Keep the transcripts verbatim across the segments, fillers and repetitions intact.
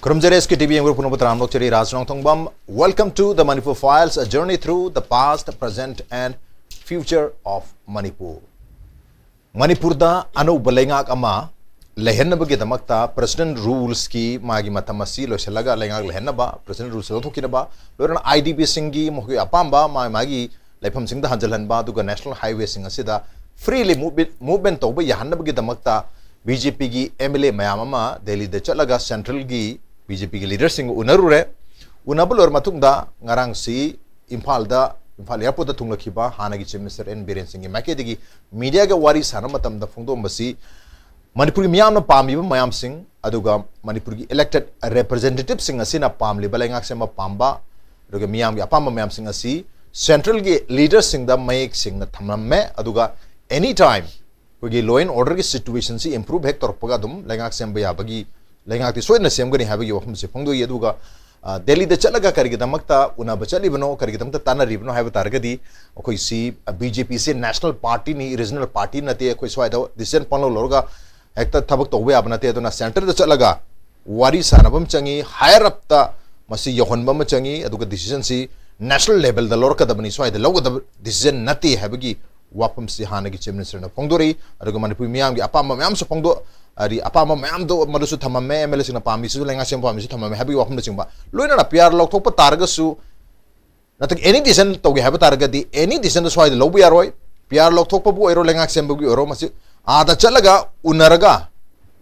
ꯈꯨꯔꯨꯝꯖꯔꯤ ꯑꯦꯁ ꯀꯦ T V ꯌꯦꯡꯕ ꯄꯨꯝꯅꯃꯛꯄꯨ ꯇꯔꯥꯝꯅ ꯑꯣꯛꯆꯔꯤ꯫ ꯔꯥꯖ ꯅꯣꯡꯊꯣꯡꯕꯝ, welcome to the Manipur Files, a journey through the past, present and future of Manipur. ꯃꯅꯤꯄꯨꯔꯗ ꯑꯅꯧꯕ ꯂꯩꯉꯥꯛ ꯑꯃ ꯂꯩꯍꯟꯅꯕꯒꯤꯗꯃꯛꯇ ꯄ꯭ꯔꯦꯁꯤꯗꯦꯟ ꯔꯨꯜꯁꯀꯤ ꯃꯥꯒꯤ ꯃꯇꯝ ꯑꯁꯤ ꯂꯣꯏꯁꯤꯜꯂꯒ ꯂꯩꯉꯥꯛ ꯂꯩꯍꯟꯅꯕ, ꯄ꯭ꯔꯦꯁꯤꯗꯦꯟ ꯔꯨꯜꯁ ꯂꯧꯊꯣꯛꯈꯤꯅꯕ, ꯂꯣꯏꯅꯅ ꯑꯥꯏ ꯗꯤ ꯕꯤꯁꯤꯡꯒꯤ ꯃꯈꯣꯏꯒꯤ ꯑꯄꯥꯝꯕ ꯃꯥ ꯃꯥꯒꯤ ꯂꯩꯐꯝꯁꯤꯡꯗ ꯍꯟꯖꯤꯜꯍꯟꯕ, ꯑꯗꯨꯒ ꯅꯦꯁꯅꯦꯜ ꯍꯥꯏꯋꯦꯁꯤꯡ ꯑꯁꯤꯗ ꯐ꯭ꯔꯤꯂꯤ ꯃꯨꯚꯃꯦꯟ ꯇꯧꯕ ꯌꯥꯍꯟꯅꯕꯒꯤꯗꯃꯛꯇ ꯕꯤ ꯖꯦ ꯄꯤꯒꯤ ꯑꯦꯝ ꯑꯦꯜ ꯑꯦ ꯃꯌꯥꯝ ꯑꯃ ꯗꯦꯜꯂꯤꯗ ꯆꯠꯂꯒ ꯁꯦꯟꯇ꯭ꯔꯦꯜꯒꯤ ꯕꯤ ꯖꯦ ꯄꯤꯒꯤ ꯂꯤꯗꯔꯁꯤꯡꯒ ꯎꯅꯔꯨꯔꯦ꯫ ꯎꯅꯕ ꯂꯣꯏꯔ ꯃꯇꯨꯡꯗ ꯉꯔꯥꯡꯁꯤ ꯏꯝꯐꯥꯜꯗ, ꯏꯝꯐꯥꯜ ꯑꯦꯌꯥꯔꯄꯣꯔꯠꯇ ꯊꯨꯡꯂꯛꯈꯤꯕ ꯍꯥꯟꯅꯒꯤ ꯆꯤꯐ ꯃꯤꯅꯤꯁꯇꯔ ꯑꯦꯟ ꯕꯤꯔꯦꯟ ꯁꯤꯡꯒꯤ ꯃꯥꯏꯀꯩꯗꯒꯤ ꯃꯤꯗꯤꯌꯥꯒ ꯋꯥꯔꯤ ꯁꯥꯟꯅꯕ ꯃꯇꯝꯗ ꯐꯣꯡꯗꯣꯛꯂꯝꯕꯁꯤ, ꯃꯅꯤꯄꯨꯔꯒꯤ ꯃꯤꯌꯥꯝꯅ ꯄꯥꯝꯃꯤꯕ ꯃꯌꯥꯝꯁꯤꯡ, ꯑꯗꯨꯒ ꯃꯅꯤꯄꯨꯔꯒꯤ ꯏꯂꯦꯛꯇꯦꯗ ꯔꯦꯄ꯭ꯔꯖꯦꯟꯇꯦꯇꯤꯚꯁꯤꯡ ꯑꯁꯤꯅ ꯄꯥꯝꯂꯤꯕ ꯂꯩꯉꯥꯛ ꯁꯦꯝꯕ ꯄꯥꯝꯕ, ꯑꯗꯨꯒ ꯃꯤꯌꯥꯝꯒꯤ ꯑꯄꯥꯝꯕ ꯃꯌꯥꯝꯁꯤꯡ ꯑꯁꯤ ꯁꯦꯟꯇ꯭ꯔꯦꯜꯒꯤ ꯂꯤꯗꯔꯁꯤꯡꯗ ꯃꯌꯦꯛ ꯁꯦꯡꯅ ꯊꯝꯂꯝꯃꯦ꯫ ꯑꯗꯨꯒ ꯑꯦꯅꯤ ꯇꯥꯏꯝ ꯑꯩꯈꯣꯏꯒꯤ ꯂꯣ ꯑꯦꯟ ꯑꯣꯔꯗꯔꯒꯤ ꯁꯤꯆꯨꯋꯦꯁꯟꯁꯤ ꯏꯝꯄ꯭ꯔꯨꯚ ꯍꯦꯛ ꯇꯧꯔꯛꯄꯒ ꯑꯗꯨꯝ ꯂꯩꯉꯥꯛ ꯁꯦꯝꯕ ꯌꯥꯕꯒꯤ, ꯂꯩꯉꯥꯛꯇꯤ ꯁꯣꯏꯗꯅ ꯁꯦꯝꯒꯅꯤ ꯍꯥꯏꯕꯒꯤ ꯋꯥꯐꯝꯁꯦ ꯐꯣꯡꯗꯣꯛꯏ꯫ ꯑꯗꯨꯒ, ꯑ, ꯗꯦꯜꯂꯤꯗ ꯆꯠꯂꯒ ꯀꯔꯤꯒꯤꯗꯃꯛꯇ ꯎꯅꯕ ꯆꯠꯂꯤꯕꯅꯣ, ꯀꯔꯤꯒꯤꯗꯃꯛꯇ ꯇꯥꯟꯅꯔꯤꯕꯅꯣ ꯍꯥꯏꯕ ꯇꯥꯔꯒꯗꯤ, ꯑꯩꯈꯣꯏꯁꯤ, ꯑ, ꯕꯤ ꯖꯦ ꯄꯤꯁꯦ ꯅꯦꯁꯅꯦꯜ ꯄꯥꯔꯇꯤꯅꯤ, ꯔꯤꯖꯅꯦꯜ ꯄꯥꯔꯇꯤ ꯅꯠꯇꯦ꯫ ꯑꯩꯈꯣꯏ ꯁ꯭ꯋꯥꯏꯗ ꯗꯤꯁꯤꯖꯟ ꯄꯪꯂꯧ ꯂꯧꯔꯒ ꯍꯦꯛꯇ ꯊꯕꯛ ꯇꯧꯕ ꯌꯥꯕ ꯅꯠꯇꯦ꯫ ꯑꯗꯨꯅ ꯁꯦꯟꯇꯔꯗ ꯆꯠꯂꯒ ꯋꯥꯔꯤ ꯁꯥꯟꯅꯕ ꯑꯃ ꯆꯪꯉꯤ, ꯍꯥꯌꯔ ꯑꯞꯇ ꯃꯁꯤ ꯌꯧꯍꯟꯕ ꯑꯃ ꯆꯪꯉꯤ, ꯑꯗꯨꯒ ꯗꯤꯁꯤꯖꯟꯁꯤ ꯅꯦꯁꯅꯦꯜ ꯂꯦꯚꯦꯜꯗ ꯂꯧꯔꯛꯀꯗꯕꯅꯤ, ꯁ꯭ꯋꯥꯏꯗ ꯂꯧꯒꯗꯕ ꯗꯤꯁꯤꯖꯟ ꯅꯠꯇꯦ ꯍꯥꯏꯕꯒꯤ ꯋꯥꯐꯝꯁꯤ ꯍꯥꯟꯅꯒꯤ ꯆꯤꯐ ꯃꯤꯅꯤꯁꯇꯔꯅ ꯐꯣꯡꯗꯣꯔꯛꯏ꯫ ꯑꯗꯨꯒ ꯃꯅꯤꯄꯨꯔ ꯃꯤꯌꯥꯝꯒꯤ ꯑꯄꯥꯝꯕ ꯃꯌꯥꯝꯁꯨ ꯐꯣꯡꯗꯣꯛ-, ꯍꯥꯏꯗꯤ ꯑꯄꯥꯝꯕ ꯃꯌꯥꯝꯗꯣ ꯃꯗꯨꯁꯨ ꯊꯝꯃꯝꯃꯦ, ꯑꯦꯝ ꯑꯦꯜ ꯑꯦꯁꯤꯡꯅ ꯄꯥꯝꯃꯤꯁꯤꯁꯨ, ꯂꯩꯉꯥꯛ ꯁꯦꯝꯕ ꯄꯥꯝꯃꯤꯁꯨ ꯊꯝꯃꯝꯃꯦ ꯍꯥꯏꯕꯒꯤ ꯋꯥꯐꯝꯅꯆꯤꯡꯕ꯫ ꯂꯣꯏꯅꯅ ꯄꯤ ꯑꯥꯔ ꯂꯧꯊꯣꯛꯄ ꯇꯥꯔꯒꯁꯨ, ꯅꯠꯇ꯭ꯔꯒ ꯑꯦꯅꯤ ꯗꯤꯁꯤꯖꯟ ꯇꯧꯒꯦ ꯍꯥꯏꯕ ꯇꯥꯔꯒꯗꯤ, ꯑꯦꯅꯤ ꯗꯤꯁꯤꯖꯟꯗ ꯁ꯭ꯋꯥꯏꯗ ꯂꯧꯕ ꯌꯥꯔꯣꯏ꯫ ꯄꯤ ꯑꯥꯔ ꯂꯧꯊꯣꯛꯄꯕꯨ ꯑꯣꯏꯔꯣ, ꯂꯩꯉꯥꯛ ꯁꯦꯝꯕꯒꯤ ꯑꯣꯏꯔꯣ, ꯃꯁꯤ ꯑꯥꯗ ꯆꯠꯂꯒ ꯎꯅꯔꯒ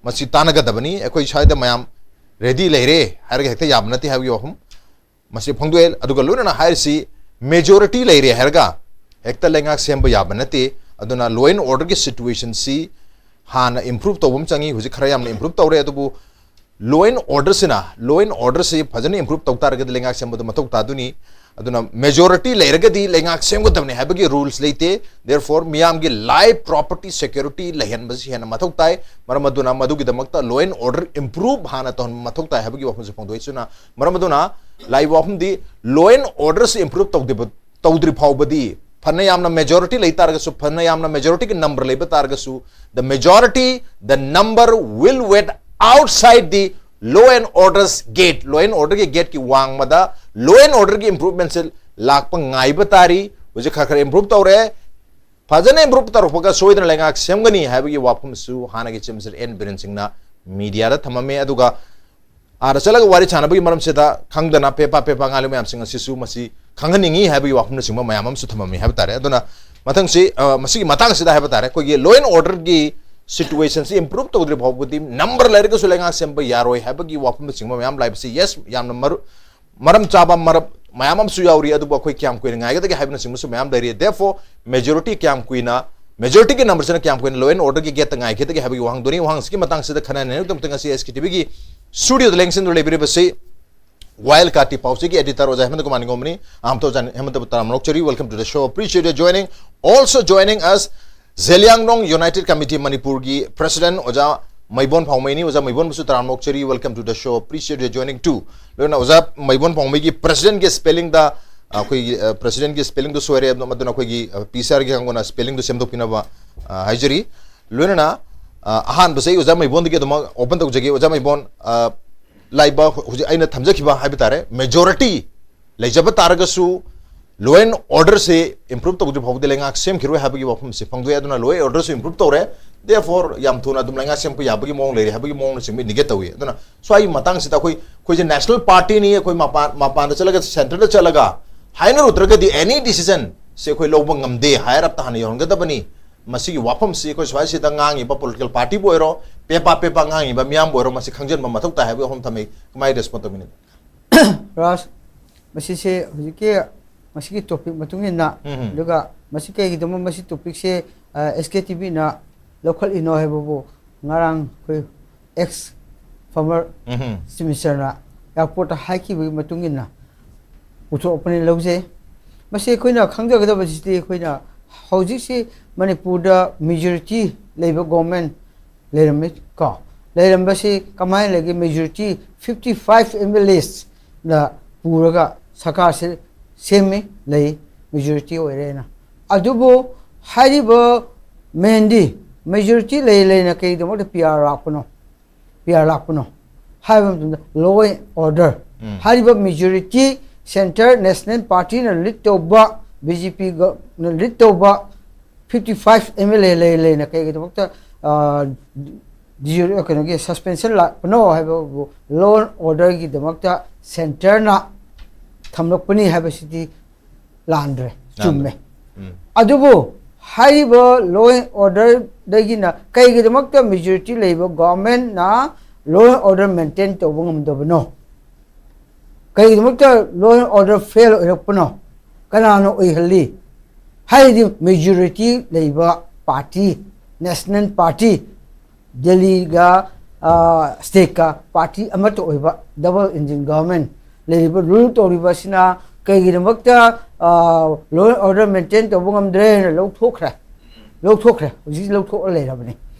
ꯃꯁꯤ ꯇꯥꯟꯅꯒꯗꯕꯅꯤ꯫ ꯑꯩꯈꯣꯏ ꯁ꯭ꯋꯥꯏꯗ ꯃꯌꯥꯝ ꯔꯦꯗꯤ ꯂꯩꯔꯦ ꯍꯥꯏꯔꯒ ꯍꯦꯛꯇ ꯌꯥꯕ ꯅꯠꯇꯦ ꯍꯥꯏꯕꯒꯤ ꯋꯥꯐꯝ ꯃꯁꯤ ꯐꯣꯡꯗꯣꯛꯑꯦ꯫ ꯑꯗꯨꯒ ꯂꯣꯏꯅꯅ ꯍꯥꯏꯔꯤꯁꯤ ꯃꯦꯖꯣꯔꯤꯇꯤ ꯂꯩꯔꯦ ꯍꯥꯏꯔꯒ ꯍꯦꯛꯇ ꯂꯩꯉꯥꯛ ꯁꯦꯝꯕ ꯌꯥꯕ ꯅꯠꯇꯦ꯫ ꯑꯗꯨꯅ ꯂꯣ ꯑꯦꯟ ꯑꯣꯔꯗꯔꯒꯤ ꯁꯤꯆꯨꯋꯦꯁꯟꯁꯤ ꯍꯥꯟꯅ ꯏꯝꯄ꯭ꯔꯨꯚ ꯇꯧꯕ ꯑꯃ ꯆꯪꯉꯤ꯫ ꯍꯧꯖꯤꯛ ꯈꯔ ꯌꯥꯝꯅ ꯏꯝꯄ꯭ꯔꯨꯚ ꯇꯧꯔꯦ, ꯑꯗꯨꯕꯨ ꯂꯣ ꯑꯦꯟ ꯑꯣꯔꯗꯔꯁꯤꯅ, ꯂꯣ ꯑꯦꯟ ꯑꯣꯔꯗꯔꯁꯤ ꯐꯖꯅ ꯏꯝꯄ꯭ꯔꯨꯚ ꯇꯧ ꯇꯥꯔꯒꯗꯤ ꯂꯩꯉꯥꯛ ꯁꯦꯝꯕꯗ ꯃꯊꯧ ꯇꯥꯗꯣꯏꯅꯤ꯫ ꯑꯗꯨꯅ ꯃꯦꯖꯣꯔꯤꯇꯤ ꯂꯩꯔꯒꯗꯤ ꯂꯩꯉꯥꯛ ꯁꯦꯝꯒꯗꯕꯅꯤ ꯍꯥꯏꯕꯒꯤ ꯔꯨꯜꯁ ꯂꯩꯇꯦ꯫ Therefore, ꯃꯤꯌꯥꯝꯒꯤ ꯂꯥꯏꯐ, ꯄ꯭ꯔꯣꯄꯔꯇꯤ ꯁꯦꯀ꯭ꯌꯨꯔꯤꯇꯤ ꯂꯩꯍꯟꯕꯁꯤ ꯍꯦꯟꯅ ꯃꯊꯧ ꯇꯥꯏ꯫ ꯃꯔꯝ ꯑꯗꯨꯅ ꯃꯗꯨꯒꯤꯗꯃꯛꯇ ꯂꯣ ꯑꯦꯟ ꯑꯣꯔꯗꯔ ꯏꯝꯄ꯭ꯔꯨꯚ ꯍꯥꯟꯅ ꯇꯧꯍꯟꯕ ꯃꯊꯧ ꯇꯥꯏ ꯍꯥꯏꯕꯒꯤ ꯋꯥꯐꯝꯁꯦ ꯐꯣꯡꯗꯣꯛꯏ꯫ ꯑꯗꯨꯅ ꯃꯔꯝ ꯑꯗꯨꯅ ꯂꯥꯛꯏꯕ ꯋꯥꯐꯝꯗꯤ ꯂꯣ ꯑꯦꯟ ꯑꯣꯔꯗꯔꯁꯤ ꯏꯝꯄ꯭ꯔꯨꯚ ꯇꯧꯗ꯭ꯔꯤꯕ, ꯇꯧꯗ꯭ꯔꯤ ꯐꯥꯎꯕꯗꯤ, ꯐꯅ ꯌꯥꯝꯅ ꯃꯦꯖꯣꯔꯤꯇꯤ ꯂꯩ ꯇꯥꯔꯒꯁꯨ, ꯐꯅ ꯌꯥꯝꯅ ꯃꯦꯖꯣꯔꯤꯇꯤꯒꯤ ꯅꯝꯕꯔ ꯂꯩꯕ ꯇꯥꯔꯒꯁꯨ, the majority, the number will wait outside the law and order gate, law and order ꯒꯤ ꯒꯦꯠꯀꯤ ꯋꯥꯡꯃꯗ law and order ꯒꯤ improvement ꯁꯦ ꯂꯥꯛꯄ ꯉꯥꯏꯕ ꯇꯥꯔꯤ꯫ ꯍꯧꯖꯤꯛ ꯈꯔ ꯈꯔ improve ꯇꯧꯔꯦ꯫ ꯐꯖꯅ improve ꯇꯧꯔꯛꯄꯒ ꯁꯣꯏꯗꯅ ꯂꯩꯉꯥꯛ ꯁꯦꯝꯒꯅꯤ ꯍꯥꯏꯕꯒꯤ ꯋꯥꯐꯝꯁꯨ ꯍꯥꯟꯅꯒꯤ Chief Minister N ꯕꯤꯔꯦꯟ ꯁꯤꯡꯅ media ꯗ ꯊꯝꯃꯝꯃꯦ꯫ ꯑꯗꯨꯒ ꯑꯥꯗ ꯆꯠꯂꯒ ꯋꯥꯔꯤ ꯁꯥꯟꯅꯕꯒꯤ ꯃꯔꯝꯁꯤꯗ ꯈꯪꯗꯅ ꯄꯦꯄꯥ ꯄꯦꯄꯥ ꯉꯥꯡꯂꯤꯕ ꯃꯌꯥꯝꯁꯤꯡ ꯑꯁꯤꯁꯨ ꯃꯁꯤ ꯈꯪꯍꯟꯅꯤꯡꯉꯤ ꯍꯥꯏꯕꯒꯤ ꯋꯥꯐꯝꯅꯆꯤꯡꯕ ꯃꯌꯥꯝ ꯑꯃꯁꯨ ꯊꯝꯃꯝꯃꯤ ꯍꯥꯏꯕ ꯇꯥꯔꯦ꯫ ꯑꯗꯨꯅ ꯃꯊꯪꯁꯤ, ꯑ, ꯃꯁꯤꯒꯤ ꯃꯇꯥꯡꯁꯤꯗ ꯍꯥꯏꯕ ꯇꯥꯔꯦ, ꯑꯩꯈꯣꯏꯒꯤ law and order ꯒꯤ situation ꯁꯤ improve ꯇꯧꯗ꯭ꯔꯤ ꯐꯥꯎꯕꯗꯤ number ꯂꯩꯔꯒꯁꯨ ꯂꯩꯉꯥꯛ ꯁꯦꯝꯕ ꯌꯥꯔꯣꯏ ꯍꯥꯏꯕꯒꯤ ꯋꯥꯐꯝꯅꯆꯤꯡꯕ ꯃꯌꯥꯝ ꯂꯥꯛꯏꯕꯁꯤ, yes, ꯌꯥꯝꯅ ꯃꯔꯨ-, ꯃꯔꯝ ꯆꯥꯕ ꯃꯔꯝ ꯃꯌꯥꯝ ꯑꯃꯁꯨ ꯌꯥꯎꯔꯤ꯫ ꯑꯗꯨꯕꯨ ꯑꯩꯈꯣꯏ ꯀꯌꯥꯝ ꯀꯨꯏꯅ ꯉꯥꯏꯒꯗꯒꯦ ꯍꯥꯏꯕꯅꯆꯤꯡꯕꯁꯨ ꯃꯌꯥꯝ ꯂꯩꯔꯤ꯫ Therefore, majority ꯀꯌꯥꯝ ꯀꯨꯏꯅ, majority ꯒꯤ number ꯁꯤꯅ ꯀꯌꯥꯝ ꯀꯨꯏꯅ law and order ꯒꯤ ꯒꯦꯠꯇ ꯉꯥꯏꯒꯗꯒꯦ ꯍꯥꯏꯕꯒꯤ ꯋꯥꯍꯪꯗꯨꯅꯤ꯫ ꯋꯥꯍꯪꯁꯤꯒꯤ ꯃꯇꯥꯡꯁꯤꯗ ꯈꯟꯅ ꯅꯩꯅꯕꯒꯤꯗꯃꯛꯇ ꯉꯁꯤ S K T V ꯒꯤ studio ꯗ ꯂꯦꯡꯁꯤꯟꯗꯨꯅ ꯂꯩꯕꯤꯔꯤꯕꯁꯤ Wildcard ꯄꯥꯎꯆꯦꯒꯤ editor ꯑꯣꯖꯥ ꯍꯦꯃꯟꯇ ꯀꯨꯃꯥꯔ ꯅꯤꯡꯒꯣꯝꯕꯅꯤ꯫ ꯑꯍꯥꯟꯕꯗ ꯑꯣꯖꯥ ꯍꯦꯃꯟꯇꯕꯨ ꯇꯔꯥꯝꯅ ꯑꯣꯛꯆꯔꯤ꯫ Welcome to the show. Appreciate your joining. Also joining us, Zeliangrong United Committee ꯃꯅꯤꯄꯨꯔꯒꯤ president ꯑꯣꯖꯥ ꯃꯩꯕꯣꯟ ꯐꯥꯎꯃꯩꯅꯤ꯫ ꯑꯣꯖꯥ ꯃꯩꯕꯣꯟꯕꯨꯁꯨ ꯇꯔꯥꯝꯅ ꯑꯣꯛꯆꯔꯤ꯫ Welcome to the show. Appreciate your joining too. ꯂꯣꯏꯅ ꯑꯣꯖꯥ ꯃꯩꯕꯣꯟ ꯐꯥꯎꯃꯩꯒꯤ president ꯒꯤ spelling ꯗ, ꯑ, ꯑꯩꯈꯣꯏꯒꯤ, ꯑ, president ꯒꯤ spelling ꯗꯨ ꯁꯣꯏꯔꯦ꯫ ꯑꯗꯨ, ꯃꯗꯨꯅ ꯑꯩꯈꯣꯏꯒꯤ, ꯑ, P C R ꯒꯤ ꯀꯥꯡꯕꯨꯅ spelling ꯗꯨ ꯁꯦꯝꯗꯣꯛꯄꯤꯅꯕ, ꯑ, ꯍꯥꯏꯖꯔꯤ꯫ ꯂꯣꯏꯅꯅ, ꯑ, ꯑꯍꯥꯟꯕꯁꯦ ꯑꯩ ꯑꯣꯖꯥ ꯃꯩꯕꯣꯟꯗꯒꯤ ꯑꯗꯨꯃꯛ open ꯇꯧꯖꯒꯦ꯫ ꯑꯣꯖꯥ ꯃꯩꯕꯣꯟ, ꯑ, ꯂꯥꯛꯏꯕ ꯍꯧꯖꯤꯛ ꯑꯩꯅ ꯊꯝꯖꯈꯤꯕ ꯍꯥꯏꯕ ꯇꯥꯔꯦ, majority ꯂꯩꯖꯕ ꯇꯥꯔꯒꯁꯨ law and order say improve ꯇꯧꯗ꯭ꯔꯤ ꯐꯥꯎꯕꯗꯤ ꯂꯩꯉꯥꯛ ꯁꯦꯝꯈꯤꯔꯣꯏ ꯍꯥꯏꯕꯒꯤ ꯋꯥꯐꯝꯁꯦ ꯐꯪꯗꯣꯛꯑꯦ꯫ ꯑꯗꯨꯅ law and order ꯁꯨ improve ꯇꯧꯔꯦ, therefore ꯌꯥꯝ ꯊꯨꯅ ꯑꯗꯨꯝ ꯂꯩꯉꯥꯛ ꯁꯦꯝꯄ ꯌꯥꯕꯒꯤ ꯃꯑꯣꯡ ꯂꯩꯔꯦ ꯍꯥꯏꯕꯒꯤ ꯃꯑꯣꯡꯅꯆꯤꯡꯕ indicate ꯇꯧꯏ꯫ ꯑꯗꯨꯅ ꯁ꯭ꯋꯥꯏꯒꯤ ꯃꯇꯥꯡꯁꯤꯗ ꯑꯩꯈꯣꯏ, ꯑꯩꯈꯣꯏꯁꯦ national party ꯅꯤ, ꯑꯩꯈꯣꯏ ꯃꯄꯥꯟ, ꯃꯄꯥꯟꯗ ꯆꯠꯂꯒ, centre ꯗ ꯆꯠꯂꯒ ꯍꯥꯏꯅꯔꯨꯗ꯭ꯔꯒꯗꯤ any decision ꯁꯦ ꯑꯩꯈꯣꯏ ꯂꯧꯕ ꯉꯝꯗꯦ, higher up ꯇ ꯍꯥꯟꯅ ꯌꯧꯍꯟꯒꯗꯕꯅꯤ꯫ ꯃꯁꯤꯒꯤ ꯋꯥꯐꯝꯁꯤ ꯑꯩꯈꯣꯏ ꯁ꯭ꯋꯥꯏꯁꯤꯗ ꯉꯥꯡꯉꯤꯕ political party ꯕꯨ ꯑꯣꯏꯔꯣ, ꯄꯦꯄꯥ ꯄꯦꯄꯥ ꯉꯥꯡꯉꯤꯕ ꯃꯤꯌꯥꯝꯕꯨ ꯑꯣꯏꯔꯣ, ꯃꯁꯤ ꯈꯪꯖꯤꯟꯕ ꯃꯊꯧ ꯇꯥꯏ ꯍꯥꯏꯕꯒꯤ ꯋꯥꯐꯝ ꯊꯝꯃꯤ꯫ ꯀꯃꯥꯏꯅ respond ꯇꯧꯕꯤꯅꯤ? ꯔꯥꯖ, ꯃꯁꯤꯁꯦ ꯍꯧꯖꯤꯛꯀꯤ ꯃꯁꯤꯒꯤ topic ꯃꯇꯨꯡ ꯏꯟꯅ, ꯎꯝ꯫ ꯑꯗꯨꯒ ꯃꯁꯤ ꯀꯩꯒꯤꯗꯃꯛ ꯃꯁꯤ topic ꯁꯦ, ꯑ, S K T V ꯅ ꯂꯧꯈꯠꯂꯤꯅꯣ ꯍꯥꯏꯕꯕꯨ, ꯉꯔꯥꯡ ꯑꯩꯈꯣꯏ ex former ꯎꯝ꯫ Chief Minister ꯅ airport ꯇ ꯍꯥꯏꯈꯤꯕꯒꯤ ꯃꯇꯨꯡ ꯏꯟꯅ ꯄꯨꯊꯣꯛꯄꯅꯤ ꯂꯧꯖꯩ꯫ ꯃꯁꯤ ꯑꯩꯈꯣꯏꯅ ꯈꯪꯖꯒꯗꯕꯁꯤꯗꯤ, ꯑꯩꯈꯣꯏꯅ ꯍꯧꯖꯤꯛꯁꯤ ꯃꯅꯤꯄꯨꯔꯗ majority ꯂꯩꯕ government ꯂꯩꯔꯝꯃꯤ ꯀꯣ꯫ ꯂꯩꯔꯝꯕꯁꯤ ꯀꯃꯥꯏꯅ ꯂꯩꯒꯦ? Majority fifty five M L As ꯅ ꯄꯨꯔꯒ ꯁꯔꯀꯥꯔꯁꯦ ꯁꯦꯝꯃꯤ, ꯂꯩ, majority ꯑꯣꯏꯔꯦꯅ꯫ ꯑꯗꯨꯕꯨ ꯍꯥꯏꯔꯤꯕ main ꯗꯤ majority ꯂꯩ ꯂꯩꯅ ꯀꯩꯒꯤꯗꯃꯛꯇ P R ꯂꯥꯛꯄꯅꯣ? P R ꯂꯥꯛꯄꯅꯣ? ꯍꯥꯏꯕ ꯃꯇꯝꯗ law and order ꯍꯥꯏꯔꯤꯕ majority centre National Party ꯅ lead ꯇꯧꯕ, B J P ꯅ lead ꯇꯧꯕ fifty five M L A ꯂꯩ ꯂꯩꯅ ꯀꯩꯒꯤꯗꯃꯛꯇ ꯀꯩꯅꯣꯒꯤ suspension ꯂꯥꯛꯄꯅꯣ ꯍꯥꯏꯕꯕꯨ law and order ꯒꯤꯗꯃꯛꯇ centre ꯅ ꯊꯝꯂꯛꯄꯅꯤ ꯍꯥꯏꯕꯁꯤꯗꯤ ꯂꯥꯟꯗ꯭ꯔꯦ, ꯆꯨꯝꯃꯦ꯫ ꯑꯗꯨꯕꯨ ꯍꯥꯏꯔꯤꯕ law and order ꯗꯒꯤꯅ ꯀꯩꯒꯤꯗꯃꯛꯇ majority ꯂꯩꯕ government ꯅ law and order maintain ꯇꯧꯕ ꯉꯝꯗꯕꯅꯣ? ꯀꯩꯒꯤꯗꯃꯛꯇ law and order fail ꯑꯣꯏꯔꯛꯄꯅꯣ? ꯀꯅꯥꯅ ꯑꯣꯏꯍꯜꯂꯤ? ꯍꯥꯏꯔꯗꯤ majority ꯂꯩꯕ party, National Party, ꯗꯦꯜꯂꯤꯒ state ꯀ party ꯑꯃꯠꯇ ꯑꯣꯏꯕ double engine government ꯂꯩꯔꯤꯕ, rule ꯇꯧꯔꯤꯕ ꯑꯁꯤꯅ ꯀꯩꯒꯤꯗꯃꯛꯇ law and order maintain ꯇꯧꯕ ꯉꯝꯗ꯭ꯔꯦꯅ ꯂꯧꯊꯣꯛꯈ꯭ꯔꯦ? ꯂꯧꯊꯣꯛꯈ꯭ꯔꯦ, ꯍꯧꯖꯤꯛ ꯂꯧꯊꯣꯛꯑ ꯂꯩꯔꯕꯅꯤ꯫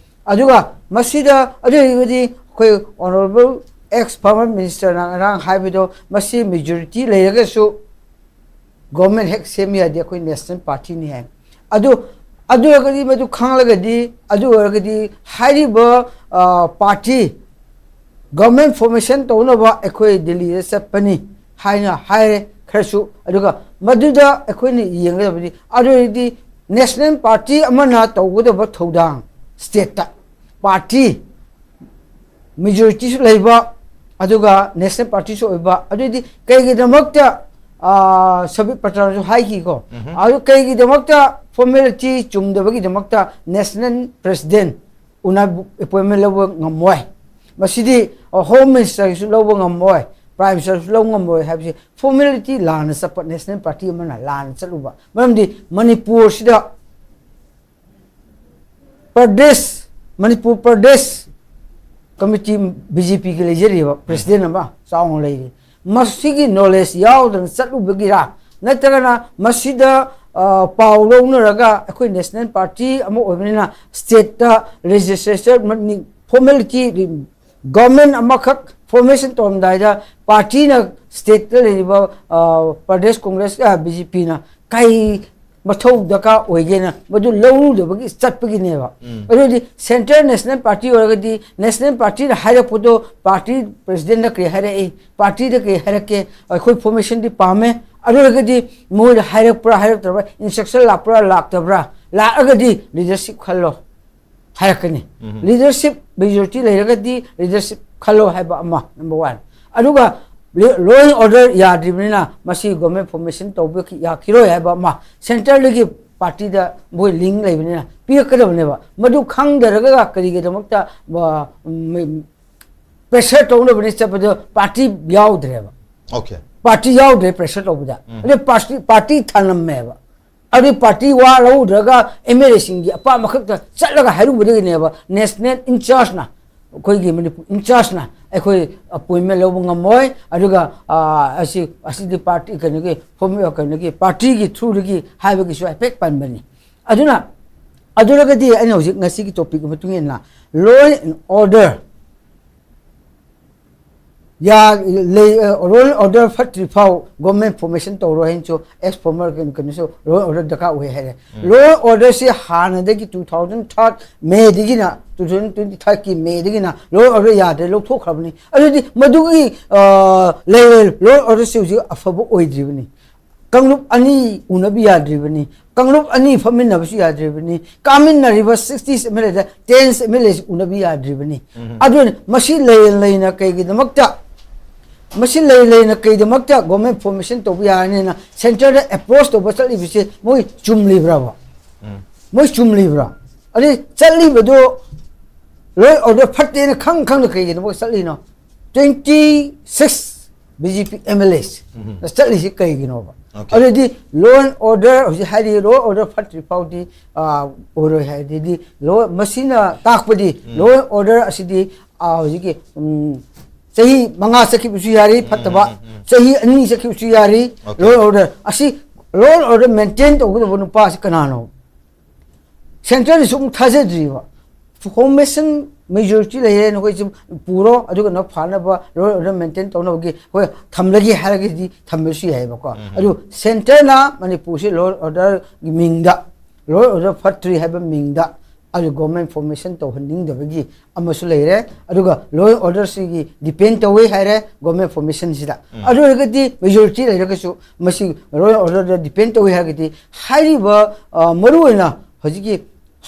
ꯑꯗꯨꯒ ꯃꯁꯤꯗ ꯑꯗꯨ ꯑꯣꯏꯔꯒꯗꯤ ꯑꯩꯈꯣꯏ honourable ex former minister ꯅ ꯉꯔꯥꯡ ꯍꯥꯏꯕꯗꯣ, ꯃꯁꯤ majority ꯂꯩꯔꯒꯁꯨ government ꯍꯦꯛ ꯁꯦꯝ ꯌꯥꯗꯦ, ꯑꯩꯈꯣꯏ National Party ꯅꯤ ꯍꯥꯏ꯫ ꯑꯗꯨ, ꯑꯗꯨ ꯑꯣꯏꯔꯒꯗꯤ, ꯃꯗꯨ ꯈꯪꯂꯒꯗꯤ, ꯑꯗꯨ ꯑꯣꯏꯔꯒꯗꯤ ꯍꯥꯏꯔꯤꯕ party government formation ꯇꯧꯅꯕ ꯑꯩꯈꯣꯏ ꯗꯤꯜꯂꯤꯗ ꯆꯠꯄꯅꯤ ꯍꯥꯏꯅ ꯍꯥꯏꯔꯦ ꯈꯔꯁꯨ꯫ ꯑꯗꯨꯒ ꯃꯗꯨꯗ ꯑꯩꯈꯣꯏꯅ ꯌꯦꯡꯒꯗꯕꯗꯤ, ꯑꯗꯨ ꯑꯣꯏꯔꯗꯤ National Party ꯑꯃꯅ ꯇꯧꯒꯗꯕ ꯊꯧꯗꯥꯡ, state ꯇ party majority ꯁꯨ ꯂꯩꯕ, ꯑꯗꯨꯒ National Party ꯁꯨ ꯑꯣꯏꯕ, ꯑꯗꯨꯗꯤ ꯀꯩꯒꯤꯗꯃꯛꯇ ꯁꯕꯤꯠ ꯄꯇ꯭ꯔꯅꯁꯨ ꯍꯥꯏꯈꯤꯀꯣ, ꯑꯗꯨ ꯀꯩꯒꯤꯗꯃꯛꯇ formality ꯆꯨꯝꯗꯕꯒꯤꯗꯃꯛꯇ National President ꯎꯅꯥ appointment ꯂꯧꯕ ꯉꯝꯃꯣꯏ? ꯃꯁꯤꯗꯤ Home Minister ꯒꯤꯁꯨ ꯂꯧꯕ ꯉꯝꯃꯣꯏ, Prime Minister ꯁꯨ ꯂꯧꯕ ꯉꯝꯃꯣꯏ ꯍꯥꯏꯕꯁꯤ formality ꯂꯥꯟꯅ ꯆꯠꯄ National Party ꯑꯃꯅ ꯂꯥꯟꯅ ꯆꯠꯂꯨꯕ꯫ ꯃꯔꯝꯗꯤ ꯃꯅꯤꯄꯨꯔꯁꯤꯗ Pradesh, Manipur Pradesh committee B J P ꯒꯤ ꯂꯩꯖꯔꯤꯕ president ꯑꯃ ꯆꯥꯎꯅ ꯂꯩꯔꯤ꯫ ꯃꯁꯤꯒꯤ knowledge ꯌꯥꯎꯗꯅ ꯆꯠꯂꯨꯕꯒꯤꯔꯥ, ꯅꯠꯇ꯭ꯔꯒꯅ ꯃꯁꯤꯗ ꯄꯥꯎ ꯂꯧꯅꯔꯒ ꯑꯩꯈꯣꯏ National Party ꯑꯃ ꯑꯣꯏꯕꯅꯤꯅ state ꯇ legislature formality, government ꯑꯃꯈꯛ formation ꯇꯧꯔꯝꯗꯥꯏꯗ party ꯅ state ꯇ ꯂꯩꯔꯤꯕ Pradesh Congress, B J P ꯅ ꯀꯩ ꯃꯊꯧ ꯗꯔꯀꯥꯔ ꯑꯣꯏꯒꯦꯅ ꯃꯗꯨ ꯂꯧꯔꯨꯗꯕꯒꯤ ꯆꯠꯄꯒꯤꯅꯦꯕ꯫ ꯑꯗꯨꯗꯤ ꯁꯦꯟꯇ꯭ꯔꯦꯜ ꯅꯦꯁꯅꯦꯜ ꯄꯥꯔꯇꯤ ꯑꯣꯏꯔꯒꯗꯤ ꯅꯦꯁꯅꯦꯜ ꯄꯥꯔꯇꯤꯅ ꯍꯥꯏꯔꯛꯄꯗꯣ ꯄꯥꯔꯇꯤ ꯄ꯭ꯔꯦꯁꯤꯗꯦꯟꯠꯅ ꯀꯔꯤ ꯍꯥꯏꯔꯛꯏ, ꯄꯥꯔꯇꯤꯗ ꯀꯔꯤ ꯍꯥꯏꯔꯛꯀꯦ, ꯑꯩꯈꯣꯏ ꯐꯣꯔꯃꯦꯁꯟꯗꯤ ꯄꯥꯝꯃꯦ, ꯑꯗꯨ ꯑꯣꯏꯔꯒꯗꯤ ꯃꯣꯏꯗ ꯍꯥꯏꯔꯛꯄ꯭ꯔꯥ ꯍꯥꯏꯔꯛꯇꯕ꯭ꯔꯥ, ꯏꯟꯁꯇ꯭ꯔꯛꯁꯟ ꯂꯥꯛꯄ꯭ꯔꯥ ꯂꯥꯛꯇꯕ꯭ꯔꯥ, ꯂꯥꯛꯑꯒꯗꯤ ꯂꯤꯗꯔꯁꯤꯞ ꯈꯜꯂꯣ ꯍꯥꯏꯔꯛꯀꯅꯤ꯫ ꯂꯤꯗꯔꯁꯤꯞ ꯃꯦꯖꯣꯔꯤꯇꯤ ꯂꯩꯔꯒꯗꯤ ꯂꯤꯗꯔꯁꯤꯞ ꯈꯜꯂꯣ ꯍꯥꯏꯕ ꯑꯃ, ꯅꯝꯕꯔ ꯋꯥꯟ꯫ ꯑꯗꯨꯒ ꯂꯣ ꯑꯦꯟ ꯑꯣꯔꯗꯔ ꯌꯥꯗ꯭ꯔꯤꯕꯅꯤꯅ ꯃꯁꯤ ꯒꯣꯔꯃꯦꯟ ꯐꯣꯔꯃꯦꯁꯟ ꯇꯧꯕ ꯌꯥꯈꯤꯔꯣꯏ ꯍꯥꯏꯕ ꯑꯃ, ꯁꯦꯟꯇ꯭ꯔꯦꯜꯗꯒꯤ ꯄꯥꯔꯇꯤꯗ ꯃꯣꯏ ꯂꯤꯡ ꯂꯩꯕꯅꯤꯅ ꯄꯤꯔꯛꯀꯗꯕꯅꯦꯕ꯫ ꯃꯗꯨ ꯈꯪꯗꯔꯒ ꯀꯔꯤꯒꯤꯗꯃꯛꯇ ꯄ꯭ꯔꯦꯁꯔ ꯇꯧꯅꯕꯅꯤ ꯆꯠꯄꯗꯣ ꯄꯥꯔꯇꯤ ꯌꯥꯎꯗ꯭ꯔꯦꯕ꯫ Okay. ꯄꯥꯔꯇꯤ ꯌꯥꯎꯗ꯭ꯔꯦ ꯄ꯭ꯔꯦꯁꯔ ꯇꯧꯕꯗ꯫ ꯑꯗꯩ ꯄꯥꯔꯇꯤ ꯄꯥꯔꯇꯤ ꯊꯥꯅꯝꯃꯦꯕ꯫ ꯑꯗꯨ ꯄꯥꯔꯇꯤ ꯋꯥ ꯂꯧꯗ꯭ꯔꯒ ꯑꯦꯝ ꯑꯦꯜ ꯑꯦꯁꯤꯡꯒꯤ ꯑꯄꯥꯝꯕ ꯈꯛꯇ ꯆꯠꯂꯒ ꯍꯥꯏꯔꯨꯕꯗꯒꯤꯅꯦꯕ ꯅꯦꯁꯅꯦꯜ ꯏꯟꯆꯥꯔꯖꯅ, ꯑꯩꯈꯣꯏꯒꯤ ꯃꯅꯤꯄꯨꯔ ꯏꯟꯆꯥꯔꯖꯅ ꯑꯩꯈꯣꯏ ꯑꯦꯄꯣꯏꯟꯃꯦꯟ ꯂꯧꯕ ꯉꯝꯃꯣꯏ꯫ ꯑꯗꯨꯒ ꯑꯁꯤ ꯑꯁꯤꯗꯤ ꯄꯥꯔꯇꯤ ꯀꯩꯅꯣꯒꯤ ꯐꯣꯔꯝ ꯀꯩꯅꯣꯒꯤ ꯄꯥꯔꯇꯤꯒꯤ ꯊ꯭ꯔꯨꯗꯒꯤ ꯍꯥꯏꯕꯒꯤꯁꯨ ꯍꯥꯏꯐꯦꯠ ꯄꯟꯕꯅꯤ꯫ ꯑꯗꯨꯅ ꯑꯗꯨꯔꯒꯗꯤ ꯑꯩꯅ ꯍꯧꯖꯤꯛ ꯉꯁꯤꯒꯤ ꯇꯣꯄꯤꯛꯀꯤ ꯃꯇꯨꯡ ꯏꯟꯅ law and order law and order ꯐꯠꯇ꯭ꯔꯤ ꯐꯥꯎ ꯒꯣꯔꯃꯦꯟ ꯐꯣꯔꯃꯦꯁꯟ ꯇꯧꯔꯣꯏ ꯍꯥꯏꯅꯁꯨ ꯑꯦꯁ ꯐꯣꯔꯃꯔ ꯀꯩꯅꯣꯁꯨ ꯂꯣ ꯑꯦꯟ ꯑꯣꯔꯗꯔ ꯗꯔꯀꯥꯔ ꯑꯣꯏ ꯍꯥꯏꯔꯦ꯫ ꯂꯣ ꯑꯦꯟ ꯑꯣꯔꯗꯔꯁꯤ ꯍꯥꯟꯅꯗꯒꯤ ꯇꯨ ꯊꯥꯎꯖꯟ ꯊꯥꯔꯠ ꯃꯦꯗꯒꯤꯅ ꯇꯨ ꯊꯥꯎꯖꯟ ꯇ꯭ꯋꯦꯟꯇꯤ ꯊꯥꯔꯠꯀꯤ ꯃꯦꯗꯒꯤꯅ ꯂꯣ ꯑꯦꯟ ꯑꯣꯔꯗꯔ ꯌꯥꯗ꯭ꯔꯦ, ꯂꯧꯊꯣꯛꯈ꯭ꯔꯕꯅꯤ꯫ ꯑꯗꯨꯗꯤ ꯃꯗꯨꯒꯤ ꯂꯩꯔꯦ ꯂꯣ ꯑꯦꯟ ꯑꯣꯔꯗꯔꯁꯤ ꯍꯧꯖꯤꯛ ꯑꯐꯕ ꯑꯣꯏꯗ꯭ꯔꯤꯕꯅꯤ꯫ ꯀꯥꯡꯂꯨꯞ ꯑꯅꯤ ꯎꯅꯕ ꯌꯥꯗ꯭ꯔꯤꯕꯅꯤ, ꯀꯥꯡꯂꯨꯞ ꯑꯅꯤ ꯐꯝꯃꯤꯟꯅꯕꯁꯨ ꯌꯥꯗ꯭ꯔꯤꯕꯅꯤ, ꯀꯥꯃꯤꯟꯅꯔꯤꯕ ꯁꯤꯛꯁꯇꯤ ꯑꯦꯝ ꯑꯦꯜ ꯑꯦꯗ ꯇꯦꯟ ꯑꯦꯝ ꯑꯦꯜ ꯑꯦꯁꯤ ꯎꯅꯕ ꯌꯥꯗ꯭ꯔꯤꯕꯅꯤ꯫ ꯑꯗꯨꯅ ꯃꯁꯤ ꯂꯩ ꯂꯩꯅ ꯀꯩꯒꯤꯗꯃꯛꯇ ꯃꯁꯤ ꯂꯩ ꯂꯩꯅ ꯀꯩꯗꯃꯛꯇ ꯒꯣꯔꯃꯦꯟ ꯐꯣꯔꯃꯦꯁꯟ ꯇꯧꯕ ꯌꯥꯔꯅꯤꯅ ꯁꯦꯟꯇꯔꯗ ꯑꯦꯄ꯭ꯔꯣꯁ ꯇꯧꯕ ꯆꯠꯂꯤꯕꯁꯦ ꯃꯣꯏ ꯆꯨꯝꯂꯤꯕ꯭ꯔꯕ? ꯃꯣꯏ ꯆꯨꯝꯂꯤꯕ꯭ꯔꯥ? ꯑꯗꯩ ꯆꯠꯂꯤꯕꯗꯣ ꯂꯣ ꯑꯦꯟ ꯑꯣꯔꯗꯔ ꯐꯠꯇꯦꯅ ꯈꯪ ꯈꯪꯅ ꯀꯩꯒꯤꯅꯣ ꯃꯣꯏ ꯆꯠꯂꯤꯅꯣ? Twenty six B J P M L S ꯆꯠꯂꯤꯁꯤ ꯀꯩꯒꯤꯅꯣꯕ? Okay. ꯑꯗꯨꯗꯤ ꯂꯣ ꯑꯦꯟ ꯑꯣꯔꯗꯔ ꯍꯧꯖꯤꯛ ꯍꯥꯏꯔꯤ, ꯂꯣ ꯑꯦꯟ ꯑꯣꯔꯗꯔ ꯐꯠꯇ꯭ꯔꯤ ꯐꯥꯎꯗꯤ ꯑꯣꯏꯔꯣꯏ ꯍꯥꯏꯗꯤ ꯂꯣ ꯃꯁꯤꯅ ꯇꯥꯛꯄꯗꯤ ꯂꯣ ꯑꯦꯟ ꯑꯣꯔꯗꯔ ꯑꯁꯤꯗꯤ ꯍꯧꯖꯤꯛꯀꯤ ꯆꯍꯤ ꯃꯉꯥ ꯆꯠꯈꯤꯕꯁꯨ ꯌꯥꯔꯤ ꯐꯠꯇꯕ, ꯆꯍꯤ ꯑꯅꯤ ꯆꯠꯈꯤꯕꯁꯨ ꯌꯥꯔꯤ꯫ Okay. ꯂꯣ ꯑꯦꯟ ꯑꯣꯔꯗꯔ ꯑꯁꯤ ꯂꯣ ꯑꯦꯟ ꯑꯣꯔꯗꯔ ꯃꯦꯟꯇꯦꯟ ꯇꯧꯒꯗꯕ ꯅꯨꯄꯥꯁꯤ ꯀꯅꯥꯅꯣ? ꯁꯦꯟꯇ꯭ꯔꯦꯜꯅꯁꯨ ꯑꯃꯨꯛ ꯊꯥꯖꯗ꯭ꯔꯤꯕ꯫ ꯐꯣꯔꯃꯦꯁꯟ ꯃꯦꯖꯣꯔꯤꯇꯤ ꯂꯩꯔꯦ, ꯅꯈꯣꯏꯁꯨ ꯄꯨꯔꯣ, ꯑꯗꯨꯒ ꯅ ꯐꯥꯅꯕ, ꯂꯣ ꯑꯣꯔꯗꯔ ꯃꯦꯟꯇꯦꯟ ꯇꯧꯅꯕꯒꯤ ꯑꯩꯈꯣꯏ ꯊꯝꯂꯒꯦ ꯍꯥꯏꯔꯒꯗꯤ ꯊꯝꯕꯁꯨ ꯌꯥꯏꯑꯕꯀꯣ꯫ ꯑꯗꯨ ꯁꯦꯟꯇꯔꯅ ꯃꯅꯤꯄꯨꯔꯁꯤ ꯂꯣ ꯑꯣꯔꯗꯔꯒꯤ ꯃꯤꯡꯗ, ꯂꯣ ꯑꯣꯔꯗꯔ ꯐꯠꯇ꯭ꯔꯤ ꯍꯥꯏꯕ ꯃꯤꯡꯗ ꯑꯗꯨ ꯒꯣꯔꯃꯦꯟ ꯐꯣꯔꯃꯦꯁꯟ ꯇꯧꯍꯟꯅꯤꯡꯗꯕꯒꯤ ꯑꯃꯁꯨ ꯂꯩꯔꯦ꯫ ꯑꯗꯨꯒ ꯂꯣ ꯑꯣꯔꯗꯔꯁꯤꯒꯤ ꯗꯤꯄꯦꯟ ꯇꯧꯋꯤ ꯍꯥꯏꯔꯦ ꯒꯣꯔꯃꯦꯟ ꯐꯣꯔꯃꯦꯁꯟꯁꯤꯗ꯫ ꯑꯗꯨ ꯑꯣꯏꯔꯒꯗꯤ ꯃꯦꯖꯣꯔꯤꯇꯤ ꯂꯩꯔꯒꯁꯨ ꯃꯁꯤ ꯂꯣ ꯑꯣꯔꯗꯔꯗ ꯗꯤꯄꯦꯟ ꯇꯧꯋꯤ ꯍꯥꯏꯔꯒꯗꯤ ꯍꯥꯏꯔꯤꯕ, ꯑ, ꯃꯔꯨꯑꯣꯏꯅ ꯍꯧꯖꯤꯛꯀꯤ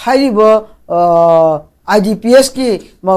ꯍꯥꯏꯔꯤꯕ, ꯑ, ꯑꯥꯏ ꯗꯤ ꯄꯤ ꯑꯦꯁꯀꯤ, ꯑ,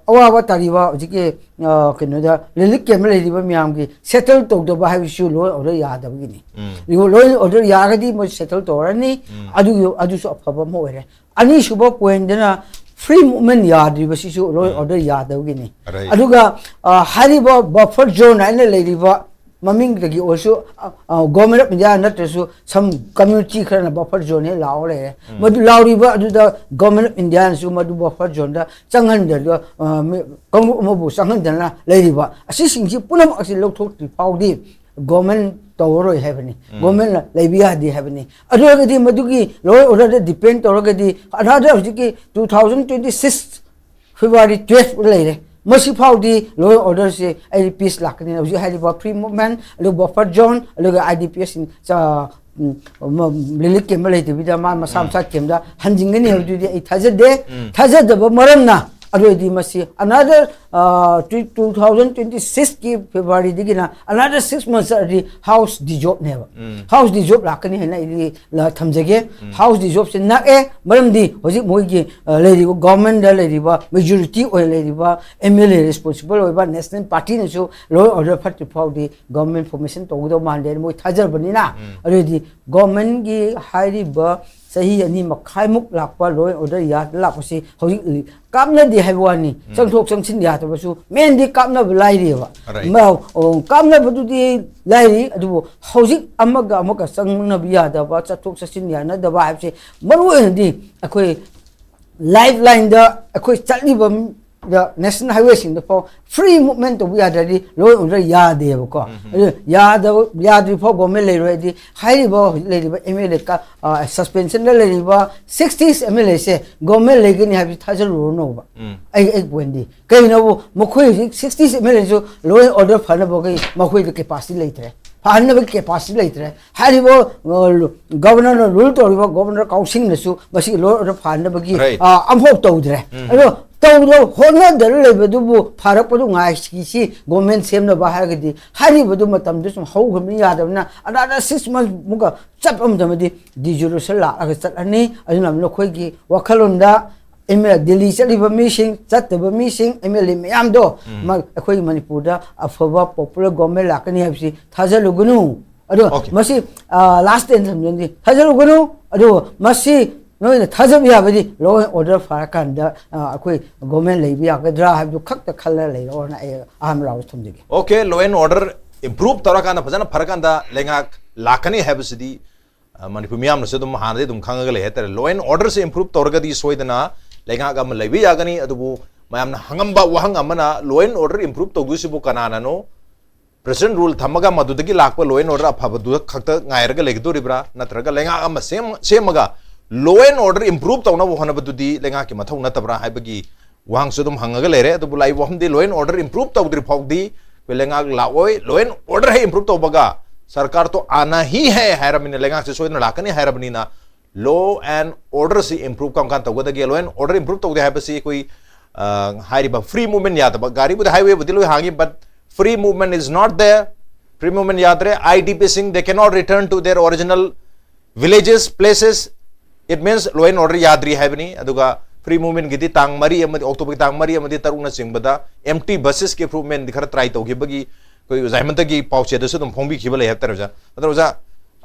ꯑꯋꯥꯕ ꯇꯥꯔꯤꯕ ꯍꯧꯖꯤꯛꯀꯤ, ꯑ, ꯀꯩꯅꯣꯗ ꯔꯤꯂꯤꯐ ꯀꯦꯝꯞ ꯂꯩꯔꯤꯕ ꯃꯌꯥꯝꯒꯤ ꯁꯦꯇꯜ ꯇꯧꯗꯕ ꯍꯥꯏꯕꯁꯤꯁꯨ ꯂꯣ ꯑꯣꯔꯗꯔ ꯌꯥꯗꯕꯒꯤꯅꯤ꯫ ꯂꯣ ꯑꯣꯔꯗꯔ ꯌꯥꯔꯒꯗꯤ ꯃꯣꯏ ꯁꯦꯇꯜ ꯇꯧꯔꯅꯤ꯫ ꯑꯗꯨꯒꯤ, ꯑꯗꯨꯁꯨ ꯑꯐꯕ ꯑꯃ ꯑꯣꯏꯔꯦ꯫ ꯑꯅꯤꯁꯨꯕ ꯄꯣꯏꯟꯗꯅ ꯐ꯭ꯔꯤ ꯃꯨꯚꯃꯦꯟ ꯌꯥꯗ꯭ꯔꯤꯕꯁꯤꯁꯨ ꯂꯣ ꯑꯣꯔꯗꯔ ꯌꯥꯗꯕꯒꯤꯅꯤ꯫ ꯑꯗꯨꯒ, ꯑ, ꯍꯥꯏꯔꯤꯕ ꯕꯐꯔ ꯖꯣꯟ ꯍꯥꯏꯅ ꯂꯩꯔꯤꯕ ꯃꯃꯤꯡꯗꯒꯤ ꯑꯣꯏꯔꯁꯨ, ꯑ, ꯑ, ꯒꯣꯔꯃꯦꯟ ꯑꯣꯐ ꯏꯟꯗꯤꯌꯥ ꯅꯠꯇ꯭ꯔꯁꯨ ꯁꯝ ꯀꯝꯃ꯭ꯌꯨꯅꯤꯇꯤ ꯈꯔꯅ ꯕꯐꯔ ꯖꯣꯟ ꯍꯦꯛ ꯂꯥꯎꯔ ꯂꯩꯔꯦ꯫ ꯃꯗꯨ ꯂꯥꯎꯔꯤꯕ ꯑꯗꯨꯗ ꯒꯣꯔꯃꯦꯟ ꯑꯣꯐ ꯏꯟꯗꯤꯌꯥꯅꯁꯨ ꯃꯗꯨ ꯕꯐꯔ ꯖꯣꯟꯗ ꯆꯪꯍꯟꯗꯅ, ꯑ, ꯃꯤ, ꯀꯥꯡꯂꯨꯞ ꯑꯃꯕꯨ ꯆꯪꯍꯟꯗꯅ ꯂꯩꯔꯤꯕ ꯑꯁꯤꯁꯤꯡꯁꯤ ꯄꯨꯝꯅꯃꯛ ꯑꯁꯤ ꯂꯧꯊꯣꯛꯇ꯭ꯔꯤ ꯐꯥꯎꯗꯤ ꯒꯣꯔꯃꯦꯟ ꯇꯧꯔꯔꯣꯏ ꯍꯥꯏꯕꯅꯤ꯫ ꯒꯣꯔꯃꯦꯟꯅ ꯂꯩꯕ ꯌꯥꯗꯦ ꯍꯥꯏꯕꯅꯤ꯫ ꯑꯗꯨ ꯑꯣꯏꯔꯒꯗꯤ ꯃꯗꯨꯒꯤ ꯂꯣ ꯑꯣꯔꯗꯔꯗ ꯗꯤꯄꯦꯟ ꯇꯧꯔꯒꯗꯤ ꯑꯅꯥꯗ ꯍꯧꯖꯤꯛꯀꯤ two thousand twenty six February twelve ꯂꯩꯔꯦ꯫ ꯃꯁꯤ ꯐꯥꯎꯗꯤ ꯂꯣ ꯑꯣꯔꯗꯔꯁꯦ ꯑꯩ ꯄꯤꯁ ꯂꯥꯛꯀꯅꯤ꯫ ꯍꯧꯖꯤꯛ ꯍꯥꯏꯔꯤꯕ ꯐ꯭ꯔꯤ ꯃꯨꯚꯃꯦꯟ, ꯑꯗꯨꯒ ꯕꯐꯔ ꯖꯣꯟ, ꯑꯗꯨꯒ I D P S relief camp ꯂꯩꯇꯕꯤꯗ ꯃꯥ ꯃꯁꯥ ꯃꯁꯥ ꯀꯦꯝꯞꯇ ꯍꯟꯖꯤꯟꯒꯅꯤ ꯍꯥꯏꯕꯗꯨꯗꯤ ꯑꯩ ꯊꯥꯖꯗꯦ꯫ ꯊꯥꯖꯗꯕ ꯃꯔꯝꯅ ꯑꯗꯨ ꯑꯣꯏꯔꯗꯤ ꯃꯁꯤ another, ꯑ, two thousand twenty six ꯀꯤ February ꯗꯒꯤꯅ another six months ꯆꯠꯂꯗꯤ ꯍꯥꯎꯁ ꯗꯤꯖꯣꯞꯅꯦꯕ꯫ ꯍꯥꯎꯁ ꯗꯤꯖꯣꯞ ꯂꯥꯛꯀꯅꯤ ꯍꯥꯏꯅ ꯑꯩꯗꯤ ꯂ-, ꯊꯝꯖꯒꯦ꯫ ꯍꯥꯎꯁ ꯗꯤꯖꯣꯞꯁꯦ ꯅꯛꯑꯦ, ꯃꯔꯝꯗꯤ ꯍꯧꯖꯤꯛ ꯃꯣꯏꯒꯤ, ꯑ, ꯂꯩꯔꯤꯕ ꯒꯣꯔꯃꯦꯟꯗ ꯂꯩꯔꯤꯕ ꯃꯦꯖꯣꯔꯤꯇꯤ ꯑꯣꯏꯅ ꯂꯩꯔꯤꯕ ꯑꯦꯝ ꯑꯦꯜ ꯑꯦ ꯔꯦꯁꯄꯣꯟꯁꯤꯕꯜ ꯑꯣꯏꯕ ꯅꯦꯁꯅꯦꯜ ꯄꯥꯔꯇꯤꯅꯁꯨ ꯂꯣ ꯑꯣꯔꯗꯔ ꯐꯠꯇ꯭ꯔꯤ ꯐꯥꯎꯗꯤ ꯒꯣꯔꯃꯦꯟ ꯐꯣꯔꯃꯦꯁꯟ ꯇꯧꯒꯗꯧ ꯃꯥꯟꯗꯦ ꯍꯥꯏꯅ ꯃꯣꯏ ꯊꯥꯖꯕꯅꯤꯅ꯫ ꯑꯗꯨꯑꯣꯏꯗꯤ ꯒꯣꯔꯃꯦꯟꯒꯤ ꯍꯥꯏꯔꯤꯕ ꯆꯍꯤ ꯑꯅꯤ ꯃꯈꯥꯏꯃꯨꯛ ꯂꯥꯛꯄ ꯂꯣ ꯑꯦꯟ ꯑꯣꯔꯗꯔ ꯌꯥꯗ ꯂꯥꯛꯄꯁꯤ ꯍꯧꯖꯤꯛ ꯀꯥꯞꯅꯗꯦ ꯍꯥꯏꯕ ꯋꯥꯅꯤ꯫ ꯆꯪꯊꯣꯛ ꯆꯪꯁꯤꯟ ꯌꯥꯗꯕꯁꯨ ꯃꯦꯟꯗꯤ ꯀꯥꯞꯅꯕ ꯂꯥꯏꯔꯤꯑꯕ꯫ ꯃ-, ꯑꯣ, ꯀꯥꯞꯅꯕꯗꯨꯗꯤ ꯂꯥꯏꯔꯤ, ꯑꯗꯨꯕꯨ ꯍꯧꯖꯤꯛ ꯑꯃꯒ ꯑꯃꯒ ꯆꯪꯅꯕ ꯌꯥꯗꯕ, ꯆꯠꯊꯣꯛ ꯆꯠꯁꯤꯟ ꯌꯥꯅꯗꯕ ꯍꯥꯏꯕꯁꯦ ꯃꯔꯨ ꯑꯣꯏꯅꯗꯤ ꯑꯩꯈꯣꯏ ꯂꯥꯏꯐ ꯂꯥꯏꯟꯗ ꯑꯩꯈꯣꯏ ꯆꯠꯂꯤꯕ ꯗ ꯅꯦꯁꯅꯦꯜ ꯍꯥꯏꯋꯦꯁꯤꯡꯗ ꯐꯥꯎ ꯐ꯭ꯔꯤ ꯃꯨꯚꯃꯦꯟ ꯇꯧꯕ ꯌꯥꯗ꯭ꯔꯗꯤ ꯂꯣ ꯑꯦꯟ ꯑꯣꯔꯗꯔ ꯌꯥꯗꯦꯕꯀꯣ꯫ ꯑꯗꯨ ꯌꯥꯗꯕ ꯌꯥꯗ꯭ꯔꯤ ꯐꯥꯎ ꯒꯣꯔꯃꯦꯟ ꯂꯩꯔꯣꯏ ꯍꯥꯏꯗꯤ ꯍꯥꯏꯔꯤꯕ ꯍꯧꯖꯤꯛ ꯂꯩꯔꯤꯕ ꯑꯦꯝ ꯑꯦꯜ ꯑꯦ ꯁꯁꯄꯦꯟꯁꯟꯗ ꯂꯩꯔꯤꯕ ꯁꯤꯛꯁꯇꯤꯁ ꯑꯦꯝ ꯑꯦꯜ ꯑꯦꯁꯦ ꯒꯣꯔꯃꯦꯟ ꯂꯩꯒꯅꯤ ꯍꯥꯏꯕꯁꯤ ꯊꯥꯖꯔꯨꯔꯅꯣꯕ꯫ ꯑꯩ ꯑꯩ ꯄꯣꯏꯟꯗꯤ ꯀꯩꯅꯣꯕꯨ ꯃꯈꯣꯏ ꯍꯧꯖꯤꯛ ꯁꯤꯛꯁꯇꯤꯁ ꯑꯦꯝ ꯑꯦꯜ ꯑꯦꯁꯨ ꯂꯣ ꯑꯦꯟ ꯑꯣꯔꯗꯔ ꯐꯅꯕꯒꯤ ꯃꯈꯣꯏꯗ ꯀꯦꯄꯥꯁꯤꯇꯤ ꯂꯩꯇ꯭ꯔꯦ, ꯐꯍꯟꯅꯕꯒꯤ ꯀꯦꯄꯥꯁꯤꯇꯤ ꯂꯩꯇ꯭ꯔꯦ꯫ ꯍꯥꯏꯔꯤꯕ ꯒꯣꯕꯔꯅꯔꯅ ꯔꯨꯜ ꯇꯧꯔꯤꯕ ꯒꯣꯕꯔꯅꯔ ꯀꯥꯎꯟꯁꯤꯜꯅꯁꯨ ꯃꯁꯤꯒꯤ ꯂꯣ ꯑꯦꯟ ꯑꯣꯔꯗꯔ ꯐꯍꯟꯅꯕꯒꯤ Right. ꯑ, ꯑꯃꯐꯥꯎ ꯇꯧꯗ꯭ꯔꯦ꯫ ꯑꯗꯣ ꯇꯧꯗ ꯍꯣꯠꯅꯗꯅ ꯂꯩꯕꯗꯨꯕꯨ ꯐꯔꯛꯄꯗꯨ ꯉꯥꯏꯁꯤ ꯒꯣꯔꯃꯦꯟ ꯁꯦꯝꯅꯕ ꯍꯥꯏꯔꯒꯗꯤ ꯍꯥꯏꯔꯤꯕꯗꯨ ꯃꯇꯝꯗꯨ ꯁꯨꯝ ꯍꯧꯈ꯭ꯔꯕꯅꯤ ꯌꯥꯗꯕꯅꯤꯅ ꯑꯅꯥꯗ ꯁꯤꯛꯁ ꯃꯟꯁ ꯃꯨꯛꯀ ꯆꯠꯄ ꯃꯇꯝꯗꯗꯤ ꯗꯤꯖꯣꯂꯨꯁꯟ ꯂꯥꯛꯑꯒ ꯆꯠꯂꯅꯤ꯫ ꯑꯗꯨꯅ ꯅꯈꯣꯏꯒꯤ ꯋꯥꯈꯜꯂꯣꯟꯗ ꯑꯦꯝ ꯑꯦꯜ ꯗꯤꯜꯂꯤ ꯆꯠꯂꯤꯕ ꯃꯤꯁꯤꯡ, ꯆꯠꯇꯕ ꯃꯤꯁꯤꯡ, ꯑꯦꯝ ꯑꯦꯜ ꯑꯦ ꯃꯌꯥꯝꯗꯣ ꯃ- ꯑꯩꯈꯣꯏꯒꯤ ꯃꯅꯤꯄꯨꯔꯗ ꯑꯐꯕ ꯄꯣꯄꯨꯂꯔ ꯒꯣꯔꯃꯦꯟ ꯂꯥꯛꯀꯅꯤ ꯍꯥꯏꯕꯁꯤ ꯊꯥꯖꯜꯂꯨꯒꯅꯨ꯫ ꯑꯗꯣ Okay. ꯃꯁꯤ ꯂꯥꯁ ꯇꯦꯟ ꯊꯝꯖꯟꯗꯤ ꯊꯥꯖꯜꯂꯨꯒꯅꯨ꯫ ꯑꯗꯨ ꯃꯁꯤ ꯅꯣꯏꯅ ꯊꯥꯖꯕ ꯌꯥꯕꯗꯤ ꯂꯣ ꯑꯦꯟ ꯑꯣꯔꯗꯔ ꯐꯔꯀꯥꯟꯗ ꯑ, ꯑꯩꯈꯣꯏ ꯒꯣꯔꯃꯦꯟ ꯂꯩꯕ ꯌꯥꯒꯗ꯭ꯔꯥ ꯍꯥꯏꯕꯗꯨ ꯈꯛꯇ ꯈꯜꯂ ꯂꯩꯔꯣꯅ ꯑꯩ ꯑꯍꯥꯟꯕ ꯔꯥꯎꯟ ꯊꯝꯖꯒꯦ꯫ Okay, law and order improve ꯇꯧꯔꯀꯥꯟꯗ ꯐꯖꯅ ꯐꯔꯀꯥꯟꯗ ꯂꯩꯉꯥꯛ ꯂꯥꯛꯀꯅꯤ ꯍꯥꯏꯕꯁꯤꯗꯤ ꯑ, ꯃꯅꯤꯄꯨꯔ ꯃꯤꯌꯥꯝꯅꯁꯨ ꯑꯗꯨꯝ ꯍꯥꯟꯅꯗꯤ ꯑꯗꯨꯝ ꯈꯪꯉꯒ ꯂꯩ ꯍꯥꯏꯇꯥꯔꯦ꯫ Law and order say improve ꯇꯧꯔꯒꯗꯤ ꯁꯣꯏꯗꯅ ꯂꯩꯉꯥꯛ ꯑꯃ ꯂꯩꯕ ꯌꯥꯒꯅꯤ꯫ ꯑꯗꯨꯕꯨ ꯃꯌꯥꯝꯅ ꯍꯪꯉꯝꯕ ꯋꯥꯍꯪ ꯑꯃꯅ, law and order improve ꯇꯧꯗꯣꯏꯁꯤꯕꯨ ꯀꯅꯥꯅꯅꯣ? President rule ꯊꯝꯃꯒ ꯃꯗꯨꯗꯒꯤ ꯂꯥꯛꯄ law and order ꯑꯐꯕꯗꯨ ꯈꯛꯇ ꯉꯥꯏꯔꯒ ꯂꯩꯒꯗꯣꯔꯤꯕ꯭ꯔꯥ? ꯅꯠꯇ꯭ꯔꯒ ꯂꯩꯉꯥꯛ ꯑꯃ ꯁꯦꯝ-, ꯁꯦꯝꯃꯒ law and order improve ꯇꯧꯅꯕ ꯍꯣꯠꯅꯕꯗꯨꯗꯤ ꯂꯩꯉꯥꯛꯀꯤ ꯃꯊꯧ ꯅꯠꯇꯕ꯭ꯔꯥ ꯍꯥꯏꯕꯒꯤ ꯋꯥꯍꯪꯁꯨ ꯑꯗꯨꯝ ꯍꯪꯉꯒ ꯂꯩꯔꯦ꯫ ꯑꯗꯨꯕꯨ ꯂꯥꯛꯏꯕ ꯋꯥꯐꯝꯗꯤ law and order improve ꯇꯧꯗ꯭ꯔꯤ ꯐꯥꯎꯗꯤ ꯑꯩꯈꯣꯏ ꯂꯩꯉꯥꯛ ꯂꯥꯛꯑꯣꯏ꯫ Law and order ꯍꯦꯛ improve ꯇꯧꯕꯒ ꯁꯔꯀꯥꯔ ꯇꯣ ꯑꯥꯅꯥ ꯍꯤ ꯍꯦ ꯍꯥꯏꯔꯕꯅꯤꯅ, ꯂꯩꯉꯥꯛꯁꯦ ꯁꯣꯏꯗꯅ ꯂꯥꯛꯀꯅꯤ ꯍꯥꯏꯔꯕꯅꯤꯅ, law and order ꯁꯤ improve ꯀꯔꯝ ꯀꯥꯟꯗ ꯇꯧꯒꯗꯒꯦ? Law and order improve ꯇꯧꯗꯦ ꯍꯥꯏꯕꯁꯤ ꯑꯩꯈꯣꯏ ꯑ, ꯍꯥꯏꯔꯤꯕ free movement ꯌꯥꯗꯕ, ꯒꯥꯔꯤꯕꯨꯗꯤ highway ꯕꯨꯗꯤ ꯂꯣꯏ ꯍꯥꯡꯉꯤ, but free movement is not there. Free movement ꯌꯥꯗ꯭ꯔꯦ꯫ IDP ꯁꯤꯡ, they cannot return to their original villages, places. It means law and order ꯌꯥꯗ꯭ꯔꯤ ꯍꯥꯏꯕꯅꯤ꯫ ꯑꯗꯨꯒ free movement ꯒꯤꯗꯤ ꯇꯥꯡ ꯃꯔꯤ ꯑꯃꯗꯤ, ꯑꯣꯛꯇꯣꯕꯔꯒꯤ ꯇꯥꯡ ꯃꯔꯤ ꯑꯃꯗꯤ ꯇꯔꯨꯛꯅ ꯆꯤꯡꯕꯗ empty buses ꯀꯤ free movement ꯗꯤ ꯈꯔ try ꯇꯧꯈꯤꯕꯒꯤ ꯑꯩꯈꯣꯏ ꯑꯣꯖꯥ ꯍꯦꯃꯟꯇꯒꯤ ꯄꯥꯎꯆꯦꯗꯁꯨ ꯑꯗꯨꯝ ꯐꯣꯡꯕꯤꯈꯤꯕ ꯂꯩ ꯍꯥꯏꯕ ꯇꯥꯔꯦ ꯑꯣꯖꯥ꯫ ꯑꯗꯨꯅ ꯑꯣꯖꯥ,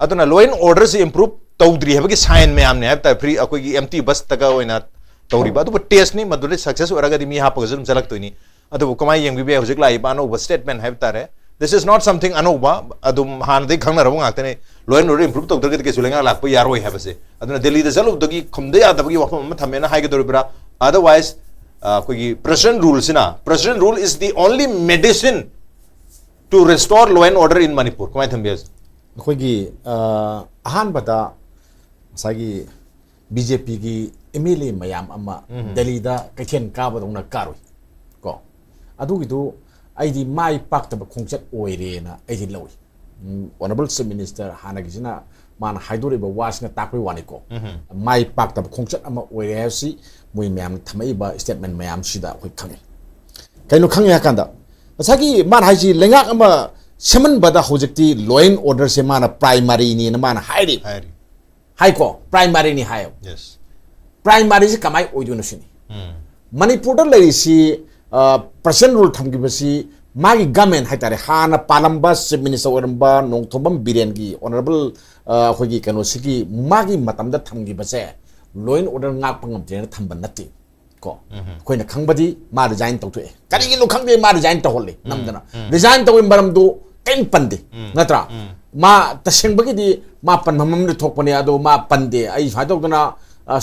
ꯑꯗꯨꯅ law and order ꯁꯤ improve ꯇꯧꯗ꯭ꯔꯤ ꯍꯥꯏꯕꯒꯤ sign ꯃꯌꯥꯝꯅꯦ ꯍꯥꯏꯕ ꯇꯥꯔꯦ꯫ Free, ꯑꯩꯈꯣꯏꯒꯤ empty bus ꯇꯒ ꯑꯣꯏꯅ ꯇꯧꯔꯤꯕ꯫ ꯑꯗꯨꯕꯨ test ꯅꯤ, ꯃꯗꯨꯗ success ꯑꯣꯏꯔꯒꯗꯤ ꯃꯤ ꯍꯥꯞꯄꯒꯁꯨ ꯑꯗꯨꯝ ꯆꯠꯂꯛꯇꯣꯏꯅꯤ꯫ ꯑꯗꯨꯕꯨ ꯀꯃꯥꯏꯅ ꯌꯦꯡꯕꯤꯕ ꯌꯥꯏ? ꯍꯧꯖꯤꯛ ꯂꯥꯛꯏꯕ ꯑꯅꯧꯕ statement ꯍꯥꯏꯕ ꯇꯥꯔꯦ, this is not something ꯑꯅꯧꯕ, ꯑꯗꯨꯝ ꯍꯥꯟꯅꯗꯒꯤ ꯈꯪꯅꯔꯕ ꯉꯥꯛꯇꯅꯤ꯫ Law and order improve ꯇꯧꯗ꯭ꯔꯒꯗꯤ ꯀꯩꯁꯨ ꯂꯩꯉꯥꯛ ꯂꯥꯛꯄ ꯌꯥꯔꯣꯏ ꯍꯥꯏꯕꯁꯦ꯫ ꯑꯗꯨꯅ ꯗꯦꯜꯂꯤꯗ ꯆꯠꯂꯨꯕꯗꯒꯤ ꯈꯨꯝꯗ ꯌꯥꯗꯕꯒꯤ ꯋꯥꯐꯝ ꯑꯃ ꯊꯝꯃꯦꯅ ꯍꯥꯏꯒꯗꯧꯔꯤꯕ꯭ꯔꯥ? Otherwise, ꯑꯩꯈꯣꯏꯒꯤ president ruleꯁꯤꯅ, president rule is the only medicine to restore law and order in Manipur? ꯀꯃꯥꯏꯅ ꯊꯝꯕꯤꯔꯁꯤ? ꯑꯩꯈꯣꯏꯒꯤ ꯑ, ꯑꯍꯥꯟꯕꯗ ꯉꯁꯥꯏꯒꯤ ꯕꯤ ꯖꯦ ꯄꯤꯒꯤ ꯑꯦꯝ ꯑꯦꯜ ꯑꯦ ꯃꯌꯥꯝ ꯑꯃ ꯗꯦꯜꯂꯤꯗ ꯀꯩꯊꯦꯜ ꯀꯥꯕꯗꯧꯅ ꯀꯥꯔꯨꯏ ꯀꯣ꯫ ꯑꯗꯨꯒꯤꯗꯨ ꯑꯩꯗꯤ ꯃꯥꯏ ꯄꯥꯛꯇꯕ ꯈꯣꯡꯆꯠ ꯑꯣꯏꯔꯦꯅ ꯑꯩꯗꯤ ꯂꯧꯏ꯫ ꯑꯣꯅꯔꯦꯕꯜ ꯆꯤꯐ ꯃꯤꯅꯤꯁꯇꯔ ꯍꯥꯟꯅꯒꯤꯁꯤꯅ ꯃꯥꯅ ꯍꯥꯏꯗꯣꯔꯤꯕ ꯋꯥꯁꯤꯅ ꯇꯥꯛꯄꯩ ꯋꯥꯅꯤꯀꯣ꯫ ꯃꯥꯏ ꯄꯥꯛꯇꯕ ꯈꯣꯡꯆꯠ ꯑꯃ ꯑꯣꯏꯔꯦ ꯍꯥꯏꯕꯁꯤ ꯃꯣꯏ ꯃꯌꯥꯝꯅ ꯊꯝꯃꯛꯏꯕ ꯏꯁꯇꯦꯠꯃꯦꯟ ꯃꯌꯥꯝꯁꯤꯗ ꯑꯩꯈꯣꯏ ꯈꯪꯉꯤ꯫ ꯀꯩꯅꯣ ꯈꯪꯉꯦ ꯍꯥꯏ ꯀꯥꯟꯗ ꯉꯁꯥꯏꯒꯤ ꯃꯥꯅ ꯍꯥꯏꯁꯤ ꯂꯩꯉꯥꯛ ꯑꯃ ꯁꯦꯝꯍꯟꯕꯗ ꯍꯧꯖꯤꯛꯇꯤ law and orderꯁꯦ ꯃꯥꯅ primaryꯅꯦꯅ ꯃꯥꯅ ꯍꯥꯏꯔꯤ꯫ ꯍꯥꯏꯔꯤ꯫ ꯍꯥꯏꯀꯣ, primaryꯅꯤ ꯍꯥꯏꯌꯦꯕ꯫ ꯌꯦꯁ꯫ Primaryꯁꯤ ꯀꯃꯥꯏꯅ ꯑꯣꯏꯗꯣꯏꯅꯣ ꯁꯤꯅꯤ꯫ ꯃꯅꯤꯄꯨꯔꯗ ꯂꯩꯔꯤꯁꯤ president rule ꯊꯝꯈꯤꯕꯁꯤ ꯃꯥꯒꯤ government ꯍꯥꯏꯇꯥꯔꯦ, ꯍꯥꯟꯅ ꯄꯥꯜꯂꯝꯕ ꯆꯤꯐ ꯃꯤꯅꯤꯁꯇꯔ ꯑꯣꯏꯔꯝꯕ ꯅꯣꯡꯊꯣꯝꯕꯝ ꯕꯤꯔꯦꯟꯒꯤ ꯑꯣꯅꯔꯦꯕꯜ ꯑꯩꯈꯣꯏꯒꯤ ꯀꯩꯅꯣꯁꯤꯒꯤ ꯃꯥꯒꯤ ꯃꯇꯝꯗ ꯊꯝꯈꯤꯕꯁꯦ law and order ꯉꯥꯛꯄ ꯉꯝꯗ꯭ꯔꯦꯅ ꯊꯝꯕ ꯅꯠꯇꯦ꯫ ꯀꯣ ꯑꯩꯈꯣꯏꯅ ꯈꯪꯕꯗꯤ ꯃꯥ resign ꯇꯧꯊꯣꯛꯑꯦ꯫ ꯀꯔꯤꯒꯤꯅꯣ ꯈꯪꯗꯦ, ꯃꯥ resign ꯇꯧꯍꯜꯂꯤ ꯅꯝꯗꯅ꯫ Resign ꯇꯧꯕꯒꯤ ꯃꯔꯝꯗꯨ ꯀꯔꯤꯝ ꯄꯟꯗꯦ, ꯅꯠꯇ꯭ꯔꯥ? ꯃꯥ ꯇꯁꯦꯡꯕꯒꯤꯗꯤ ꯃꯥ ꯄꯟꯐꯝ ꯑꯃꯗꯤ ꯊꯣꯛꯄꯅꯦ, ꯑꯗꯣ ꯃꯥ ꯄꯟꯗꯦ꯫ ꯑꯩ ꯁꯨꯃꯥꯏꯅ ꯇꯧꯗꯅ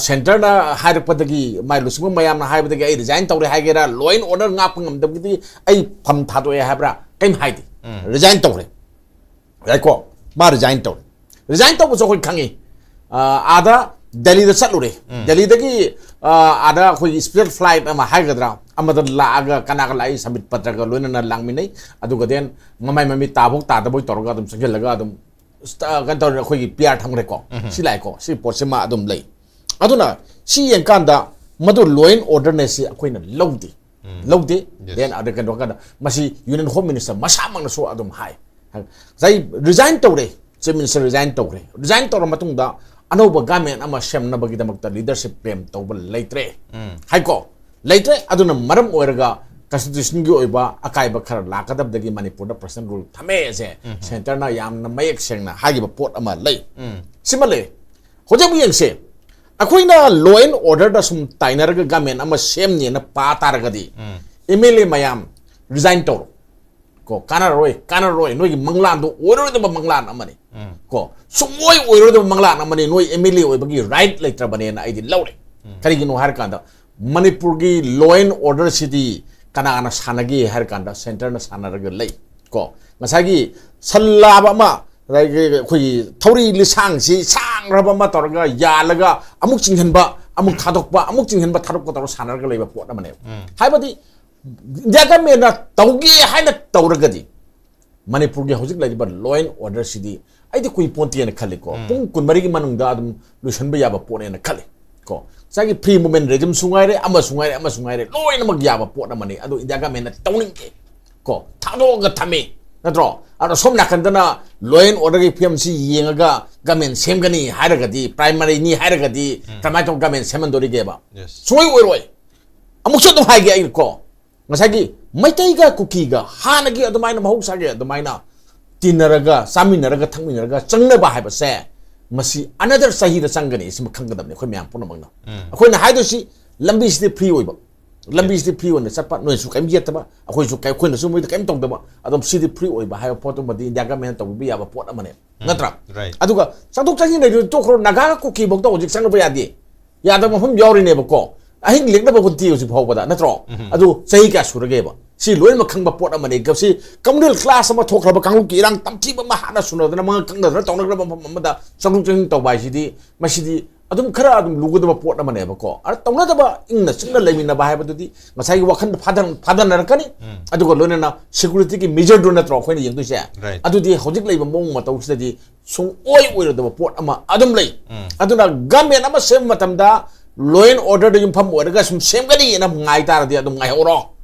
ꯁꯦꯟꯇꯔꯅ ꯍꯥꯏꯔꯛꯄꯗꯒꯤ, ꯃꯥꯏ ꯂꯨꯆꯤꯡꯕ ꯃꯌꯥꯝꯅ ꯍꯥꯏꯕꯗꯒꯤ ꯑꯩ resign ꯇꯧꯔꯦ ꯍꯥꯏꯒꯦꯔꯥ, law and order ꯉꯥꯛꯄ ꯉꯝꯗꯕꯒꯤꯗꯤ ꯑꯩ ꯐꯝ ꯊꯥꯗꯣꯛꯑꯦ ꯍꯥꯏꯕ꯭ꯔꯥ, ꯀꯔꯤꯝ ꯍꯥꯏꯗꯦ꯫ Resign ꯇꯧꯔꯦ꯫ ꯌꯥꯏꯀꯣ? ꯃꯥ resign ꯇꯧꯔꯦ꯫ Resign ꯇꯧꯕꯁꯨ ꯑꯩꯈꯣꯏ ꯈꯪꯉꯤ꯫ ꯑꯥ, ꯑꯥꯗ ꯗꯦꯜꯂꯤꯗ ꯆꯠꯂꯨꯔꯦ꯫ ꯗꯦꯜꯂꯤꯗꯒꯤ, ꯑꯥ, ꯑꯥꯗ ꯑꯩꯈꯣꯏꯒꯤ special flight ꯑꯃ ꯍꯥꯏꯒꯗ꯭ꯔꯥ, ꯑꯃꯗ ꯂꯥꯛꯑꯒ ꯀꯅꯥꯒ ꯂꯥꯛꯏ, ꯁꯝꯕꯤꯠ ꯄꯇ꯭ꯔꯒ ꯂꯣꯏꯅꯅ ꯂꯥꯛꯃꯤꯟꯅꯩ꯫ ꯑꯗꯨꯒ then ꯃꯃꯥꯏ ꯃꯃꯤꯠ ꯇꯥꯕꯣꯏ ꯇꯥꯗꯕꯣꯏ ꯇꯧꯔꯒ ꯑꯗꯨꯝ ꯆꯪꯁꯤꯜꯂꯒ ꯑꯗꯨꯝ ꯁ-, ꯀꯩꯅꯣ ꯇꯧꯔꯦ, ꯑꯩꯈꯣꯏꯒꯤ ꯄꯤ ꯑꯥꯔ ꯊꯝꯈ꯭ꯔꯦꯀꯣ꯫ ꯁꯤ ꯂꯥꯛꯑꯦꯀꯣ, ꯁꯤ ꯄꯣꯠꯁꯤꯃ ꯑꯗꯨꯝ ꯂꯩ꯫ ꯑꯗꯨꯅ ꯁꯤ ꯌꯦꯡꯀꯥꯟꯗ ꯃꯗꯨ law and orderꯅꯦ ꯁꯤ ꯑꯩꯈꯣꯏꯅ ꯂꯧꯗꯦ꯫ ꯂꯧꯗꯦ꯫ Yes. Then ꯑꯗ ꯀꯩꯅꯣ ꯀꯥꯟꯗ ꯃꯁꯤ Union Home Minister ꯃꯁꯥꯃꯛꯅꯁꯨ ꯑꯗꯨꯝ ꯍꯥꯏ꯫ ꯉꯁꯥꯏ resign ꯇꯧꯔꯦ, Chief Minister resign ꯇꯧꯈ꯭ꯔꯦ꯫ Resign ꯇꯧꯔ ꯃꯇꯨꯡꯗ ꯑꯅꯧꯕ government ꯑꯃ ꯁꯦꯝꯅꯕꯒꯤꯗꯃꯛꯇ leadership frame ꯇꯧꯕ ꯂꯩꯇ꯭ꯔꯦ꯫ ꯍꯥꯏꯀꯣ? ꯂꯩꯇ꯭ꯔꯦ꯫ ꯑꯗꯨꯅ ꯃꯔꯝ ꯑꯣꯏꯔꯒ constitutionꯒꯤ ꯑꯣꯏꯕ ꯑꯀꯥꯏꯕ ꯈꯔ ꯂꯥꯛꯀꯗꯕꯗꯒꯤ ꯃꯅꯤꯄꯨꯔꯗ president rule ꯊꯝꯃꯦꯁꯦ centreꯅ ꯌꯥꯝꯅ ꯃꯌꯦꯛ ꯁꯦꯡꯅ ꯍꯥꯏꯈꯤꯕ ꯄꯣꯠ ꯑꯃ ꯂꯩ꯫ ꯁꯤꯃ ꯂꯩ꯫ ꯍꯧꯖꯤꯛ ꯑꯃꯨꯛ ꯌꯦꯡꯁꯦ, ꯑꯩꯈꯣꯏꯅ law and orderꯗ ꯁꯨꯝ ꯇꯥꯏꯅꯔꯒ government ꯑꯃ ꯁꯦꯝꯅꯦꯅ ꯄꯥ ꯇꯥꯔꯒꯗꯤ ꯑꯦꯝ ꯑꯦꯜ ꯑꯦ ꯃꯌꯥꯝ resign ꯇꯧꯔꯣ꯫ ꯀꯣ, ꯀꯥꯟꯅꯔꯔꯣꯏ, ꯀꯥꯟꯅꯔꯔꯣꯏ, ꯅꯣꯏꯒꯤ ꯃꯪꯂꯥꯟꯗꯣ ꯑꯣꯏꯔꯔꯣꯏꯗꯕ ꯃꯪꯂꯥꯟ ꯑꯃꯅꯤ꯫ ꯀꯣ, ꯁꯨꯡꯑꯣꯏ ꯑꯣꯏꯔꯣꯏꯗꯕ ꯃꯪꯂꯥꯟ ꯑꯃꯅꯤ, ꯅꯣꯏ ꯑꯦꯝ ꯑꯦꯜ ꯑꯦ ꯑꯣꯏꯕꯒꯤ right ꯂꯩꯇ꯭ꯔꯕꯅꯦꯅ ꯑꯩꯗꯤ ꯂꯧꯔꯦ꯫ ꯀꯔꯤꯒꯤꯅꯣ ꯍꯥꯏꯔꯀꯥꯟꯗ ꯃꯅꯤꯄꯨꯔꯒꯤ law and order ꯁꯤꯗꯤ ꯀꯅꯥꯅ ꯁꯥꯟꯅꯒꯦ ꯍꯥꯏꯔ ꯀꯥꯟꯗ centre ꯅ ꯁꯥꯟꯅꯔꯒ ꯂꯩ꯫ ꯀꯣ, ꯉꯁꯥꯏꯒꯤ ꯁꯟ ꯂꯥꯕ ꯑꯃ, ꯑꯗꯒꯤ ꯑꯩꯈꯣꯏꯒꯤ ꯊꯧꯔꯤ ꯂꯤꯁꯥꯡꯁꯤ ꯁꯥꯡꯈ꯭ꯔꯕ ꯑꯃ ꯇꯧꯔꯒ ꯌꯥꯜꯂꯒ ꯑꯃꯨꯛ ꯆꯤꯡꯍꯟꯕ, ꯑꯃꯨꯛ ꯊꯥꯗꯣꯛꯄ, ꯑꯃꯨꯛ ꯆꯤꯡꯍꯟꯕ, ꯊꯥꯗꯣꯛꯄ ꯇꯧꯔꯒ ꯁꯥꯟꯅꯔꯒ ꯂꯩꯕ ꯄꯣꯠ ꯑꯃꯅꯦꯕ꯫ ꯍꯥꯏꯕꯗꯤ India government ꯅ ꯇꯧꯒꯦ ꯍꯥꯏꯅ ꯇꯧꯔꯒꯗꯤ ꯃꯅꯤꯄꯨꯔꯒꯤ ꯍꯧꯖꯤꯛ ꯂꯩꯔꯤꯕ law and order ꯁꯤꯗꯤ ꯑꯩꯗꯤ ꯀꯨꯏ ꯄꯣꯟꯇꯦꯅ ꯈꯜꯂꯤꯀꯣ꯫ ꯄꯨꯡ ꯀꯨꯟꯃꯔꯤꯒꯤ ꯃꯅꯨꯡꯗ ꯑꯗꯨꯝ ꯂꯣꯏꯁꯤꯟꯕ ꯌꯥꯕ ꯄꯣꯠꯅꯦꯅ ꯈꯜꯂꯤ꯫ ꯀꯣ, ꯉꯁꯥꯏꯒꯤ free movement regime ꯁꯨ ꯉꯥꯏꯔꯦ, ꯑꯃꯁꯨ ꯉꯥꯏꯔꯦ, ꯑꯃꯁꯨ ꯉꯥꯏꯔꯦ, ꯂꯣꯏꯅꯃꯛ ꯌꯥꯕ ꯄꯣꯠ ꯑꯃꯅꯤ꯫ ꯑꯗꯨ India government ꯅ ꯇꯧꯅꯤꯡꯗꯦ꯫ ꯀꯣ, ꯊꯥꯗꯣꯛꯑꯒ ꯊꯝꯃꯤ, ꯅꯠꯇ꯭ꯔꯣ? ꯑꯗꯣ ꯁꯣꯝ ꯅꯥꯀꯟꯗꯅ law and order ꯒꯤ ꯐꯤꯕꯝꯁꯤ ꯌꯦꯡꯉꯒ government ꯁꯦꯝꯒꯅꯤ ꯍꯥꯏꯔꯒꯗꯤ, primary ꯅꯤ ꯍꯥꯏꯔꯒꯗꯤ, ꯀꯃꯥꯏꯅ ꯇꯧꯔꯒ government ꯁꯦꯝꯍꯟꯗꯣꯔꯤꯒꯦꯕ? ꯁꯨꯡꯑꯣꯏ ꯑꯣꯏꯔꯣꯏ꯫ ꯑꯃꯨꯛꯁꯨ ꯑꯗꯨꯝ ꯍꯥꯏꯒꯦ ꯑꯩ ꯀꯣ, ꯉꯁꯥꯏꯒꯤ ꯃꯩꯇꯩꯒ ꯀꯨꯀꯤꯒ ꯍꯥꯟꯅꯒꯤ ꯑꯗꯨꯃꯥꯏꯅ, ꯃꯍꯧꯁꯥꯒꯤ ꯑꯗꯨꯃꯥꯏꯅ ꯇꯤꯟꯅꯔꯒ, ꯆꯥꯃꯤꯟꯅꯔꯒ, ꯊꯛꯃꯤꯟꯅꯔꯒ ꯆꯪꯅꯕ ꯍꯥꯏꯕꯁꯦ, ꯃꯁꯤ another ꯆꯍꯤꯗ ꯆꯪꯒꯅꯤ꯫ ꯁꯤꯃ ꯈꯪꯒꯗꯕꯅꯤ ꯑꯩꯈꯣꯏ ꯃꯌꯥꯝ ꯄꯨꯝꯅꯃꯛꯅ꯫ ꯑꯩꯈꯣꯏꯅ ꯍꯥꯏꯗꯣꯏꯁꯤ, ꯂꯝꯕꯤꯁꯤꯗꯤ free ꯑꯣꯏꯕ, ꯂꯝꯕꯤꯁꯤꯗꯤ free ꯑꯣꯏꯅ ꯆꯠꯄ, ꯅꯣꯏꯁꯨ ꯀꯔꯤꯝ ꯌꯦꯠꯇꯕ, ꯑꯩꯈꯣꯏꯁꯨ ꯀꯩ-, ꯑꯩꯈꯣꯏꯅꯁꯨ ꯃꯣꯏꯗ ꯀꯔꯤꯝ ꯇꯧꯗꯕ, ꯑꯗꯨꯝ ꯁꯤꯗꯤ free ꯑꯣꯏꯕ ꯍꯥꯏꯕ ꯄꯣꯠꯇꯨꯃꯗꯤ India government ꯅ ꯇꯧꯕꯤꯕ ꯌꯥꯕ ꯄꯣꯠ ꯑꯃꯅꯦ, ꯅꯠꯇ꯭ꯔꯥ? Right. ꯑꯗꯨꯒ ꯆꯪꯊꯣꯛ ꯆꯪꯁꯤꯟ ꯂꯩꯗꯨꯗꯤ ꯇꯣꯛꯈ꯭ꯔꯣ, ꯅꯥꯒꯥꯒ ꯀꯨꯀꯤꯐꯧꯗ ꯍꯧꯖꯤꯛ ꯆꯪꯕ ꯌꯥꯗꯦ, ꯌꯥꯗꯕ ꯃꯐꯝ ꯌꯥꯎꯔꯤꯅꯦꯕꯀꯣ꯫ ꯑꯍꯤꯡ ꯂꯦꯛꯅꯕ ꯍꯨꯟꯇꯤ ꯍꯧꯖꯤꯛ ꯐꯥꯎꯕꯗ, ꯅꯠꯇ꯭ꯔꯣ? ꯑꯗꯨ ꯆꯍꯤ ꯀꯌꯥ ꯁꯨꯔꯒꯦꯕ? ꯁꯤ ꯂꯣꯏꯅꯃꯛ ꯈꯪꯕ ꯄꯣꯠ ꯑꯃꯅꯤ꯫ ꯁꯤ criminal class ꯑꯃ ꯊꯣꯛꯈ꯭ꯔꯕ ꯀꯥꯡꯂꯨꯞꯀꯤ ꯏꯔꯥꯡ ꯇꯝꯊꯤꯕ ꯑꯃ ꯍꯥꯟꯅ ꯁꯨꯅꯗꯅ ꯃꯉꯛ ꯀꯪꯅꯗꯅ ꯇꯧꯅꯈ꯭ꯔꯕ ꯃꯐꯝ ꯑꯃꯗ ꯆꯪꯊꯣꯛ ꯆꯪꯁꯤꯟ ꯇꯧꯕ ꯍꯥꯏꯁꯤꯗꯤ, ꯃꯁꯤꯗꯤ ꯑꯗꯨꯝ ꯈꯔ ꯑꯗꯨꯝ ꯂꯨꯒꯗꯕ ꯄꯣꯠ ꯑꯃꯅꯦꯕꯀꯣ꯫ ꯑꯗ ꯇꯧꯅꯗꯕ ꯏꯪꯅ ꯆꯤꯛꯅ ꯂꯩꯃꯤꯟꯅꯕ ꯍꯥꯏꯕꯗꯨꯗꯤ ꯉꯁꯥꯏꯒꯤ ꯋꯥꯈꯜꯗ ꯐꯥꯗ-, ꯐꯥꯗꯅꯔꯛꯀꯅꯤ꯫ ꯑꯗꯨꯒ ꯂꯣꯏꯅꯅ security ꯒꯤ measure ꯗꯨ ꯅꯠꯇ꯭ꯔꯣ ꯑꯩꯈꯣꯏꯅ ꯌꯦꯡꯗꯣꯏꯁꯦ? Right. ꯑꯗꯨꯗꯤ ꯍꯧꯖꯤꯛ ꯂꯩꯕ ꯃꯑꯣꯡ ꯃꯇꯧꯁꯤꯗꯗꯤ ꯁꯨꯡꯑꯣꯏ ꯑꯣꯏꯔꯣꯏꯗꯕ ꯄꯣꯠ ꯑꯃ ꯑꯗꯨꯝ ꯂꯩ꯫ ꯑꯗꯨꯅ government ꯑꯃ ꯁꯦꯝꯕ ꯃꯇꯝꯗ law and order ꯗ ꯌꯨꯝꯐꯝ ꯑꯣꯏꯔꯒ ꯁꯨꯝ ꯁꯦꯝꯒꯅꯤꯅ ꯉꯥꯏ ꯇꯥꯔꯗꯤ ꯑꯗꯨꯝ ꯉꯥꯏꯍꯧꯔꯣ,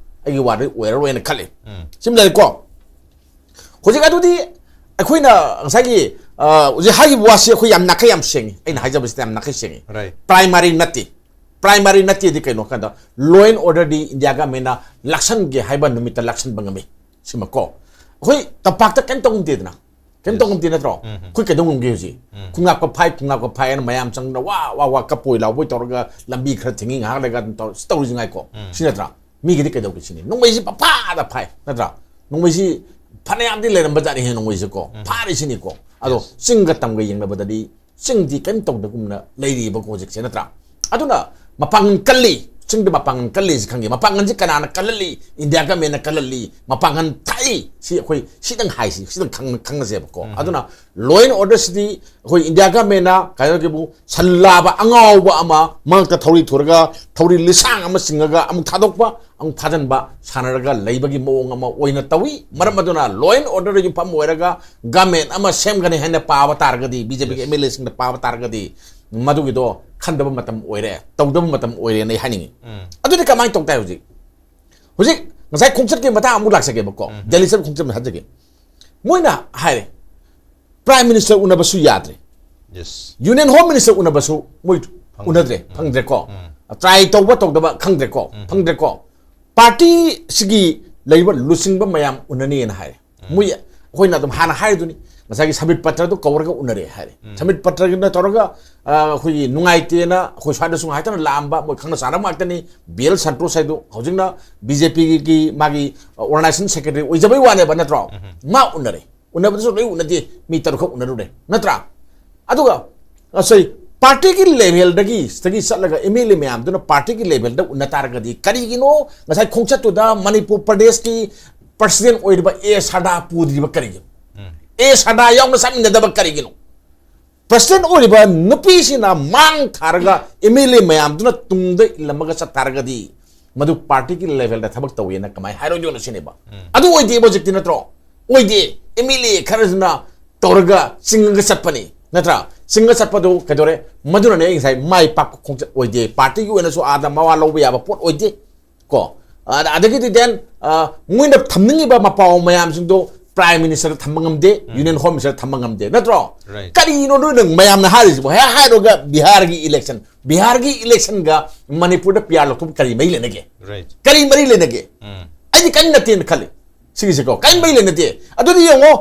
ꯑꯩꯒꯤ ꯋꯥꯗꯤ ꯑꯣꯏꯔꯔꯣꯏꯅ ꯈꯜꯂꯤ꯫ ꯁꯤꯃ ꯂꯩꯔꯦꯀꯣ꯫ ꯍꯧꯖꯤꯛ ꯑꯗꯨꯗꯤ ꯑꯩꯈꯣꯏꯅ ꯉꯁꯥꯏꯒꯤ, ꯑ, ꯍꯧꯖꯤꯛ ꯍꯥꯏꯈꯤꯕ ꯋꯥꯁꯤ ꯑꯩꯈꯣꯏ ꯌꯥꯝ ꯅꯥꯈꯩ ꯌꯥꯝ ꯁꯦꯡꯉꯤ꯫ ꯑꯩꯅ ꯍꯥꯏꯖꯕꯁꯤꯗ ꯌꯥꯝ ꯅꯥꯈꯩ ꯁꯦꯡꯉꯤ꯫ Right. Primary ꯅꯠꯇꯦ꯫ Primary ꯅꯠꯇꯦꯗꯤ ꯀꯩꯅꯣ ꯍꯥꯏ ꯀꯥꯟꯗ, law and order D India government ꯅ ꯂꯥꯛꯁꯟꯒꯦ ꯍꯥꯏꯕ ꯅꯨꯃꯤꯠꯇ ꯂꯥꯛꯁꯟꯕ ꯉꯝꯃꯤ꯫ ꯁꯤꯃꯀꯣ꯫ ꯑꯩꯈꯣꯏ ꯇꯝꯄꯥꯛꯇ ꯀꯩꯝ ꯇꯧ ꯉꯝꯗꯦꯗꯅ꯫ ꯀꯩꯝ ꯇꯧ ꯉꯝꯗꯦ ꯅꯠꯇ꯭ꯔꯣ? ꯑꯩꯈꯣꯏ ꯀꯩꯗꯧ ꯉꯝꯒꯦ ꯍꯧꯖꯤꯛ? ꯈꯨꯟꯒꯥꯛꯄ ꯐꯥꯏ, ꯈꯨꯟꯒꯥꯛꯄ ꯐꯥꯏ ꯍꯥꯏꯅ ꯃꯌꯥꯝ ꯆꯪꯗꯅ ꯋꯥ, ꯋꯥ, ꯋꯥ ꯀꯞꯄꯣꯏ ꯂꯥꯎꯕꯣꯏ ꯇꯧꯔꯒ ꯂꯝꯕꯤ ꯈꯔ ꯊꯤꯡꯉꯤ, ꯉꯥꯏꯍꯥꯛ ꯂꯩꯔꯒ ꯑꯗꯨꯝ ꯇꯧꯔ-, ꯁꯤ ꯇꯧꯔꯤꯁꯤ ꯉꯥꯏꯀꯣ꯫ ꯁꯤ ꯅꯠꯇ꯭ꯔꯥ? ꯃꯤꯒꯤꯗꯤ ꯀꯩꯗꯧꯒꯦ ꯁꯤꯅꯤ? ꯅꯣꯡꯃꯩꯁꯤ ꯄꯐꯥꯗ ꯐꯥꯏ, ꯅꯠꯇ꯭ꯔꯥ? ꯅꯣꯡꯃꯩꯁꯤ ꯐꯅꯌꯥꯝꯗꯤ ꯂꯩꯔꯝꯕ ꯖꯥꯠꯅꯤ ꯍꯦ ꯅꯣꯡꯃꯩꯁꯤꯀꯣ꯫ ꯐꯥꯔꯤꯁꯤꯅꯤꯀꯣ꯫ ꯑꯗꯣ ꯆꯤꯡꯒ ꯇꯝꯒ ꯌꯦꯡꯅꯕꯗꯗꯤ ꯆꯤꯡꯗꯤ ꯀꯔꯤꯝ ꯇꯧꯗꯒꯨꯝꯅ ꯂꯩꯔꯤꯕꯀꯣ ꯍꯧꯖꯤꯛꯁꯦ, ꯅꯠꯇ꯭ꯔꯥ? ꯑꯗꯨꯅ ꯃꯄꯥꯡꯒꯜ ꯀꯜꯂꯤ꯫ ꯆꯤꯡꯗ ꯃꯄꯥꯡꯒꯜ ꯀꯜꯂꯤꯁꯤ ꯈꯪꯒꯦ꯫ ꯃꯄꯥꯡꯒꯜꯁꯤ ꯀꯅꯥꯅ ꯀꯜꯍꯜꯂꯤ? ꯏꯟꯗꯤꯌꯥ ꯒꯃꯦꯟꯅ ꯀꯜꯍꯜꯂꯤ꯫ ꯃꯄꯥꯡꯒꯜ ꯊꯥꯛꯏ꯫ ꯁꯤ ꯑꯩꯈꯣꯏ ꯁꯤꯗꯪ ꯍꯥꯏꯁꯤ, ꯁꯤꯗꯪ ꯈꯪ-, ꯈꯪꯅꯁꯦꯕꯀꯣ꯫ ꯑꯗꯨꯅ law and order ꯁꯤꯗꯤ ꯑꯩꯈꯣꯏ ꯏꯟꯗꯤꯌꯥ ꯒꯃꯦꯟꯅ ꯀꯩꯅꯣꯒꯤꯕꯨ ꯁꯟ ꯂꯥꯕ ꯑꯉꯥꯎꯕ ꯑꯃ ꯃꯔꯛꯇ ꯊꯧꯔꯤ ꯊꯨꯔꯒ, ꯊꯧꯔꯤ ꯂꯤꯁꯥꯡ ꯑꯃ ꯆꯤꯡꯉꯒ ꯑꯃꯨꯛ ꯊꯥꯗꯣꯛꯄ, ꯑꯃꯨꯛ ꯐꯥꯖꯤꯟꯕ ꯁꯥꯟꯅꯔꯒ ꯂꯩꯕꯒꯤ ꯃꯑꯣꯡ ꯑꯃ ꯑꯣꯏꯅ ꯇꯧꯏ꯫ ꯃꯔꯝ ꯑꯗꯨꯅ law and order ꯗ ꯌꯨꯝꯐꯝ ꯑꯣꯏꯔꯒ ꯒꯃꯦꯟ ꯑꯃ ꯁꯦꯝꯒꯅꯤ ꯍꯥꯏꯅ ꯄꯥꯕ ꯇꯥꯔꯒꯗꯤ, ꯕꯤ ꯖꯦ ꯄꯤꯒꯤ ꯑꯦꯝ ꯑꯦꯜ ꯑꯦꯁꯤꯡꯅ ꯄꯥꯕ ꯇꯥꯔꯒꯗꯤ, ꯃꯗꯨꯒꯤꯗꯣ ꯈꯟꯗꯕ ꯃꯇꯝ ꯑꯣꯏꯔꯦ, ꯇꯧꯗꯕ ꯃꯇꯝ ꯑꯣꯏꯔꯦꯅ ꯑꯩ ꯍꯥꯏꯅꯤꯡꯉꯤ꯫ ꯑꯗꯨꯗꯤ ꯀꯃꯥꯏꯅ ꯇꯧ ꯇꯥꯏ ꯍꯧꯖꯤꯛ? ꯍꯧꯖꯤꯛ ꯉꯁꯥꯏ ꯈꯣꯡꯆꯠꯀꯤ ꯃꯇꯥꯡ ꯑꯃꯨꯛ ꯂꯥꯛꯆꯒꯦꯕꯀꯣ꯫ ꯗꯦꯜꯂꯤ ꯆꯠꯄ ꯈꯣꯡꯆꯠ ꯍꯥꯏꯖꯒꯦ꯫ ꯃꯣꯏꯅ ꯍꯥꯏꯔꯦ, Prime Minister ꯎꯅꯕꯁꯨ ꯌꯥꯗ꯭ꯔꯦ꯫ ꯌꯦꯁ꯫ Union Home Minister ꯎꯅꯕꯁꯨ ꯃꯣꯏ ꯎꯅꯗ꯭ꯔꯦ, ꯐꯪꯗ꯭ꯔꯦꯀꯣ꯫ Try ꯇꯧꯕ ꯇꯧꯗꯕ ꯈꯪꯗ꯭ꯔꯦꯀꯣ, ꯐꯪꯗ꯭ꯔꯦꯀꯣ꯫ Party ꯁꯤꯒꯤ ꯂꯩꯔꯤꯕ ꯂꯨꯆꯤꯡꯕ ꯃꯌꯥꯝ ꯎꯅꯅꯤꯅ ꯍꯥꯏꯔꯦ꯫ ꯃꯣꯏ ꯑꯩꯈꯣꯏꯅ ꯑꯗꯨꯝ ꯍꯥꯟꯅ ꯍꯥꯏꯔꯤꯗꯨꯅꯤ, ꯉꯁꯥꯏꯒꯤ ꯁꯃꯤꯠ ꯄꯇ꯭ꯔꯗꯨ ꯀꯧꯔꯒ ꯎꯅꯔꯦ ꯍꯥꯏꯔꯦ꯫ ꯁꯃꯤꯠ ꯄꯇ꯭ꯔꯒꯤꯅ ꯇꯧꯔꯒ, ꯑ, ꯑꯩꯈꯣꯏꯒꯤ ꯅꯨꯡꯉꯥꯏꯇꯦꯅ ꯑꯩꯈꯣꯏ ꯁ꯭ꯋꯥꯏꯗꯁꯨ ꯉꯥꯏꯇꯅ ꯂꯥꯛꯑꯝꯕ ꯃꯣꯏ ꯈꯪꯅ ꯆꯥꯟꯅꯕ ꯉꯥꯛꯇꯅꯤ꯫ ꯕꯤ ꯑꯦꯜ ꯁꯟꯇꯣꯁ ꯍꯥꯏꯗꯨ ꯍꯧꯖꯤꯛꯅ ꯕꯤ ꯖꯦ ꯄꯤꯒꯤ ꯃꯥꯒꯤ organization secretary ꯑꯣꯏꯖꯕꯩ ꯋꯥꯅꯦꯕ, ꯅꯠꯇ꯭ꯔꯣ? ꯃꯥ ꯎꯅꯔꯦ꯫ ꯎꯅꯕꯗꯁꯨ ꯂꯣꯏ ꯎꯅꯗꯦ, ꯃꯤ ꯇꯔꯨꯛꯈꯛ ꯎꯅꯔꯨꯔꯦ, ꯅꯠꯇ꯭ꯔꯥ? ꯑꯗꯨꯒ ꯉꯁꯥꯏ party ꯒꯤ level ꯗꯒꯤ ꯁꯤꯗꯒꯤ ꯆꯠꯂꯒ ꯑꯦꯝ ꯑꯦꯜ ꯑꯦ ꯃꯌꯥꯝꯗꯨꯅ party ꯒꯤ level ꯗ ꯎꯅ ꯇꯥꯔꯒꯗꯤ, ꯀꯔꯤꯒꯤꯅꯣ ꯉꯁꯥꯏ ꯈꯣꯡꯆꯠꯇꯨꯗ ꯃꯅꯤꯄꯨꯔ ꯄ꯭ꯔꯗꯦꯁꯀꯤ president ꯑꯣꯏꯔꯤꯕ ꯑꯦ ꯁꯥꯗꯥ ꯄꯨꯗ꯭ꯔꯤꯕ ꯀꯔꯤꯒꯤꯅꯣ? ꯑꯦ ꯁꯥꯗꯥ ꯌꯥꯎꯅ ꯆꯠꯃꯤꯟꯅꯗꯕ ꯀꯔꯤꯒꯤꯅꯣ? President ꯑꯣꯏꯔꯤꯕ ꯅꯨꯄꯤꯁꯤꯅ ꯃꯥꯡ ꯊꯥꯔꯒ ꯑꯦꯝ ꯑꯦꯜ ꯑꯦ ꯃꯌꯥꯝꯗꯨꯅ ꯇꯨꯡꯗ ꯏꯜꯂꯝꯃꯒ ꯆꯠ ꯇꯥꯔꯒꯗꯤ, ꯃꯗꯨ party ꯒꯤ level ꯗ ꯊꯕꯛ ꯇꯧꯋꯦꯅ ꯀꯃꯥꯏꯅ ꯍꯥꯏꯔꯣꯏꯗꯣꯏꯅꯣ ꯁꯤꯅꯦꯕ꯫ ꯑꯗꯨ ꯑꯣꯏꯗꯦꯕ ꯍꯧꯖꯤꯛꯇꯤ, ꯅꯠꯇ꯭ꯔꯣ? ꯑꯣꯏꯗꯦ꯫ ꯑꯦꯝ ꯑꯦꯜ ꯑꯦ ꯈꯔꯗꯨꯅ ꯇꯧꯔꯒ ꯆꯤꯡꯉꯒ ꯆꯠꯄꯅꯤ, ꯅꯠꯇ꯭ꯔꯥ? ꯆꯤꯡꯉ ꯆꯠꯄꯗꯨ ꯀꯩꯗꯧꯔꯦ? ꯃꯗꯨꯅꯅꯦ ꯑꯩ ꯉꯁꯥꯏ ꯃꯥꯏ ꯄꯥꯛꯄ ꯈꯣꯡꯆꯠ ꯑꯣꯏꯗꯦ, party ꯒꯤ ꯑꯣꯏꯅꯁꯨ ꯑꯥꯗ ꯃꯋꯥ ꯂꯧꯕ ꯌꯥꯕ ꯄꯣꯠ ꯑꯣꯏꯗꯦ꯫ ꯀꯣ, ꯑ-, ꯑꯗꯒꯤꯗꯤ then, ꯑ, ꯃꯣꯏꯅ ꯊꯝꯅꯤꯡꯉꯤꯕ ꯃꯄꯥꯎ ꯃꯌꯥꯝꯁꯤꯡꯗꯣ Prime Minister ꯗ ꯊꯝꯕ ꯉꯝꯗꯦ, Union Home Minister ꯗ ꯊꯝꯕ ꯉꯝꯗꯦ, ꯅꯠꯇ꯭ꯔꯣ? Right. ꯀꯔꯤꯅꯣ ꯅꯣꯏꯅ ꯃꯌꯥꯝꯅ ꯍꯥꯏꯔꯤꯁꯤꯕꯣ? ꯍꯦꯛ ꯍꯥꯏꯔꯒ ꯕꯤꯍꯥꯔꯒꯤ election, ꯕꯤꯍꯥꯔꯒꯤ election ꯒ ꯃꯅꯤꯄꯨꯔꯗ ꯄꯤ ꯑꯥꯔ ꯂꯧꯊꯣꯛꯄ ꯀꯔꯤ ꯃꯔꯤ ꯂꯩꯅꯒꯦ? Right. ꯀꯔꯤ ꯃꯔꯤ ꯂꯩꯅꯒꯦ? ꯑꯩꯗꯤ ꯀꯔꯤꯝ ꯅꯠꯇꯦꯅ ꯈꯜꯂꯤ꯫ ꯁꯤꯒꯤꯁꯦꯀꯣ, ꯀꯔꯤꯝ ꯃꯔꯤ ꯂꯩꯅꯗꯦ꯫ ꯑꯗꯨꯗꯤ ꯌꯦꯡꯉꯣ,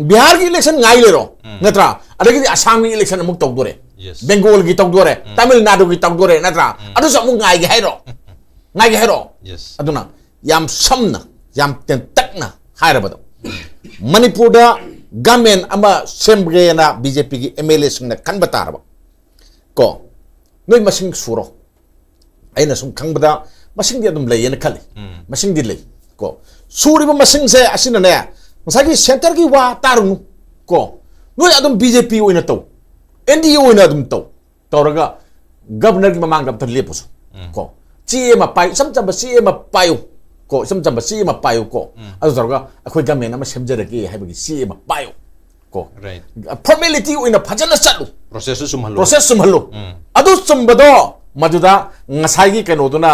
ꯕꯤꯍꯥꯔꯒꯤ election ꯉꯥꯏ ꯂꯩꯔꯣ, ꯅꯠꯇ꯭ꯔꯥ? ꯑꯗꯒꯤꯗꯤ ꯑꯁꯥꯝꯒꯤ election ꯑꯃꯨꯛ ꯇꯧꯗꯣꯔꯦ, Yes. ꯕꯦꯡꯒꯣꯜꯒꯤ ꯇꯧꯗꯣꯔꯦ, ꯇꯥꯃꯤꯜ ꯅꯥꯗꯨꯒꯤ ꯇꯧꯗꯣꯔꯦ, ꯅꯠꯇ꯭ꯔꯥ? ꯑꯗꯨꯁꯨ ꯑꯃꯨꯛ ꯉꯥꯏꯒꯦ ꯍꯥꯏꯔꯣ? ꯉꯥꯏꯒꯦ ꯍꯥꯏꯔꯣ? Yes. ꯑꯗꯨꯅ ꯌꯥꯝ ꯁꯝꯅ, ꯌꯥꯝ ꯇꯦꯟꯇꯛꯅ ꯍꯥꯏꯔꯕꯗꯣ, ꯃꯅꯤꯄꯨꯔꯗ government ꯑꯃ ꯁꯦꯝꯒꯦꯅ ꯕꯤ ꯖꯦ ꯄꯤꯒꯤ ꯑꯦꯝ ꯑꯦꯜ ꯑꯦꯁꯤꯡꯅ ꯈꯟꯕ ꯇꯥꯔꯕ, ꯀꯣ, ꯅꯣꯏ ꯃꯁꯤꯡ ꯁꯨꯔꯣ꯫ ꯑꯩꯅ ꯁꯨꯝ ꯈꯪꯕꯗ ꯃꯁꯤꯡꯗꯤ ꯑꯗꯨꯝ ꯂꯩꯌꯦꯅ ꯈꯜꯂꯤ꯫ ꯃꯁꯤꯡꯗꯤ ꯂꯩ꯫ ꯀꯣ, ꯁꯨꯔꯤꯕ ꯃꯁꯤꯡꯁꯦ ꯑꯁꯤꯅꯅꯦ, ꯉꯁꯥꯏꯒꯤ centreꯒꯤ ꯋꯥ ꯇꯥꯔꯨꯅꯨ꯫ ꯀꯣ, ꯅꯣꯏ ꯑꯗꯨꯝ BJP ꯑꯣꯏꯅ ꯇꯧ, NDA ꯑꯣꯏꯅ ꯑꯗꯨꯝ ꯇꯧ, ꯇꯧꯔꯒ governorꯒꯤ ꯃꯃꯥꯡꯗ ꯑꯝꯇ ꯂꯦꯞꯄꯨꯁꯨ꯫ ꯀꯣ, ꯆꯦ ꯑꯃ ꯄꯥꯏ, ꯏꯆꯝ ꯆꯝꯕ ꯆꯦ ꯑꯃ ꯄꯥꯏꯌꯨ꯫ ꯀꯣ, ꯏꯆꯝ ꯆꯝꯕ ꯆꯦ ꯑꯃ ꯄꯥꯏꯌꯨ꯫ ꯀꯣ, ꯑꯗꯨ ꯇꯧꯔꯒ ꯑꯩꯈꯣꯏ government ꯑꯃ ꯁꯦꯝꯖꯔꯒꯦ ꯍꯥꯏꯕꯒꯤ ꯆꯦ ꯑꯃ ꯄꯥꯏꯌꯨ꯫ ꯀꯣ, Right. Formality ꯑꯣꯏꯅ ꯐꯖꯅ ꯆꯠꯂꯨ꯫ Processꯁꯨ ꯆꯨꯝꯍꯜꯂꯨ꯫ Process ꯆꯨꯝꯍꯜꯂꯨ꯫ ꯑꯗꯨ ꯆꯨꯝꯕꯗꯣ ꯃꯗꯨꯗ ꯉꯁꯥꯏꯒꯤ ꯀꯩꯅꯣꯗꯨꯅ,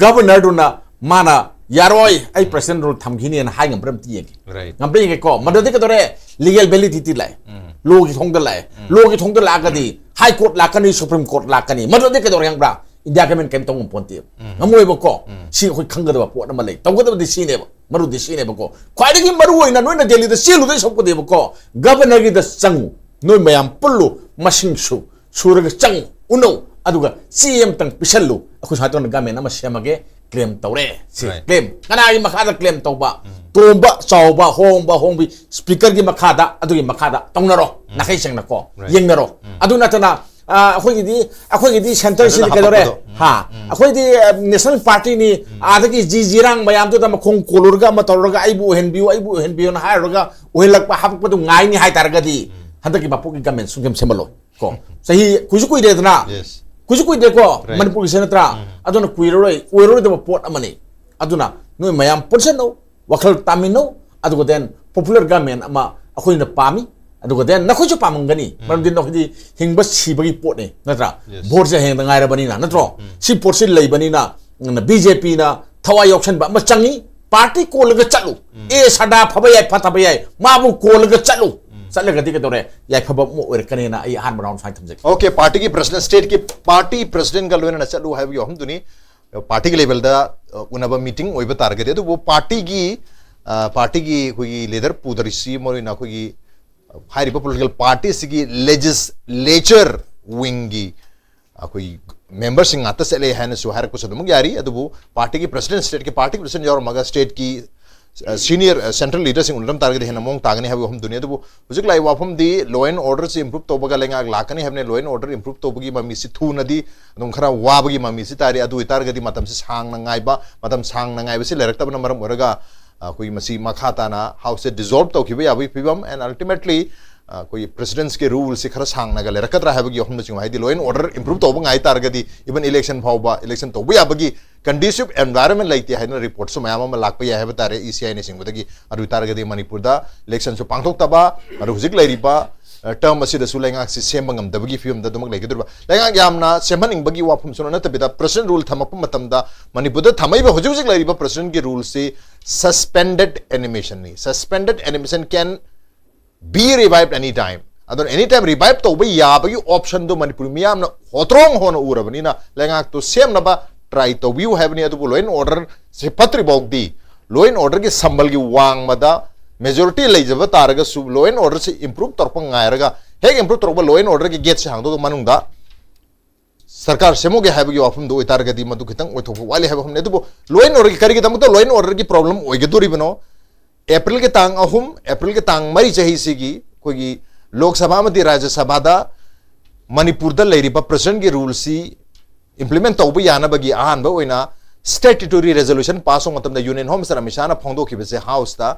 governorꯗꯨꯅ ꯃꯥꯅ ꯌꯥꯔꯣꯏ, ꯑꯩ president rule ꯊꯝꯈꯤꯅꯦꯅ ꯍꯥꯏ ꯉꯝꯕ꯭ꯔꯥ ꯑꯝꯇ ꯌꯦꯡꯒꯦ꯫ Right. ꯉꯝꯕ꯭ꯔꯥ ꯌꯦꯡꯒꯦꯀꯣ꯫ ꯃꯗꯨꯗꯤ ꯀꯩꯗꯧꯔꯦ? Legal validity ꯂꯥꯛꯑꯦ꯫ Lawꯒꯤ ꯊꯣꯡꯗ ꯂꯥꯛꯑꯦ꯫ Lawꯒꯤ ꯊꯣꯡꯗ ꯂꯥꯛꯑꯒꯗꯤ High Court ꯂꯥꯛꯀꯅꯤ, Supreme Court ꯂꯥꯛꯀꯅꯤ꯫ ꯃꯗꯨꯗꯤ ꯀꯩꯗꯧꯔꯦ ꯈꯪꯕ꯭ꯔꯥ? India government ꯀꯩꯝ ꯇꯧ ꯉꯝꯄꯣꯟꯇꯦꯕ꯫ ꯉꯝꯃꯣꯏꯕꯀꯣ꯫ ꯁꯤ ꯑꯩꯈꯣꯏ ꯈꯪꯒꯗꯕ ꯄꯣꯠ ꯑꯃ ꯂꯩ꯫ ꯇꯧꯒꯗꯕꯗꯤ ꯁꯤꯅꯦꯕ꯫ ꯃꯔꯨꯗꯤ ꯁꯤꯅꯦꯕꯀꯣ꯫ ꯈ꯭ꯋꯥꯏꯗꯒꯤ ꯃꯔꯨ ꯑꯣꯏꯅ ꯅꯣꯏꯅ ꯗꯦꯜꯂꯤꯗ ꯆꯦꯜꯂꯨꯗꯣꯏ ꯁꯔꯨꯛꯄꯨꯗꯤꯕꯀꯣ, governorꯒꯤꯗ ꯆꯪꯉꯨ꯫ ꯅꯣꯏ ꯃꯌꯥꯝ ꯄꯨꯜꯂꯨ, ꯃꯁꯤꯡ ꯁꯨ, ꯁꯨꯔꯒ ꯆꯪꯉꯨ, ꯎꯅꯧ, ꯑꯗꯨꯒ ꯆꯦ ꯑꯃꯇꯪ ꯄꯤꯁꯜꯂꯨ꯫ ꯑꯩꯈꯣꯏ ꯁꯨꯃꯥꯏꯅ ꯇꯧꯅ government ꯑꯃ ꯁꯦꯝꯃꯒꯦ, claim ꯇꯧꯔꯦ꯫ ꯁꯤ Right. Claim꯫ ꯀꯅꯥꯒꯤ ꯃꯈꯥꯗ claim ꯇꯧꯕ? ꯇꯣꯝꯕ, ꯆꯥꯎꯕ, ꯍꯣꯡꯕ, ꯍꯣꯡꯕꯤ, speakerꯒꯤ ꯃꯈꯥꯗ, ꯑꯗꯨꯒꯤ ꯃꯈꯥꯗ ꯇꯧꯅꯔꯣ꯫ ꯅꯥꯈꯩ ꯁꯦꯡꯅꯀꯣ꯫ Right. ꯌꯦꯡꯅꯔꯣ꯫ ꯑꯗꯨ ꯅꯠꯇꯅ, ꯑ, ꯑꯩꯈꯣꯏꯒꯤꯗꯤ, ꯑꯩꯈꯣꯏꯒꯤꯗꯤ centreꯁꯤꯗꯤ Centreꯗ ꯀꯩꯗꯧꯔꯦ? ꯍꯥꯞꯄꯛꯄꯗꯣ꯫ ꯍꯥ? ꯑꯩꯈꯣꯏꯗꯤ, ꯑ, national partyꯅꯤ꯫ ꯑꯥꯗꯒꯤ ꯖꯤ ꯖꯤꯔꯥꯡ ꯃꯌꯥꯝꯗꯨꯗ ꯃꯈꯣꯡ ꯀꯣꯜꯂꯨꯔꯒ ꯑꯃ ꯇꯧꯔꯒ ꯑꯩꯕꯨ ꯑꯣꯏꯍꯟꯕꯤꯌꯨ, ꯑꯩꯕꯨ ꯑꯣꯏꯍꯟꯕꯤꯌꯨꯅ ꯍꯥꯏꯔꯨꯔꯒ ꯑꯣꯏꯍꯜꯂꯛꯄ ꯍꯥꯄꯛꯄꯗꯨ ꯉꯥꯏꯅꯤ ꯍꯥꯏꯇꯥꯔꯒꯗꯤ ꯍꯟꯗꯛꯀꯤ ꯃꯄꯣꯛꯀꯤ government ꯁꯨꯡꯁꯦꯝ ꯁꯦꯝꯍꯜꯂꯣꯏ꯫ ꯀꯣ, ꯆꯍꯤ ꯀꯨꯏꯁꯨ ꯀꯨꯏꯗꯦꯗꯅ꯫ Yes. ꯀꯨꯏꯁꯨ ꯀꯨꯏꯗꯦꯀꯣ꯫ Right. ꯃꯅꯤꯄꯨꯔꯒꯤꯁꯦ ꯅꯠꯇ꯭ꯔꯥ? ꯑꯗꯨꯅ ꯀꯨꯏꯔꯔꯣꯏ, ꯑꯣꯏꯔꯔꯣꯏꯗꯕ ꯄꯣꯠ ꯑꯃꯅꯤ꯫ ꯑꯗꯨꯅ ꯅꯣꯏ ꯃꯌꯥꯝ ꯄꯨꯟꯁꯤꯟꯅꯧ, ꯋꯥꯈꯜ ꯇꯥꯃꯤꯟꯅꯧ, ꯑꯗꯨꯒ then popular government ꯑꯃ ꯑꯩꯈꯣꯏꯅ ꯄꯥꯝꯃꯤ, ꯑꯗꯨꯒ then ꯅꯈꯣꯏꯁꯨ ꯄꯥꯝꯃꯝꯒꯅꯤ꯫ ꯃꯔꯝꯗꯤ ꯅꯈꯣꯏꯗꯤ ꯍꯤꯡꯕ ꯁꯤꯕꯒꯤ ꯄꯣꯠꯅꯤ, ꯅꯠꯇ꯭ꯔꯥ? Yes. Voteꯁꯦ ꯍꯌꯦꯡꯗ ꯉꯥꯏꯔꯕꯅꯤꯅ, ꯅꯠꯇ꯭ꯔꯣ? ꯁꯤ ꯄꯣꯠꯁꯤ ꯂꯩꯕꯅꯤꯅ, ꯎꯝ, BJPꯅ ꯊꯋꯥꯏ ꯌꯥꯎꯁꯟꯕ ꯑꯃ ꯆꯪꯉꯤ꯫ Party ꯀꯣꯜꯂꯒ ꯆꯠꯂꯨ꯫ ꯑꯦ, ꯁꯗꯥ ꯐꯕ ꯌꯥꯏ, ꯐꯠꯇꯕ ꯌꯥꯏ, ꯃꯥꯕꯨ ꯀꯣꯜꯂꯒ ꯆꯠꯂꯨ꯫ ꯆꯠꯂꯒꯗꯤ ꯀꯩꯗꯧꯔꯦ? ꯌꯥꯏꯐꯕ ꯑꯃ ꯑꯣꯏꯔꯛꯀꯅꯦꯅ ꯑꯩ ꯑꯍꯥꯟꯕ round ꯁꯨꯃꯥꯏꯅ ꯊꯝꯖꯒꯦ꯫ Okay, partyꯒꯤ president, stateꯀꯤ party presidentꯀ ꯂꯣꯏꯅꯅ ꯆꯠꯂꯨ ꯍꯥꯏꯕꯒꯤ ꯋꯥꯐꯝꯗꯨꯅꯤ꯫ Partyꯒꯤ levelꯗ, ꯑ, ꯎꯅꯕ meeting ꯑꯣꯏꯕ ꯇꯥꯔꯒꯗꯤ, ꯑꯗꯨꯕꯨ partyꯒꯤ, ꯑ, partyꯒꯤ ꯑꯩꯈꯣꯏꯒꯤ leader ꯄꯨꯗꯔꯤꯁꯤ ꯃꯔꯨꯑꯣꯏꯅ ꯑꯩꯈꯣꯏꯒꯤ, ꯑ, ꯍꯥꯏꯔꯤꯕ political partyꯁꯤꯒꯤ legislature wingꯒꯤ ꯑꯩꯈꯣꯏ memberꯁꯤꯡ ꯉꯥꯛꯇ ꯆꯠꯂꯦ ꯍꯥꯏꯅꯁꯨ ꯍꯥꯏꯔꯛꯄꯁꯨ ꯑꯗꯨꯃꯛ ꯌꯥꯔꯤ꯫ ꯑꯗꯨꯕꯨ partyꯒꯤ president, stateꯀꯤ party president ꯌꯥꯎꯔꯝꯃꯒ stateꯀꯤ ꯁꯤꯅꯤꯌꯔ ꯁꯦꯟꯇ꯭ꯔꯦꯜ ꯂꯤꯗꯔꯁꯤꯡ ꯎꯅꯔꯝ ꯇꯥꯔꯒꯗꯤ ꯍꯦꯟꯅ ꯃꯑꯣꯡ ꯇꯥꯒꯅꯤ ꯍꯥꯏꯕꯒꯤ ꯋꯥꯐꯝꯗꯨꯅꯤ꯫ ꯑꯗꯨꯕꯨ ꯍꯧꯖꯤꯛ ꯂꯥꯛꯏꯕ ꯋꯥꯐꯝꯗꯤ law and order ꯁꯤ improve ꯇꯧꯕꯒ ꯂꯩꯉꯥꯛ ꯂꯥꯛꯀꯅꯤ ꯍꯥꯏꯕꯅꯤ꯫ Law and order improve ꯇꯧꯕꯒꯤ ꯃꯃꯤꯁꯤ ꯊꯨꯅꯗꯤ ꯑꯗꯨꯝ ꯈꯔ ꯋꯥꯕꯒꯤ ꯃꯃꯤꯁꯤ ꯇꯥꯔꯤ꯫ ꯑꯗꯨ ꯑꯣꯏꯇꯥꯔꯒꯗꯤ ꯃꯇꯝꯁꯤ ꯁꯥꯡꯅ ꯉꯥꯏꯕ, ꯃꯇꯝ ꯁꯥꯡꯅ ꯉꯥꯏꯕꯁꯤ ꯂꯩꯔꯛꯇꯕꯅ ꯃꯔꯝ ꯑꯣꯏꯔꯒ ꯑꯩꯈꯣꯏꯒꯤ ꯃꯁꯤ ꯃꯈꯥ ꯇꯥꯅ ꯍꯥꯎꯁꯁꯦ ꯗꯤꯖꯣꯜꯕ ꯇꯧꯈꯤꯕ ꯌꯥꯕꯒꯤ ꯐꯤꯕꯝ, and ultimately ꯑꯩꯈꯣꯏꯒꯤ ꯄ꯭ꯔꯦꯁꯤꯗꯦꯟꯁꯀꯤ ꯔꯨꯜꯁꯤ ꯈꯔ ꯁꯥꯡꯅꯒ ꯂꯩꯔꯛꯀꯗ꯭ꯔꯥ ꯍꯥꯏꯕꯒꯤ ꯋꯥꯐꯝꯅꯆꯤꯡꯕ, ꯍꯥꯏꯗꯤ law and order improve ꯇꯧꯕ ꯉꯥꯏ ꯇꯥꯔꯒꯗꯤ even election ꯐꯥꯎꯕ election ꯇꯧꯕ ꯌꯥꯕꯒꯤ conducive environment ꯂꯩꯇꯦ ꯍꯥꯏꯅ ꯔꯤꯄꯣꯔꯠꯁꯨ ꯃꯌꯥꯝ ꯑꯃ ꯂꯥꯛꯄ ꯌꯥꯏ ꯍꯥꯏꯕ ꯇꯥꯔꯦ꯫ ꯏ ꯁꯤ ꯑꯥꯏꯅꯆꯤꯡꯕꯗꯒꯤ ꯑꯗꯨ ꯑꯣꯏꯇꯥꯔꯒꯗꯤ ꯃꯅꯤꯄꯨꯔꯗ election ꯁꯨ ꯄꯥꯡꯊꯣꯛꯇꯕ, ꯑꯗꯨ ꯍꯧꯖꯤꯛ ꯂꯩꯔꯤꯕ ꯇꯔꯝ ꯑꯁꯤꯗꯁꯨ ꯂꯩꯉꯥꯛꯁꯤ ꯁꯦꯝꯕ ꯉꯝꯗꯕꯒꯤ ꯐꯤꯕꯝꯗ ꯑꯗꯨꯃꯛ ꯂꯩꯒꯗꯧꯔꯤꯕ꯫ ꯂꯩꯉꯥꯛ ꯌꯥꯝꯅ ꯁꯦꯝꯍꯟꯅꯤꯡꯕꯒꯤ ꯋꯥꯐꯝꯁꯨ ꯅꯠꯇꯕꯤꯗ, ꯄ꯭ꯔꯦꯁꯤꯗꯦꯟ ꯔꯨꯜ ꯊꯝꯃꯛꯄ ꯃꯇꯝꯗ ꯃꯅꯤꯄꯨꯔꯗ ꯊꯝꯃꯛꯏꯕ ꯍꯧꯖꯤꯛ ꯍꯧꯖꯤꯛ ꯂꯩꯔꯤꯕ ꯄ꯭ꯔꯦꯁꯤꯗꯦꯟꯒꯤ ꯔꯨꯜꯁꯤ suspended animation ꯅꯤ꯫ Suspended animation can be revived any time꯫ ꯑꯗꯨꯅ any time revive ꯇꯧꯕ ꯌꯥꯕꯒꯤ ꯑꯣꯞꯁꯟꯗꯣ ꯃꯅꯤꯄꯨꯔ ꯃꯤꯌꯥꯝꯅ ꯍꯣꯇ꯭ꯔꯣꯡ ꯍꯣꯅ ꯎꯔꯕꯅꯤꯅ ꯂꯩꯉꯥꯛꯇꯨ ꯁꯦꯝꯅꯕ ꯇ꯭ꯔꯥꯏ ꯇꯧꯕꯤꯌꯨ ꯍꯥꯏꯕꯅꯤ꯫ ꯑꯗꯨꯕꯨ law and order ꯁꯦ ꯐꯠꯇ꯭ꯔꯤ ꯐꯥꯎꯗꯤ, law and order ꯒꯤ ꯁꯝꯕꯜꯒꯤ ꯋꯥꯡꯃꯗ ꯃꯦꯖꯣꯔꯤꯇꯤ ꯂꯩꯖꯕ ꯇꯥꯔꯒꯁꯨ, law and order ꯁꯤ improve ꯇꯧꯔꯛꯄ ꯉꯥꯏꯔꯒ, ꯍꯦꯛ improve ꯇꯧꯔꯛꯄ law and order ꯒꯤ ꯒꯦꯠꯁꯦ ꯍꯥꯡꯗꯣꯛꯑꯒ ꯃꯅꯨꯡꯗ ꯁꯔꯀꯥꯔ ꯁꯦꯝꯃꯨꯒꯦ ꯍꯥꯏꯕꯒꯤ ꯋꯥꯐꯝꯗꯨ ꯑꯣꯏꯇꯥꯔꯒꯗꯤ ꯃꯗꯨ ꯈꯤꯇꯪ ꯑꯣꯏꯊꯣꯛꯄ ꯋꯥꯠꯂꯤ ꯍꯥꯏꯕ ꯋꯥꯐꯝꯅꯤ꯫ ꯑꯗꯨꯕꯨ law and order ꯒꯤ ꯀꯔꯤꯒꯤꯗꯃꯛꯇ law and order ꯒꯤ ꯄ꯭ꯔꯣꯕ꯭ꯂꯦꯝ ꯑꯣꯏꯒꯗꯣꯔꯤꯕꯅꯣ? ꯑꯦꯄ꯭ꯔꯤꯜꯒꯤ ꯇꯥꯡ ꯑꯍꯨꯝ, ꯑꯦꯄ꯭ꯔꯤꯜꯒꯤ ꯇꯥꯡ ꯃꯔꯤ ꯆꯍꯤꯁꯤꯒꯤ ꯑꯩꯈꯣꯏꯒꯤ ꯂꯣꯛ ꯁꯚꯥ ꯑꯃꯗꯤ ꯔꯥꯖ꯭ꯌ ꯁꯚꯥꯗ ꯃꯅꯤꯄꯨꯔꯗ ꯂꯩꯔꯤꯕ ꯄ꯭ꯔꯦꯁꯤꯗꯦꯟꯒꯤ ꯔꯨꯜꯁꯤ ꯏꯝꯄ꯭ꯂꯤꯃꯦꯟ ꯇꯧꯕ ꯌꯥꯅꯕꯒꯤ ꯑꯍꯥꯟꯕ ꯑꯣꯏꯅ statutory resolution pass ꯇꯧꯕ ꯃꯇꯝꯗ ꯌꯨꯅꯤꯌꯟ ꯍꯣꯝ ꯃꯤꯅꯤꯁꯇꯔ ꯑꯃꯤꯠ ꯁꯥꯍꯅ ꯐꯣꯡꯗꯣꯛꯈꯤꯕꯁꯦ ꯍꯥꯎꯁꯇ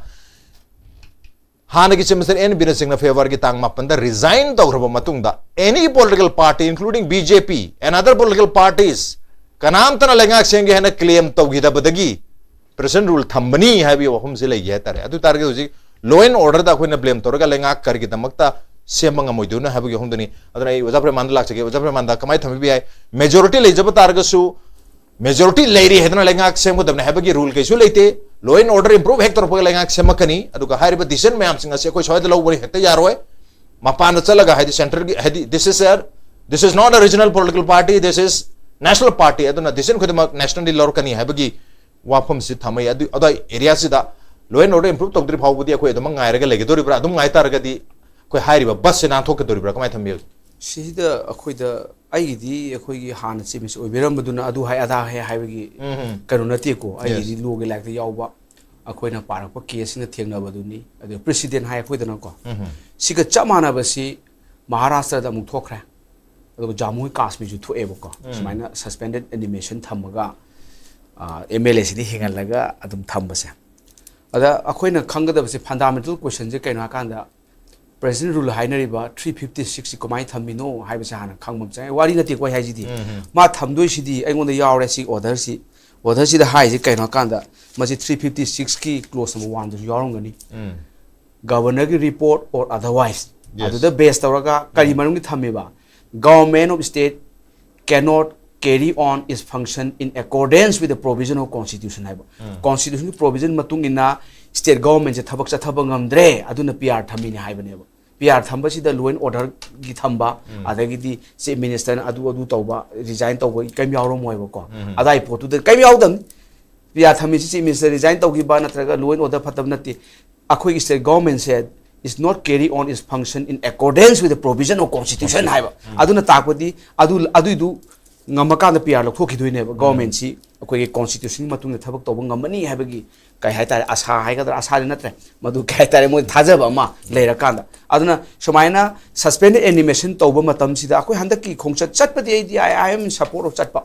ꯍꯥꯟꯅꯒꯤ ꯆꯤꯐ ꯃꯤꯅꯤꯁꯇꯔ ꯑꯦꯟ ꯕꯤꯔꯦꯟ ꯁꯤꯡꯅ ꯐꯦꯕ꯭ꯔꯨꯋꯥꯔꯤꯒꯤ ꯇꯥꯡ ꯃꯥꯄꯟꯗ resign ꯇꯧꯈ꯭ꯔꯕ ꯃꯇꯨꯡꯗ any political party including B J P and other political parties ꯀꯅꯥꯝꯇꯅ ꯂꯩꯉꯥꯛ ꯁꯦꯝꯒꯦ ꯍꯥꯏꯅ ꯀ꯭ꯂꯦꯝ ꯇꯧꯈꯤꯗꯕꯗꯒꯤ ꯄ꯭ꯔꯦꯁꯤꯗꯦꯟ ꯔꯨꯜ ꯊꯝꯕꯅꯤ ꯍꯥꯏꯕꯒꯤ ꯋꯥꯐꯝꯁꯤ ꯂꯩꯈꯤ ꯍꯥꯏꯇꯥꯔꯦ꯫ ꯑꯗꯨ ꯑꯣꯏꯇꯥꯔꯒꯗꯤ ꯍꯧꯖꯤꯛ law and order ꯗ ꯑꯩꯈꯣꯏꯅ ꯕ꯭ꯂꯦꯝ ꯇꯧꯔꯒ ꯂꯩꯉꯥꯛ ꯀꯔꯤꯒꯤꯗꯃꯛꯇ ꯁꯦꯝꯕ ꯉꯝꯃꯣꯏꯗꯣꯏꯅꯣ ꯍꯥꯏꯕꯒꯤ ꯋꯥꯐꯝꯗꯨꯅꯤ꯫ ꯑꯗꯨꯅ ꯑꯩ ꯑꯣꯖꯥ ꯄ꯭ꯔꯦꯃꯥꯟꯗ ꯂꯥꯛꯆꯒꯦ꯫ ꯑꯣꯖꯥ ꯄ꯭ꯔꯦꯃꯥꯟꯗ, ꯀꯃꯥꯏꯅ ꯊꯝꯕꯤꯕ ꯌꯥꯏ? ꯃꯦꯖꯣꯔꯤꯇꯤ ꯂꯩꯖꯕ ꯇꯥꯔꯒꯁꯨ ꯃꯦꯖꯣꯔꯤꯇꯤ ꯂꯩꯔꯤ ꯍꯥꯏꯗꯅ ꯂꯩꯉꯥꯛ ꯁꯦꯝꯒꯗꯕꯅꯤ ꯍꯥꯏꯕꯒꯤ ꯔꯨꯜ ꯀꯩꯁꯨ ꯂꯩꯇꯦ꯫ Law and order improve ꯍꯦꯛ ꯇꯧꯔꯛꯄꯒ ꯂꯩꯉꯥꯛ ꯁꯦꯝꯃꯛꯀꯅꯤ꯫ ꯑꯗꯨꯒ ꯍꯥꯏꯔꯤꯕ ꯗꯤꯁꯤꯖꯟ ꯃꯌꯥꯝꯁꯤꯡ ꯑꯁꯤ ꯑꯩꯈꯣꯏ ꯁ꯭ꯋꯥꯏꯗ ꯂꯧꯕꯅꯤ ꯍꯦꯛꯇ ꯌꯥꯔꯣꯏ꯫ ꯃꯄꯥꯟꯗ ꯆꯠꯂꯒ, ꯍꯥꯏꯗꯤ ꯁꯦꯟꯇ꯭ꯔꯦꯜꯒꯤ, ꯍꯥꯏꯗꯤ this is a, this is not a regional political party, this is national party, ꯑꯗꯨꯅ ꯗꯤꯁꯤꯖꯟ ꯈꯨꯗꯤꯡꯃꯛ ꯅꯦꯁꯅꯦꯜꯂꯤ ꯂꯧꯔꯛꯀꯅꯤ ꯍꯥꯏꯕꯒꯤ ꯋꯥꯐꯝꯁꯤ ꯊꯝꯃꯛꯏ꯫ ꯑꯗꯨ, ꯑꯗꯨꯋꯥꯏ ꯑꯦꯔꯤꯌꯥꯁꯤꯗ law and order improve ꯇꯧꯗ꯭ꯔꯤ ꯐꯥꯎꯕꯗꯤ ꯑꯩꯈꯣꯏ ꯑꯗꯨꯃꯛ ꯉꯥꯏꯔꯒ ꯂꯩꯒꯗꯧꯔꯤꯕ꯭ꯔꯥ? ꯑꯗꯨꯝ ꯉꯥꯏ ꯇꯥꯔꯒꯗꯤ ꯑꯩꯈꯣꯏ ꯍꯥꯏꯔꯤꯕ ꯕꯁꯁꯦ ꯅꯥꯟꯊꯣꯛꯀꯗꯧꯔꯤꯕ꯭ꯔꯥ? ꯀꯃꯥꯏꯅ ꯊꯝꯕꯤꯕꯒꯦ? ꯁꯤꯗ ꯑꯩꯈꯣꯏꯗ, ꯑꯩꯒꯤꯗꯤ ꯑꯩꯈꯣꯏꯒꯤ ꯍꯥꯟꯅ ꯆꯤꯐ ꯃꯤꯅꯤꯁꯇꯔ ꯑꯣꯏꯕꯤꯔꯝꯕꯗꯨꯅ ꯑꯗꯨ ꯍꯥꯏ ꯑꯗꯥ ꯍꯥꯏ ꯍꯥꯏꯕꯒꯤ ꯀꯩꯅꯣ ꯅꯠꯇꯦꯀꯣ꯫ ꯑꯩꯒꯤꯗꯤ ꯂꯣꯒꯤ ꯂꯥꯏꯔꯤꯛꯇ ꯌꯥꯎꯕ ꯑꯩꯈꯣꯏꯅ ꯄꯥꯔꯛꯄ ꯀꯦꯁꯁꯤꯡꯅ ꯊꯦꯡꯅꯕꯗꯨꯅꯤ꯫ ꯑꯗꯨ ꯄ꯭ꯔꯤꯁꯤꯗꯦꯟ ꯍꯥꯏ ꯑꯩꯈꯣꯏꯗꯅꯀꯣ꯫ ꯁꯤꯒ ꯆꯞ ꯃꯥꯟꯅꯕꯁꯤ ꯃꯍꯥꯔꯥꯁꯇ꯭ꯔꯗ ꯑꯃꯨꯛ ꯊꯣꯛꯈ꯭ꯔꯦ꯫ ꯑꯗꯨꯒ ꯖꯥꯃꯨ ꯀꯥꯁꯃꯤꯔꯁꯨ ꯊꯣꯛꯑꯦꯕꯀꯣ꯫ ꯁꯨꯃꯥꯏꯅ ꯁꯁꯄꯦꯟꯗꯦꯠ ꯑꯦꯅꯤꯃꯦꯁꯟ ꯊꯝꯃꯒ ꯑꯦꯝ ꯑꯦꯜ ꯑꯦꯁꯤꯗꯤ ꯍꯤꯡꯍꯜꯂꯒ ꯑꯗꯨꯝ ꯊꯝꯕꯁꯦ꯫ ꯑꯗ ꯑꯩꯈꯣꯏꯅ ꯈꯪꯒꯗꯕꯁꯦ, ꯐꯟꯗꯥꯃꯦꯟꯇꯦꯜ ꯀꯣꯏꯁꯟꯁꯦ ꯀꯩꯅꯣ ꯍꯥꯏꯀꯥꯟꯗ, ꯄ꯭ꯔꯦꯁꯤꯗꯦꯟ ꯔꯨꯜ ꯍꯥꯏꯅꯔꯤꯕ ꯊ꯭ꯔꯤ ꯐꯤꯐꯇꯤ ꯁꯤꯛꯁꯁꯤ ꯀꯃꯥꯏꯅ ꯊꯝꯃꯤꯅꯣ ꯍꯥꯏꯕꯁꯦ ꯍꯥꯟꯅ ꯈꯪꯕ ꯑꯃ ꯆꯪꯉꯦ꯫ ꯋꯥꯔꯤ ꯅꯠꯇꯦꯀꯣ ꯑꯩ ꯍꯥꯏꯁꯤꯗꯤ꯫ ꯃꯥ ꯊꯝꯗꯣꯏꯁꯤꯗꯤ ꯑꯩꯉꯣꯟꯗ ꯌꯥꯎꯔꯦ ꯁꯤ ꯑꯣꯔꯗꯔꯁꯤ꯫ ꯑꯣꯔꯗꯔꯁꯤꯗ ꯍꯥꯏꯔꯤꯁꯦ ꯀꯩꯅꯣ ꯍꯥꯏꯀꯥꯟꯗ, ꯃꯁꯤ ꯊ꯭ꯔꯤ ꯐꯤꯐꯇꯤ ꯁꯤꯛꯁꯀꯤ ꯀ꯭ꯂꯣꯖ ꯅꯝꯕꯔ ꯋꯥꯟꯗꯁꯨ ꯌꯥꯎꯔꯝꯒꯅꯤ꯫ ꯒꯕꯔꯅꯔꯒꯤ ꯔꯤꯄꯣꯔꯠ ꯑꯣꯔ ꯑꯗꯔꯋꯥꯏꯁ꯫ Yes. ꯑꯗꯨꯗ ꯕꯦꯁ ꯇꯧꯔꯒ ꯀꯔꯤ ꯃꯔꯝꯒꯤ ꯊꯝꯃꯤꯕ? Government of state cannot carry on its function in accordance with the provision of constitution ꯍꯥꯏꯕ꯫ ꯀꯣꯟꯁꯇꯤꯇ꯭ꯌꯨꯁꯟꯒꯤ ꯄ꯭ꯔꯣꯚꯤꯖꯟ ꯃꯇꯨꯡ ꯏꯟꯅ ꯁ꯭ꯇꯦꯠ ꯒꯣꯚꯔꯟꯃꯦꯟꯁꯦ ꯊꯕꯛ ꯆꯠꯊꯕ ꯉꯝꯗ꯭ꯔꯦ, ꯑꯗꯨꯅ ꯄꯤ ꯑꯥꯔ ꯊꯝꯃꯤꯅꯦ ꯍꯥꯏꯕꯅꯦꯕ꯫ ꯄꯤ ꯑꯥꯔ ꯊꯝꯕꯁꯤꯗ ꯂꯣ ꯑꯦꯟ ꯑꯣꯔꯗꯔꯒꯤ ꯊꯝꯕ, ꯑꯗꯒꯤꯗꯤ ꯆꯤꯐ ꯃꯤꯅꯤꯁꯇꯔꯅ ꯑꯗꯨ ꯑꯗꯨ ꯇꯧꯕ, ꯔꯤꯖꯥꯏꯟ ꯇꯧꯕ ꯀꯔꯤꯝ ꯌꯥꯎꯔꯝꯃꯣꯏꯕꯀꯣ꯫ ꯑꯗꯥꯏ ꯄꯣꯠꯇꯨꯗ ꯀꯔꯤꯝ ꯌꯥꯎꯗꯕꯅꯤ꯫ ꯄꯤ ꯑꯥꯔ ꯊꯝꯃꯤꯁꯤ ꯆꯤꯐ ꯃꯤꯅꯤꯁꯇꯔ ꯔꯤꯖꯥꯏꯟ ꯇꯧꯈꯤꯕ ꯅꯠꯇ꯭ꯔꯒ ꯂꯣ ꯑꯦꯟ ꯑꯣꯔꯗꯔ ꯐꯠꯇꯕ ꯅꯠꯇꯦ꯫ ꯑꯩꯈꯣꯏꯒꯤ ꯁ꯭ꯇꯦꯠ ꯒꯣꯚꯔꯟꯃꯦꯟꯁꯦ is not carry on its function in accordance with the provision of constitution ꯍꯥꯏꯕ꯫ ꯑꯗꯨꯅ ꯇꯥꯛꯄꯗꯤ ꯑꯗꯨ, ꯑꯗꯨꯏꯗꯨ ꯉꯝꯃꯀꯥꯟꯗ ꯄꯤ ꯑꯥꯔ ꯂꯧꯊꯣꯛꯈꯤꯗꯣꯏꯅꯦꯕ꯫ ꯒꯣꯚꯔꯟꯃꯦꯟꯁꯤ ꯑꯩꯈꯣꯏꯒꯤ ꯀꯣꯟꯁꯇꯤꯇ꯭ꯌꯨꯁꯟꯒꯤ ꯃꯇꯨꯡꯗ ꯊꯕꯛ ꯇꯧꯕ ꯉꯝꯃꯅꯤ ꯍꯥꯏꯕꯒꯤ, ꯀꯩ ꯍꯥꯏꯇꯥꯔꯦ, ꯑꯁꯥ ꯍꯥꯏꯒꯗ꯭ꯔꯥ, ꯑꯁꯥꯗꯤ ꯅꯠꯇ꯭ꯔꯦ, ꯃꯗꯨ ꯀꯩ ꯍꯥꯏꯇꯥꯔꯦ, ꯃꯣꯏ ꯊꯥꯖꯕ ꯑꯃ ꯂꯩꯔꯀꯥꯟꯗ꯫ ꯑꯗꯨꯅ ꯁꯨꯃꯥꯏꯅ ꯁꯁꯄꯦꯟꯗꯦꯠ ꯑꯦꯅꯤꯃꯦꯁꯟ ꯇꯧꯕ ꯃꯇꯝꯁꯤꯗ ꯑꯩꯈꯣꯏ ꯍꯟꯗꯛꯀꯤ ꯈꯣꯡꯆꯠ ꯆꯠꯄꯗꯤ ꯑꯩꯗꯤ I, I am in support of ꯆꯠꯄ꯫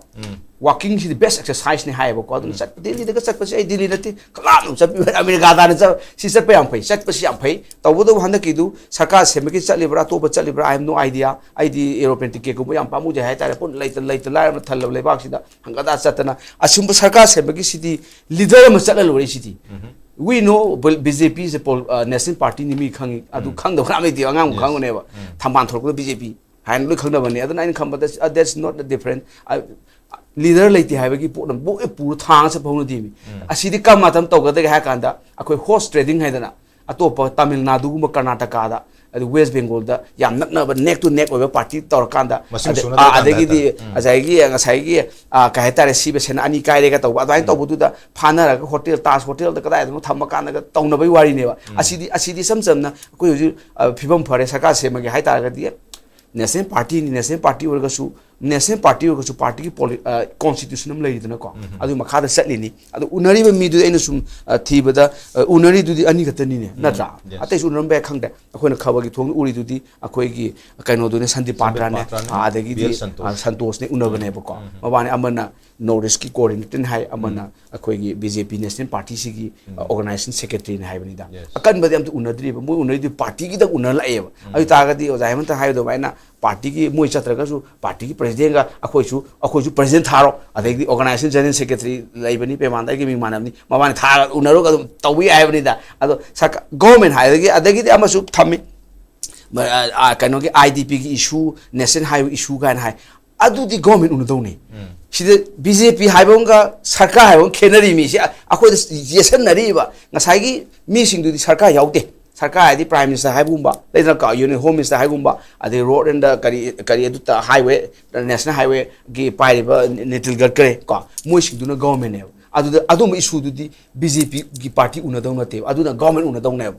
ꯋꯥꯀꯤꯡꯁꯤꯗꯤ ꯕꯦꯁ ꯑꯦꯛꯁꯔꯁꯥꯏꯁꯅꯤ ꯍꯥꯏꯌꯦꯕꯀꯣ꯫ ꯑꯗꯨꯅ ꯆꯠꯄ, ꯗꯤꯜꯂꯤꯗꯒ ꯆꯠꯄꯁꯦ ꯑꯩ ꯗꯤꯜꯂꯤ ꯅꯠꯇꯦ, ꯀꯅꯥꯅꯣ ꯆꯠꯄꯤꯕ? ꯑꯃꯦꯔꯤꯀꯥ ꯇꯥꯅ ꯆꯠ-, ꯁꯤ ꯆꯠꯄ ꯌꯥꯝ ꯐꯩ, ꯆꯠꯄꯁꯤ ꯌꯥꯝ ꯐꯩ꯫ ꯇꯧꯕꯇꯕꯨ ꯍꯟꯗꯛꯀꯤꯗꯨ ꯁꯔꯀꯥꯔ ꯁꯦꯝꯕꯒꯤ ꯆꯠꯂꯤꯕ꯭ꯔꯥ, ꯑꯇꯣꯞꯄ ꯆꯠꯂꯤꯕ꯭ꯔꯥ, I have no idea꯫ ꯑꯩꯗꯤ ꯑꯦꯔꯣꯄ꯭ꯂꯦꯟ ꯇꯤꯀꯦꯠꯀꯨꯝꯕ ꯌꯥꯝ ꯄꯥꯝꯃꯨꯖꯩ ꯍꯥꯏꯇꯥꯔꯦ꯫ ꯄꯨꯟꯅ ꯂꯩꯇ, ꯂꯩꯇ ꯂꯥꯏꯔꯅ ꯊꯜꯂꯕ ꯂꯩꯕꯥꯛꯁꯤꯗ ꯍꯪꯒꯠ ꯍꯟꯗꯥ ꯆꯠꯇꯅ, ꯑꯁꯤꯒꯨꯝꯕ ꯁꯔꯀꯥꯔ ꯁꯦꯝꯕꯒꯤ ꯁꯤꯗꯤ ꯂꯤꯗꯔ ꯑꯃ ꯆꯠꯂ ꯂꯣꯏꯔꯦ ꯁꯤꯗꯤ꯫ We know B J P is a pol-, uh, national party ꯅꯤ, ꯃꯤ ꯈꯪꯉꯤ꯫ ꯑꯗꯨ ꯈꯪꯗꯕ ꯀꯅꯥꯝ ꯂꯩꯇꯦ, ꯑꯉꯥꯡꯕꯨ ꯈꯪꯉꯨꯅꯦꯕ꯫ ꯊꯝꯕꯥꯜ ꯊꯣꯛꯂꯛꯄꯗ ꯕꯤ ꯖꯦ ꯄꯤ ꯍꯥꯏꯅ ꯂꯣꯏ ꯈꯪꯅꯕꯅꯤ꯫ ꯑꯗꯨꯅ ꯑꯩꯅ ꯈꯟꯕꯗ, uh, that's not the different꯫ ꯑ, ꯂꯤꯗꯔ ꯂꯩꯇꯦ ꯍꯥꯏꯕꯒꯤ ꯄꯣꯠ ꯑꯃ ꯂꯣꯏ ꯄꯨꯔ ꯊꯥꯡꯉ ꯆꯠꯄ ꯍꯧꯅꯗꯦꯃꯤ꯫ ꯑꯁꯤꯗꯤ ꯀꯔꯝꯕ ꯃꯇꯝ ꯇꯧꯒꯗꯒꯦ ꯍꯥꯏ ꯀꯥꯟꯗ, ꯑꯩꯈꯣꯏ ꯍꯣꯔꯁ ꯇ꯭ꯔꯦꯗꯤꯡ ꯍꯥꯏꯗꯅ, ꯑꯇꯣꯞꯄ ꯇꯥꯃꯤꯜ ꯅꯥꯗꯨꯒꯨꯝꯕ, ꯀꯔꯅꯥꯇꯀꯥꯗ, ꯑꯗꯨ ꯋꯦꯁ ꯕꯦꯡꯒꯣꯜꯗ ꯌꯥꯝ ꯅꯛꯅꯕ, ꯅꯦꯛ ꯇꯨ ꯅꯦꯛ ꯑꯣꯏꯕ ꯄꯥꯔꯇꯤ ꯇꯧꯔꯀꯥꯟꯗ, ꯃꯁꯤꯡ ꯑꯗ-, ꯁꯨꯅ ꯑꯥ, ꯇꯧꯔꯀꯥꯟꯗ ꯑꯗꯒꯤꯗꯤ ꯍꯥꯏꯇꯥꯔꯦ꯫ ꯉꯁꯥꯏꯒꯤ, ꯉꯁꯥꯏꯒꯤ, ꯑꯥ, ꯀꯩ ꯍꯥꯏꯇꯥꯔꯦ, ꯁꯤꯕ ꯁꯦꯅ ꯑꯅꯤ ꯀꯥꯏꯔꯦꯒ ꯇꯧꯕ, ꯑꯗꯨꯃꯥꯏꯅ ꯇꯧꯕꯗꯨꯗ ꯐꯥꯅꯔꯒ ꯍꯣꯇꯦꯜ, ꯇꯥꯖ ꯍꯣꯇꯦꯜꯗ ꯀꯗꯥꯏꯗꯅꯣ ꯊꯝꯃꯀꯥꯟꯗꯒ ꯇꯧꯅꯕꯒꯤ ꯋꯥꯔꯤꯅꯦꯕ꯫ ꯑꯁꯤꯗꯤ, ꯑꯁꯤꯗꯤ ꯏꯆꯝ ꯆꯝꯅ ꯑꯩꯈꯣꯏ ꯍꯧꯖꯤꯛ, ꯑ, ꯐꯤꯕꯝ ꯐꯔꯦ, ꯁꯔꯀꯥꯔ ꯁꯦꯝꯃꯒꯦ ꯍꯥꯏꯇꯥꯔꯒꯗꯤ, ꯅꯦꯁꯅꯦꯜ ꯄꯥꯔꯇꯤꯅꯤ, ꯅꯦꯁꯅꯦꯜ ꯄꯥꯔꯇꯤ ꯑꯣꯏꯔꯒꯁꯨ ꯅꯦꯁꯅꯦꯜ ꯄꯥꯔꯇꯤ ꯑꯣꯏꯔꯒꯁꯨ ꯄꯥꯔꯇꯤꯒꯤ ꯄꯣꯂꯤ ꯀꯣꯟꯁꯇꯤꯇ꯭ꯌꯨꯁꯟ ꯑꯃ ꯂꯩꯔꯤꯗꯅꯀꯣ, ꯑꯗꯨꯒꯤ ꯃꯈꯥꯗ ꯆꯠꯂꯤꯅꯤ꯫ ꯑꯗꯨ ꯎꯅꯔꯤꯕ ꯃꯤꯗꯨꯗꯤ ꯑꯩꯅ ꯁꯨꯝ ꯑ, ꯊꯤꯕꯗ ꯑ, ꯎꯅꯔꯤꯗꯨꯗꯤ ꯑꯅꯤ ꯈꯛꯇꯅꯤꯅꯦ, ꯅꯠꯇ꯭ꯔꯥ? Yes. ꯑꯇꯩꯁꯨ ꯎꯅꯔꯝꯕ ꯌꯥꯏ, ꯈꯪꯗꯦ꯫ ꯑꯩꯈꯣꯏꯅ ꯈꯕꯔꯒꯤ ꯊꯣꯡꯗ ꯎꯔꯤꯗꯨꯗꯤ ꯑꯩꯈꯣꯏꯒꯤ ꯀꯩꯅꯣꯗꯨꯅꯦ, ꯁꯟꯗꯤꯞ ꯄꯥꯇ꯭ꯔꯥꯅꯦ, ꯄꯥꯇ꯭ꯔꯥꯅꯦ, ꯑ, ꯑꯗꯒꯤꯗꯤ ꯕꯤ ꯑꯦꯜ ꯁꯟꯇꯣꯁ꯫ ꯑ, ꯁꯟꯇꯣꯁꯅꯦ ꯎꯅꯕꯅꯦꯕꯀꯣ꯫ ꯃꯕꯥꯅꯤ ꯑꯃꯅ ꯅꯣꯔꯠ ꯏꯁꯀꯤ ꯀꯣꯑꯣꯔꯗꯤꯅꯦꯇꯔꯅꯤ ꯍꯥꯏ, ꯑꯃꯅ ꯑꯩꯈꯣꯏꯒꯤ ꯕꯤ ꯖꯦ ꯄꯤ ꯅꯦꯁꯅꯦꯜ ꯄꯥꯔꯇꯤꯁꯤꯒꯤ ꯑꯣꯔꯒꯅꯥꯏꯖꯦꯁꯟ ꯁꯦꯀ꯭ꯔꯦꯇꯔꯤꯅꯤ ꯍꯥꯏꯕꯅꯤꯗ꯫ Yes. ꯑꯀꯟꯕꯗꯤ ꯑꯝꯇ ꯎꯅꯗ꯭ꯔꯤꯕ, ꯃꯣꯏ ꯎꯅꯔꯤꯗꯨ ꯄꯥꯔꯇꯤꯒꯤꯗ ꯎꯅꯔ ꯂꯥꯛꯑꯦꯕ꯫ ꯑꯗꯨ ꯑꯣꯏꯇꯥꯔꯒꯗꯤ ꯑꯣꯖꯥ ꯍꯦꯃꯟꯇ ꯍꯥꯏꯕ ꯑꯗꯨꯃꯥꯏꯅ ꯄꯥꯔꯇꯤꯒꯤ ꯃꯣꯏ ꯆꯠꯇ꯭ꯔꯒꯁꯨ ꯄꯥꯔꯇꯤꯒꯤ ꯄ꯭ꯔꯦꯁꯤꯗꯦꯟꯒ ꯑꯩꯈꯣꯏꯁꯨ ꯑꯩꯈꯣꯏꯁꯨ ꯄ꯭ꯔꯦꯁꯤꯗꯦꯟ ꯊꯥꯔꯣ, ꯑꯗꯒꯤꯗꯤ ꯑꯣꯔꯒꯅꯥꯏꯖꯦꯁꯟ ꯖꯦꯅꯔꯦꯜ ꯁꯦꯀ꯭ꯔꯦꯇꯔꯤ ꯂꯩꯕꯅꯤ, ꯄꯦꯃꯥꯟꯗ ꯑꯩꯒꯤ ꯃꯤꯡ ꯃꯥꯟꯅꯕꯅꯤ, ꯃꯕꯥꯅꯤ ꯊꯥꯔꯒ ꯎꯅꯔꯒ ꯑꯗꯨꯝ ꯇꯧꯕ ꯌꯥꯏ ꯍꯥꯏꯕꯅꯤꯗ꯫ ꯑꯗꯣ ꯒꯣꯔꯃꯦꯟ ꯍꯥꯏꯔꯒ ꯑꯗꯒꯤꯗꯤ ꯑꯃꯁꯨ ꯊꯝꯃꯤ, ꯃ- ꯑ, ꯑ, ꯀꯩꯅꯣꯒꯤ ꯑꯥꯏ ꯗꯤ ꯄꯤꯒꯤ ꯏꯁꯨ, ꯅꯦꯁꯅꯦꯜ ꯍꯥꯏꯋꯦ ꯏꯁꯨ ꯀꯥꯏꯅ ꯍꯥꯏ꯫ ꯑꯗꯨꯗꯤ ꯒꯣꯔꯃꯦꯟ ꯎꯅꯗꯧꯅꯤ꯫ ꯁꯤꯗ ꯕꯤ ꯖꯦ ꯄꯤ ꯍꯥꯏꯕ ꯑꯃꯒ ꯁꯔꯀꯥꯔ ꯍꯥꯏꯕ ꯑꯃ ꯈꯦꯠꯅꯔꯤ ꯃꯤꯁꯦ ꯑꯩꯈꯣꯏꯗ ꯌꯦꯠꯁꯟꯅꯔꯤꯕ ꯉꯁꯥꯏꯒꯤ ꯃꯤꯁꯤꯡꯗꯨꯗꯤ ꯁꯔꯀꯥꯔ ꯌꯥꯎꯗꯦ꯫ ꯁꯔꯀꯥꯔ ꯍꯥꯏꯗꯤ ꯄ꯭ꯔꯥꯏꯝ ꯃꯤꯅꯤꯁꯇꯔ ꯍꯥꯏꯕꯒꯨꯝꯕ ꯂꯩꯗꯅꯀꯣ, ꯌꯨꯅꯤꯌꯟ ꯍꯣꯝ ꯃꯤꯅꯤꯁꯇꯔ ꯍꯥꯏꯕꯒꯨꯝꯕ, ꯑꯗꯩ ꯔꯣꯗ ꯑꯦꯟ ꯀꯔꯤ ꯀꯔꯤ ꯑꯗꯨ ꯍꯥꯏꯋꯦ, ꯅꯦꯁꯅꯦꯜ ꯍꯥꯏꯋꯦꯒꯤ ꯄꯥꯏꯔꯤꯕ ꯅꯤꯇꯤꯜ ꯒꯗꯀꯔꯤ ꯀꯣ, ꯃꯣꯏꯁꯤꯡꯗꯨꯅ ꯒꯣꯔꯃꯦꯟꯅꯦꯕ꯫ ꯑꯗꯨꯗ ꯑꯗꯨꯝꯕ ꯏꯁꯨꯗꯨꯗꯤ ꯕꯤ ꯖꯦ ꯄꯤꯒꯤ ꯄꯥꯔꯇꯤ ꯎꯅꯗꯧ ꯅꯠꯇꯦꯕ, ꯑꯗꯨꯅ ꯒꯣꯔꯃꯦꯟ ꯎꯅꯗꯧꯅꯦꯕ꯫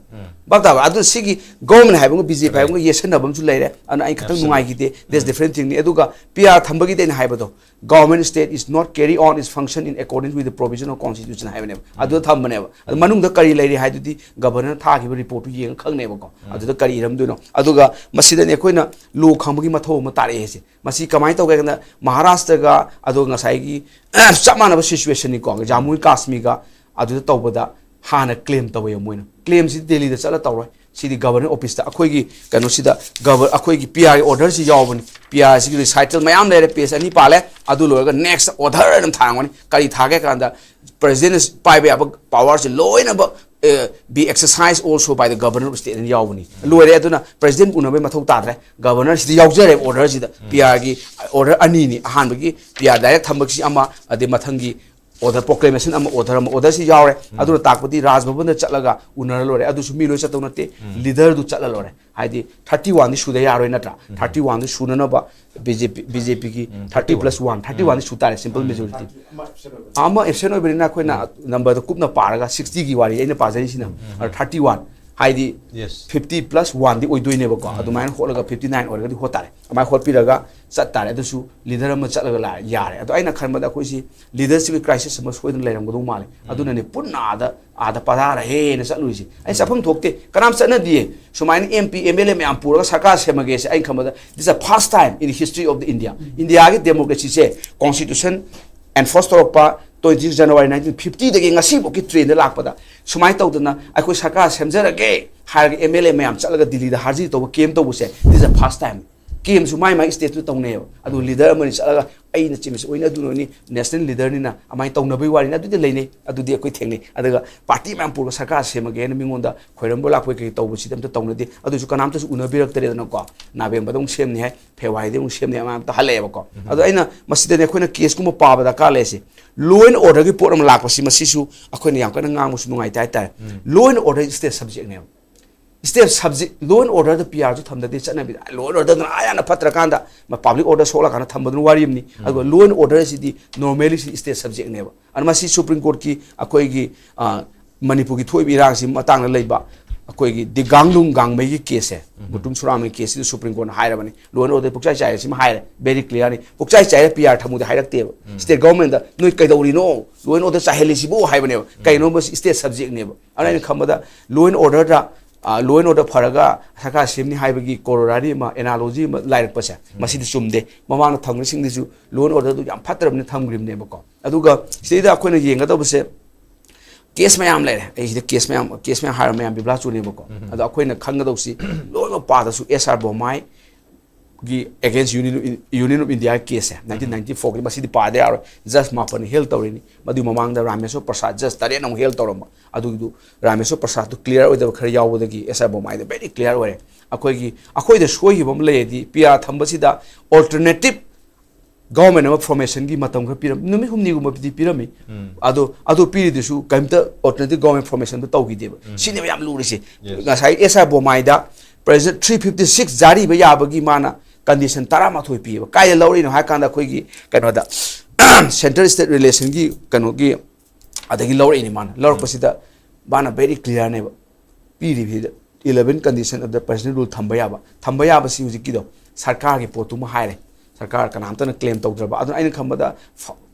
ꯚꯥꯞ ꯇꯥꯕ? ꯑꯗꯨ ꯁꯤꯒꯤ ꯒꯣꯔꯃꯦꯟ ꯍꯥꯏꯕꯒ ꯕꯤ ꯖꯦ ꯄꯤ ꯍꯥꯏꯕꯒ ꯌꯦꯠꯁꯟꯅꯕ ꯑꯃꯁꯨ ꯂꯩꯔꯦ꯫ ꯑꯗꯨꯅ ꯑꯩ ꯈꯤꯇꯪ ꯅꯨꯡꯉꯥꯏꯈꯤꯗꯦ꯫ That's different thingꯅꯤ꯫ ꯑꯗꯨꯒ ꯄꯤ ꯑꯥꯔ ꯊꯝꯕꯒꯤꯗꯤ ꯑꯩꯅ ꯍꯥꯏꯕꯗꯣ, government state is not carry on its function in accordance with the provision of constitution ꯍꯥꯏꯕꯅꯦꯕ꯫ ꯑꯗꯨꯗ ꯊꯝꯕꯅꯦꯕ꯫ ꯑꯗꯨ ꯃꯅꯨꯡꯗ ꯀꯔꯤ ꯂꯩꯔꯤ ꯍꯥꯏꯗꯨꯗꯤ ꯒꯕꯔꯅꯔ ꯊꯥꯈꯤꯕ ꯔꯤꯄꯣꯔꯠꯇꯨ ꯌꯦꯡꯉ ꯈꯪꯅꯦꯕꯀꯣ꯫ ꯑꯗꯨꯗ ꯀꯔꯤ ꯏꯔꯝꯗꯣꯏꯅꯣ? ꯑꯗꯨꯒ ꯃꯁꯤꯗꯅꯤ ꯑꯩꯈꯣꯏꯅ ꯂꯣ ꯈꯪꯕꯒꯤ ꯃꯊꯧ ꯑꯃ ꯇꯥꯔꯛꯑꯦꯁꯦ꯫ ꯃꯁꯤ ꯀꯃꯥꯏꯅ ꯇꯧꯒꯦ ꯍꯥꯏ ꯀꯥꯟꯗ, ꯃꯍꯥꯔꯥꯁꯇ꯭ꯔꯒ ꯑꯗꯨꯒ ꯉꯁꯥꯏꯒꯤ ꯆꯞ ꯃꯥꯟꯅꯕ ꯁꯤꯆꯨꯋꯦꯁꯟꯅꯤꯀꯣ, ꯖꯥꯃꯨ ꯀꯥꯁꯃꯤꯔꯒ ꯑꯗꯨꯗ ꯇꯧꯕꯗ ꯍꯥꯟꯅ ꯀ꯭ꯂꯦꯝ ꯇꯧꯋꯦꯕ ꯃꯣꯏꯅ꯫ ꯀ꯭ꯂꯦꯝꯁꯤꯗꯤ ꯗꯦꯜꯂꯤꯗ ꯆꯠꯂ ꯇꯧꯔꯣꯏ, ꯁꯤꯗꯤ ꯒꯕꯔꯅꯔ ꯑꯣꯐꯤꯁꯇ ꯑꯩꯈꯣꯏꯒꯤ ꯀꯩꯅꯣꯁꯤꯗ ꯒꯕꯔ ꯑꯩꯈꯣꯏꯒꯤ ꯄꯤ ꯑꯥꯔꯒꯤ ꯑꯣꯔꯗꯔꯁꯤ ꯌꯥꯎꯕꯅꯤ꯫ ꯄꯤ ꯑꯥꯔꯁꯤꯒꯤ ꯔꯤꯁꯥꯏꯇꯜ ꯃꯌꯥꯝ ꯂꯩꯔꯦ, ꯄꯦꯖ ꯑꯅꯤ ꯄꯥꯜꯂꯦ꯫ ꯑꯗꯨ ꯂꯣꯏꯔꯒ ꯅꯦꯛꯁ ꯑꯣꯔꯗꯔ ꯑꯗꯨꯝ ꯊꯥꯔꯝꯒꯅꯤ꯫ ꯀꯔꯤ ꯊꯥꯒꯦ ꯀꯥꯟꯗ, ꯄ꯭ꯔꯦꯁꯤꯗꯦꯟꯅ ꯄꯥꯏꯕ ꯌꯥꯕ ꯄꯋꯥꯔꯁꯤ ꯂꯣꯏꯅꯃꯛ be exercised also by the governor of state ꯌꯥꯎꯕꯅꯤ꯫ ꯂꯣꯏꯔꯦ꯫ ꯑꯗꯨꯅ ꯄ꯭ꯔꯦꯁꯤꯗꯦꯟ ꯎꯅꯕꯒꯤ ꯃꯊꯧ ꯇꯥꯗ꯭ꯔꯦ, ꯒꯕꯔꯅꯔꯁꯤꯗ ꯌꯥꯎꯖꯔꯦꯕ ꯑꯣꯔꯗꯔꯁꯤꯗ꯫ ꯄꯤ ꯑꯥꯔꯒꯤ ꯑꯣꯔꯗꯔ ꯑꯅꯤꯅꯤ, ꯑꯍꯥꯟꯕꯒꯤ ꯄꯤ ꯑꯥꯔ ꯗꯥꯏꯔꯦꯛ ꯊꯝꯕꯒꯤꯁꯤ ꯑꯃ, ꯑꯗꯩ ꯃꯊꯪꯒꯤ ꯑꯣꯔꯗꯔ, ꯄ꯭ꯔꯣꯀ꯭ꯂꯦꯃꯦꯁꯟ ꯑꯃ, ꯑꯣꯔꯗꯔ ꯑꯃ꯫ ꯑꯣꯔꯗꯔꯁꯤ ꯌꯥꯎꯔꯦ꯫ ꯑꯗꯨꯅ ꯇꯥꯛꯄꯗꯤ ꯔꯥꯖ ꯚꯕꯟꯗ ꯆꯠꯂꯒ ꯎꯅꯔ ꯂꯣꯏꯔꯦ꯫ ꯑꯗꯨꯁꯨ ꯃꯤ ꯂꯣꯏ ꯆꯠꯇꯧ ꯅꯠꯇꯦ, ꯂꯤꯗꯔꯗꯨ ꯆꯠꯂ ꯂꯣꯏꯔꯦ꯫ ꯍꯥꯏꯗꯤ ꯊꯥꯔꯇꯤ ꯋꯥꯟꯗꯤ ꯁꯨꯗ ꯌꯥꯔꯣꯏ ꯅꯠꯇ꯭ꯔꯥ? ꯊꯥꯔꯇꯤ ꯋꯥꯟꯗꯨ ꯁꯨꯅꯅꯕ ꯕꯤ ꯖꯦ ꯄꯤ, ꯕꯤ ꯖꯦ ꯄꯤꯒꯤ ꯊꯥꯔꯇꯤ ꯄ꯭ꯂꯁ ꯋꯥꯟ, ꯊꯥꯔꯇꯤ ꯋꯥꯟꯗꯤ ꯁꯨ ꯇꯥꯔꯦ, ꯁꯤꯝꯄꯜ ꯃꯦꯖꯣꯔꯤꯇꯤ꯫ ꯑꯃ ꯑꯦꯕꯁꯦꯟ ꯑꯣꯏꯕꯅꯤꯅ ꯑꯩꯈꯣꯏꯅ ꯅꯝꯕꯔꯗꯣ ꯀꯨꯞꯅ ꯄꯥꯔꯒ ꯁꯤꯛꯁꯇꯤꯒꯤ ꯋꯥꯔꯤ ꯑꯩꯅ ꯄꯥꯖꯔꯤꯁꯤꯅ꯫ ꯊꯥꯔꯇꯤ ꯋꯥꯟ, ꯍꯥꯏꯗꯤ Yes. ꯐꯤꯐꯇꯤ ꯄ꯭ꯂꯁ ꯋꯥꯟꯗꯤ ꯑꯣꯏꯗꯣꯏꯅꯦꯕꯀꯣ꯫ ꯑꯗꯨꯃꯥꯏꯅ ꯍꯣꯠꯂꯒ ꯐꯤꯐꯇꯤ ꯅꯥꯏꯟ ꯑꯣꯏꯔꯒꯗꯤ ꯍꯣꯠ ꯇꯥꯔꯦ꯫ ꯑꯗꯨꯃꯥꯏꯅ ꯍꯣꯠꯄꯤꯔꯒ ꯆꯠ ꯇꯥꯔꯦ꯫ ꯑꯗꯨꯁꯨ ꯂꯤꯗꯔ ꯑꯃ ꯆꯠꯂꯒ ꯂꯥ- ꯌꯥꯔꯦ꯫ ꯑꯗꯣ ꯑꯩꯅ ꯈꯟꯕꯗ ꯑꯩꯈꯣꯏꯁꯤ ꯂꯤꯗꯔꯁꯤꯞꯀꯤ ꯀ꯭ꯔꯥꯏꯁꯤꯁ ꯑꯃ ꯁꯣꯏꯗꯅ ꯂꯩꯔꯝꯒꯗꯧ ꯃꯥꯜꯂꯦ꯫ ꯑꯗꯨꯅꯅꯦ ꯄꯨꯟꯅ ꯑꯥꯗ ꯑꯥꯗ ꯄꯗꯥꯔꯍꯦꯅ ꯆꯠꯂꯨꯔꯤꯁꯦ꯫ ꯑꯩ ꯆꯠꯐꯝ ꯊꯣꯛꯇꯦ, ꯀꯅꯥꯝ ꯆꯠꯅꯗꯤꯌꯦ꯫ ꯁꯨꯃꯥꯏꯅ M P M L A ꯃꯌꯥꯝ ꯄꯨꯔꯒ ꯁꯔꯀꯥꯔ ꯁꯦꯝꯃꯒꯦꯁꯦ ꯑꯩꯅ ꯈꯟꯕꯗ this is the first time in the history of the India꯫ ꯏꯟꯗꯤꯌꯥꯒꯤ ꯗꯦꯃꯣꯀ꯭ꯔꯦꯁꯤꯁꯦ ꯀꯣꯟꯁꯇꯤꯇ꯭ꯌꯨꯁꯟ ꯑꯦꯟꯐꯣꯔꯁ ꯇꯧꯔꯛꯄ ꯇ꯭ꯋꯦꯟꯇꯤ ꯖꯅꯋꯥꯔꯤ ꯅꯥꯏꯟꯇꯤꯟ ꯐꯤꯐꯇꯤꯗꯒꯤ ꯉꯁꯤꯐꯥꯎꯒꯤ ꯇ꯭ꯔꯦꯟꯗ ꯂꯥꯛꯄꯗ ꯁꯨꯃꯥꯏꯅ ꯇꯧꯗꯅ ꯑꯩꯈꯣꯏ ꯁꯔꯀꯥꯔ ꯁꯦꯝꯖꯔꯒꯦ ꯍꯥꯏꯔꯒ ꯑꯦꯝ ꯑꯦꯜ ꯑꯦ ꯃꯌꯥꯝ ꯆꯠꯂꯒ ꯗꯤꯜꯂꯤꯗ ꯍꯥꯔꯖꯤ ꯇꯧꯕ ꯀꯦꯝ ꯇꯧꯕꯁꯦ this is the first time꯫ ꯀꯦꯝꯁꯨ ꯃꯥꯏ ꯃꯥꯏ ꯁ꯭ꯇꯦꯠꯇꯨ ꯇꯧꯅꯩꯌꯦꯕ꯫ ꯑꯗꯨ ꯂꯤꯗꯔ ꯑꯃꯅꯤ ꯆꯠꯂꯒ ꯑꯩꯅ ꯆꯤꯡꯕꯁꯦ ꯑꯣꯏꯅ ꯑꯗꯨꯅ ꯑꯣꯏꯅꯤ, ꯅꯦꯁꯅꯦꯜ ꯂꯤꯗꯔꯅꯤꯅ ꯑꯗꯨꯃꯥꯏꯅ ꯇꯧꯅꯕꯒꯤ ꯋꯥꯔꯤꯅꯤ꯫ ꯑꯗꯨꯗꯤ ꯂꯩꯅꯩ, ꯑꯗꯨꯗꯤ ꯑꯩꯈꯣꯏ ꯊꯦꯡꯅꯩ꯫ ꯑꯗꯨꯒ ꯄꯥꯔꯇꯤ ꯃꯌꯥꯝ ꯄꯨꯔꯒ ꯁꯔꯀꯥꯔ ꯁꯦꯝꯃꯒꯦꯅ ꯃꯤꯉꯣꯟꯗ ꯈꯣꯏꯔꯝꯕ ꯂꯥꯛꯄꯩ ꯀꯩ ꯇꯧꯕꯁꯤꯗꯤ ꯑꯝꯇ ꯇꯧꯅꯗꯦ꯫ ꯑꯗꯨꯁꯨ ꯀꯅꯥꯝꯇꯁꯨ ꯎꯅꯕꯤꯔꯛꯇꯔꯦꯗꯅꯀꯣ꯫ ꯅꯕꯦꯝꯕꯔꯗ ꯑꯃꯨꯛ ꯁꯦꯝꯅꯤ ꯍꯥꯏ, ꯐꯦꯕ꯭ꯔꯨꯋꯥꯔꯤꯗ ꯑꯃꯨꯛ ꯁꯦꯝꯅꯤ, ꯑꯃ ꯑꯝꯇ ꯍꯜꯂꯛꯑꯦꯕꯀꯣ꯫ ꯑꯗꯣ ꯑꯩꯅ ꯃꯁꯤꯗꯅꯦ ꯑꯩꯈꯣꯏꯅ ꯀꯦꯁꯀꯨꯝꯕ ꯄꯥꯕ ꯗꯔꯀꯥꯔ ꯂꯩꯔꯤꯁꯦ꯫ Law and orderꯒꯤ ꯄꯣꯠ ꯑꯃ ꯂꯥꯛꯄꯁꯤ ꯃꯁꯤꯁꯨ ꯑꯩꯈꯣꯏꯅ ꯌꯥꯝ ꯀꯟꯅ ꯉꯥꯡꯕꯁꯨ ꯅꯨꯡꯉꯥꯏꯇꯦ ꯍꯥꯏꯇꯥꯔꯦ꯫ Law and order state subjectꯅꯦꯕ꯫ State subject, law and orderꯗ P Rꯁꯨ ꯊꯝꯗꯗꯤ ꯆꯠꯅꯕꯤꯗ law and orderꯗꯅ ꯑꯥ ꯌꯥꯝꯅ ꯐꯠꯇ꯭ꯔꯀꯥꯟꯗ ꯄꯕ꯭ꯂꯤꯛ ꯑꯣꯔꯗꯔ ꯁꯣꯛꯂꯀꯥꯟꯗ ꯊꯝꯕꯗꯨꯅ ꯋꯥꯔꯤ ꯑꯃꯅꯤ꯫ ꯑꯗꯨꯒ law and order ꯑꯁꯤꯗꯤ normally ꯁꯤ state subjectꯅꯦꯕ꯫ ꯑꯗꯨꯅ ꯃꯁꯤ ꯁꯨꯄ꯭ꯔꯤꯝ ꯀꯣꯔꯠꯀꯤ ꯑꯩꯈꯣꯏꯒꯤ ꯑ, ꯃꯅꯤꯄꯨꯔꯒꯤ ꯊꯣꯛꯏꯕ ꯏꯔꯥꯡꯁꯤ ꯃꯇꯥꯡꯗ ꯂꯩꯕ ꯑꯩꯈꯣꯏꯒꯤ ꯗꯤꯒꯥꯡꯂꯨꯡ ꯒꯥꯡꯃꯩꯒꯤ ꯀꯦꯁꯁꯦ, Mutum ꯁꯨꯔꯥꯝꯒꯤ ꯀꯦꯁꯁꯤꯗ supreme ꯀꯣꯔꯠꯅ ꯍꯥꯏꯔꯕꯅꯤ, law and order ꯄꯨꯛꯆꯥꯏ ꯆꯥꯏꯔꯦ ꯁꯤꯃ ꯍꯥꯏꯔꯦ, very clearꯅꯤ꯫ ꯄꯨꯛꯆꯥꯏ ꯆꯥꯏꯔꯦ P R ꯊꯝꯃꯨꯗꯤ ꯍꯥꯏꯔꯛꯇꯦꯕ꯫ State governmentꯗ ꯅꯣꯏ ꯀꯩꯗꯧꯔꯤꯅꯣ, law and order ꯆꯥꯏꯍꯜꯂꯤꯁꯤꯕꯨ ꯍꯥꯏꯕꯅꯦꯕ꯫ ꯀꯩꯅꯣ ꯃꯁꯤ state subjectꯅꯦꯕ꯫ ꯑꯗꯨꯅ ꯑꯩꯅ ꯈꯟꯕꯗ law and orderꯗ, ꯑ, law and order ꯐꯔꯒ ꯁꯔꯀꯥꯔ ꯁꯦꯝꯅꯤ ꯍꯥꯏꯕꯒꯤ corollary ꯑꯃ, analogy ꯑꯃ ꯂꯥꯏꯔꯛꯄꯁꯦ, ꯃꯁꯤꯗꯤ ꯆꯨꯝꯗꯦ꯫ ꯃꯃꯥꯡꯗ ꯊꯝꯈ꯭ꯔꯤꯁꯤꯡꯗꯨꯁꯨ law and orderꯗꯨ ꯌꯥꯝ ꯐꯠꯇ꯭ꯔꯕꯅꯤꯅ ꯊꯝꯈ꯭ꯔꯤꯕꯅꯦꯕꯀꯣ꯫ ꯑꯗꯨꯒ ꯁꯤꯗꯩꯗ ꯑꯩꯈꯣꯏꯅ ꯌꯦꯡꯒꯗꯧꯕꯁꯦ ꯀꯦꯁ ꯃꯌꯥꯝ ꯂꯩꯔꯦ꯫ ꯑꯩ ꯁꯤꯗ ꯀꯦꯁ ꯃꯌꯥꯝ, ꯀꯦꯁ ꯃꯌꯥꯝ ꯍꯥꯏꯔ ꯃꯌꯥꯝ ꯕꯤꯕ꯭ꯂꯥ ꯆꯨꯅꯦꯕꯀꯣ꯫ ꯑꯗꯣ ꯑꯩꯈꯣꯏꯅ ꯈꯪꯒꯗꯧꯁꯤ ꯂꯣꯏꯅꯃꯛ ꯄꯥꯗꯁꯨ S R ꯕꯣꯝꯃꯥꯏꯒꯤ against Union, Union of India ꯀꯦꯁꯁꯦ nineteen ninety fourꯒꯤ, ꯃꯁꯤꯗꯤ ꯄꯥꯗ ꯌꯥꯔꯣꯏ꯫ Judge ꯃꯥꯄꯟꯅ ꯍꯦꯜ ꯇꯧꯔꯤꯅꯤ꯫ ꯃꯗꯨꯒꯤ ꯃꯃꯥꯡꯗ ꯔꯥꯃꯦꯁꯣꯔ ꯄ꯭ꯔꯁꯥꯗ judge ꯇꯔꯦꯠꯅ ꯑꯃꯨꯛ ꯍꯦꯜ ꯇꯧꯔꯝꯕ꯫ ꯑꯗꯨꯒꯤꯗꯨ ꯔꯥꯃꯦꯁꯣꯔ ꯄ꯭ꯔꯁꯥꯗꯇꯨ clear ꯑꯣꯏꯗꯕ ꯈꯔ ꯌꯥꯎꯕꯗꯒꯤ S R ꯕꯣꯝꯃꯥꯏꯗ very clear ꯑꯣꯏꯔꯦ꯫ ꯑꯩꯈꯣꯏꯒꯤ, ꯑꯩꯈꯣꯏꯗ ꯁꯣꯏꯈꯤꯕ ꯑꯃ ꯂꯩꯔꯗꯤ P R ꯊꯝꯕꯁꯤꯗ alternative government ꯑꯃ formationꯒꯤ ꯃꯇꯝ ꯈꯔ ꯄꯤꯔꯝ-, ꯅꯨꯃꯤꯠ ꯍꯨꯝꯅꯤꯒꯨꯝꯕꯗꯤ ꯄꯤꯔꯝꯃꯤ꯫ ꯑꯗꯣ ꯑꯗꯨ ꯄꯤꯔꯤꯗꯨꯁꯨ ꯀꯔꯤꯝꯇ alternative government formationꯗꯨ ꯇꯧꯈꯤꯗꯦꯕ꯫ ꯁꯤꯅꯦꯕ ꯌꯥꯝ ꯂꯨꯔꯤꯁꯦ꯫ Yes. ꯉꯁꯥꯏ S R ꯕꯣꯝꯃꯥꯏꯗ President three fifty six ꯖꯥꯔꯤꯕ ꯌꯥꯕꯒꯤ ꯃꯥꯅ condition ꯇꯔꯥꯃꯥꯊꯣꯏ ꯄꯤꯌꯦꯕ꯫ ꯀꯥꯏꯗ ꯂꯧꯔꯛꯏꯅꯣ ꯍꯥꯏ ꯀꯥꯟꯗ ꯑꯩꯈꯣꯏꯒꯤ ꯀꯩꯅꯣꯗ central state relationꯒꯤ ꯀꯩꯅꯣꯒꯤ ꯑꯗꯒꯤ ꯂꯧꯔꯛꯏꯅꯤ ꯃꯥꯅ꯫ ꯂꯧꯔꯛꯄꯁꯤꯗ ꯃꯥꯅ very clearꯅꯦꯕ꯫ ꯄꯤꯔꯤꯕꯁꯤꯗ eleven condition ꯑꯗꯨꯗ president rule ꯊꯝꯕ ꯌꯥꯕ, ꯊꯝꯕ ꯌꯥꯕꯁꯤ ꯍꯧꯖꯤꯛꯀꯤꯗꯣ ꯁꯔꯀꯥꯔꯒꯤ ꯄꯣꯠꯇꯨꯃ ꯍꯥꯏꯔꯦ, ꯁꯔꯀꯥꯔ ꯀꯅꯥꯝꯇꯅ claim ꯇꯧꯗ꯭ꯔꯕ꯫ ꯑꯗꯨꯅ ꯑꯩꯅ ꯈꯟꯕꯗ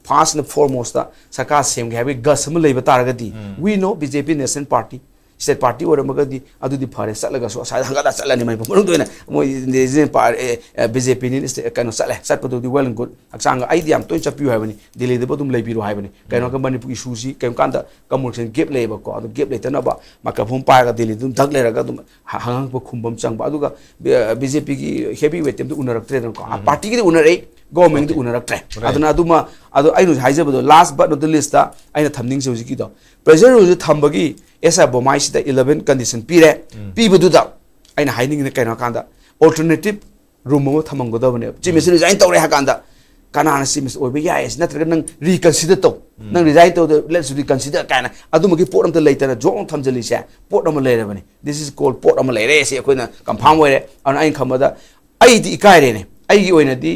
first and foremost ꯁꯔꯀꯥꯔ ꯁꯦꯝꯒꯦ ꯍꯥꯏꯕꯒꯤ guts ꯑꯃ ꯂꯩꯕ ꯇꯥꯔꯒꯗꯤ, we know B J P national party, state party ꯑꯣꯏꯔꯝꯃꯒꯗꯤ ꯑꯗꯨꯗꯤ ꯐꯔꯦ, ꯆꯠꯂꯒꯁꯨ ꯑꯁꯥꯏꯗ ꯍꯪꯒꯠꯂ ꯆꯠꯂꯅꯤ꯫ ꯃꯅꯤꯄꯨꯔ ꯃꯅꯨꯡꯗ ꯑꯣꯏꯅ ꯃꯣꯏ B J P ꯅꯤ ꯀꯩꯅꯣ ꯆꯠꯂꯦ, ꯆꯠꯄꯗꯨꯗꯤ well and good, ꯍꯛꯆꯥꯡꯒ ꯑꯩꯗꯤ ꯌꯥꯝ ꯇꯣꯏꯅ ꯆꯠꯄꯤꯌꯨ ꯍꯥꯏꯕꯅꯤ, ꯗꯤꯜꯂꯤꯗꯕꯨ ꯑꯗꯨꯝ ꯂꯩꯕꯤꯔꯣ ꯍꯥꯏꯕꯅꯤ꯫ ꯀꯩꯅꯣꯒ ꯃꯅꯤꯄꯨꯔ issue ꯁꯤ ꯀꯩꯒꯨꯝꯕ ꯀꯥꯟꯗ communication gap ꯂꯩꯌꯦꯕꯀꯣ, ꯑꯗꯨ gap ꯂꯩꯇꯅꯕ microphone ꯄꯥꯏꯔꯒ ꯗꯤꯜꯂꯤꯗ ꯑꯗꯨꯝ ꯙꯛ ꯂꯩꯔꯒ ꯑꯗꯨꯝ ꯍ- ꯍꯪꯉꯛꯄ ꯈꯨꯝꯕ ꯑꯃ ꯆꯪꯕ꯫ ꯑꯗꯨꯒ ꯕꯤ ꯖꯦ ꯄꯤꯒꯤ heavy weight ꯇꯤ ꯑꯝꯇ ꯎꯅꯔꯛꯇ꯭ꯔꯦꯗꯅꯀꯣ, ꯄꯥꯔꯇꯤꯒꯤꯗꯤ ꯎꯅꯔꯛꯏ, ꯒꯣꯔꯃꯦꯟꯒꯤꯗꯤ ꯎꯅꯔꯛꯇ꯭ꯔꯦ꯫ ꯑꯗꯨꯅ ꯑꯗꯨꯃ, ꯑꯗꯣ ꯑꯩꯅ ꯍꯧꯖꯤꯛ ꯍꯥꯏꯖꯕꯗꯣ, last but not the least ꯑꯩꯅ ꯊꯝꯅꯤꯡꯁꯦ ꯍꯧꯖꯤꯛꯀꯤꯗꯣ, president rule ꯁꯦ ꯊꯝꯕꯒꯤ ꯑꯦꯁ ꯑꯥꯏ ꯕꯣꯃꯥꯏꯁꯤꯗ eleven condition ꯄꯤꯔꯦ꯫ ꯄꯤꯕꯗꯨꯗ ꯑꯩꯅ ꯍꯥꯏꯅꯤꯡꯉꯤꯅ ꯀꯩꯅꯣ ꯍꯥꯏ ꯀꯥꯟꯗ, alternative room ꯑꯃ ꯊꯝꯃꯝꯒꯗꯕꯅꯦꯕ꯫ Chief minister resign ꯇꯧꯔꯦ ꯍꯥꯏ ꯀꯥꯟꯗ ꯀꯅꯥꯅ chief minister ꯑꯣꯏꯕ ꯌꯥꯏ? ꯅꯠꯇ꯭ꯔꯒ ꯅꯪ reconsider ꯇꯧ, ꯅꯪ resign ꯇꯧꯗ let's reconsider ꯀꯥꯏꯅ ꯑꯗꯨꯃꯛꯀꯤ ꯄꯣꯠ ꯑꯝꯇ ꯂꯩꯇꯅ ꯖꯣꯡ ꯊꯝꯖꯤꯜꯂꯤꯁꯦ ꯄꯣꯠ ꯑꯃ ꯂꯩꯔꯕꯅꯤ꯫ This is called ꯄꯣꯠ ꯑꯃ ꯂꯩꯔꯦ, ꯁꯤ ꯑꯩꯈꯣꯏꯅ confirm ꯑꯣꯏꯔꯦ꯫ ꯑꯗꯨꯅ ꯑꯩꯅ ꯈꯟꯕꯗ ꯑꯩꯗꯤ ꯏꯀꯥꯏꯔꯦꯅꯦ, ꯑꯩꯒꯤ ꯑꯣꯏꯅꯗꯤ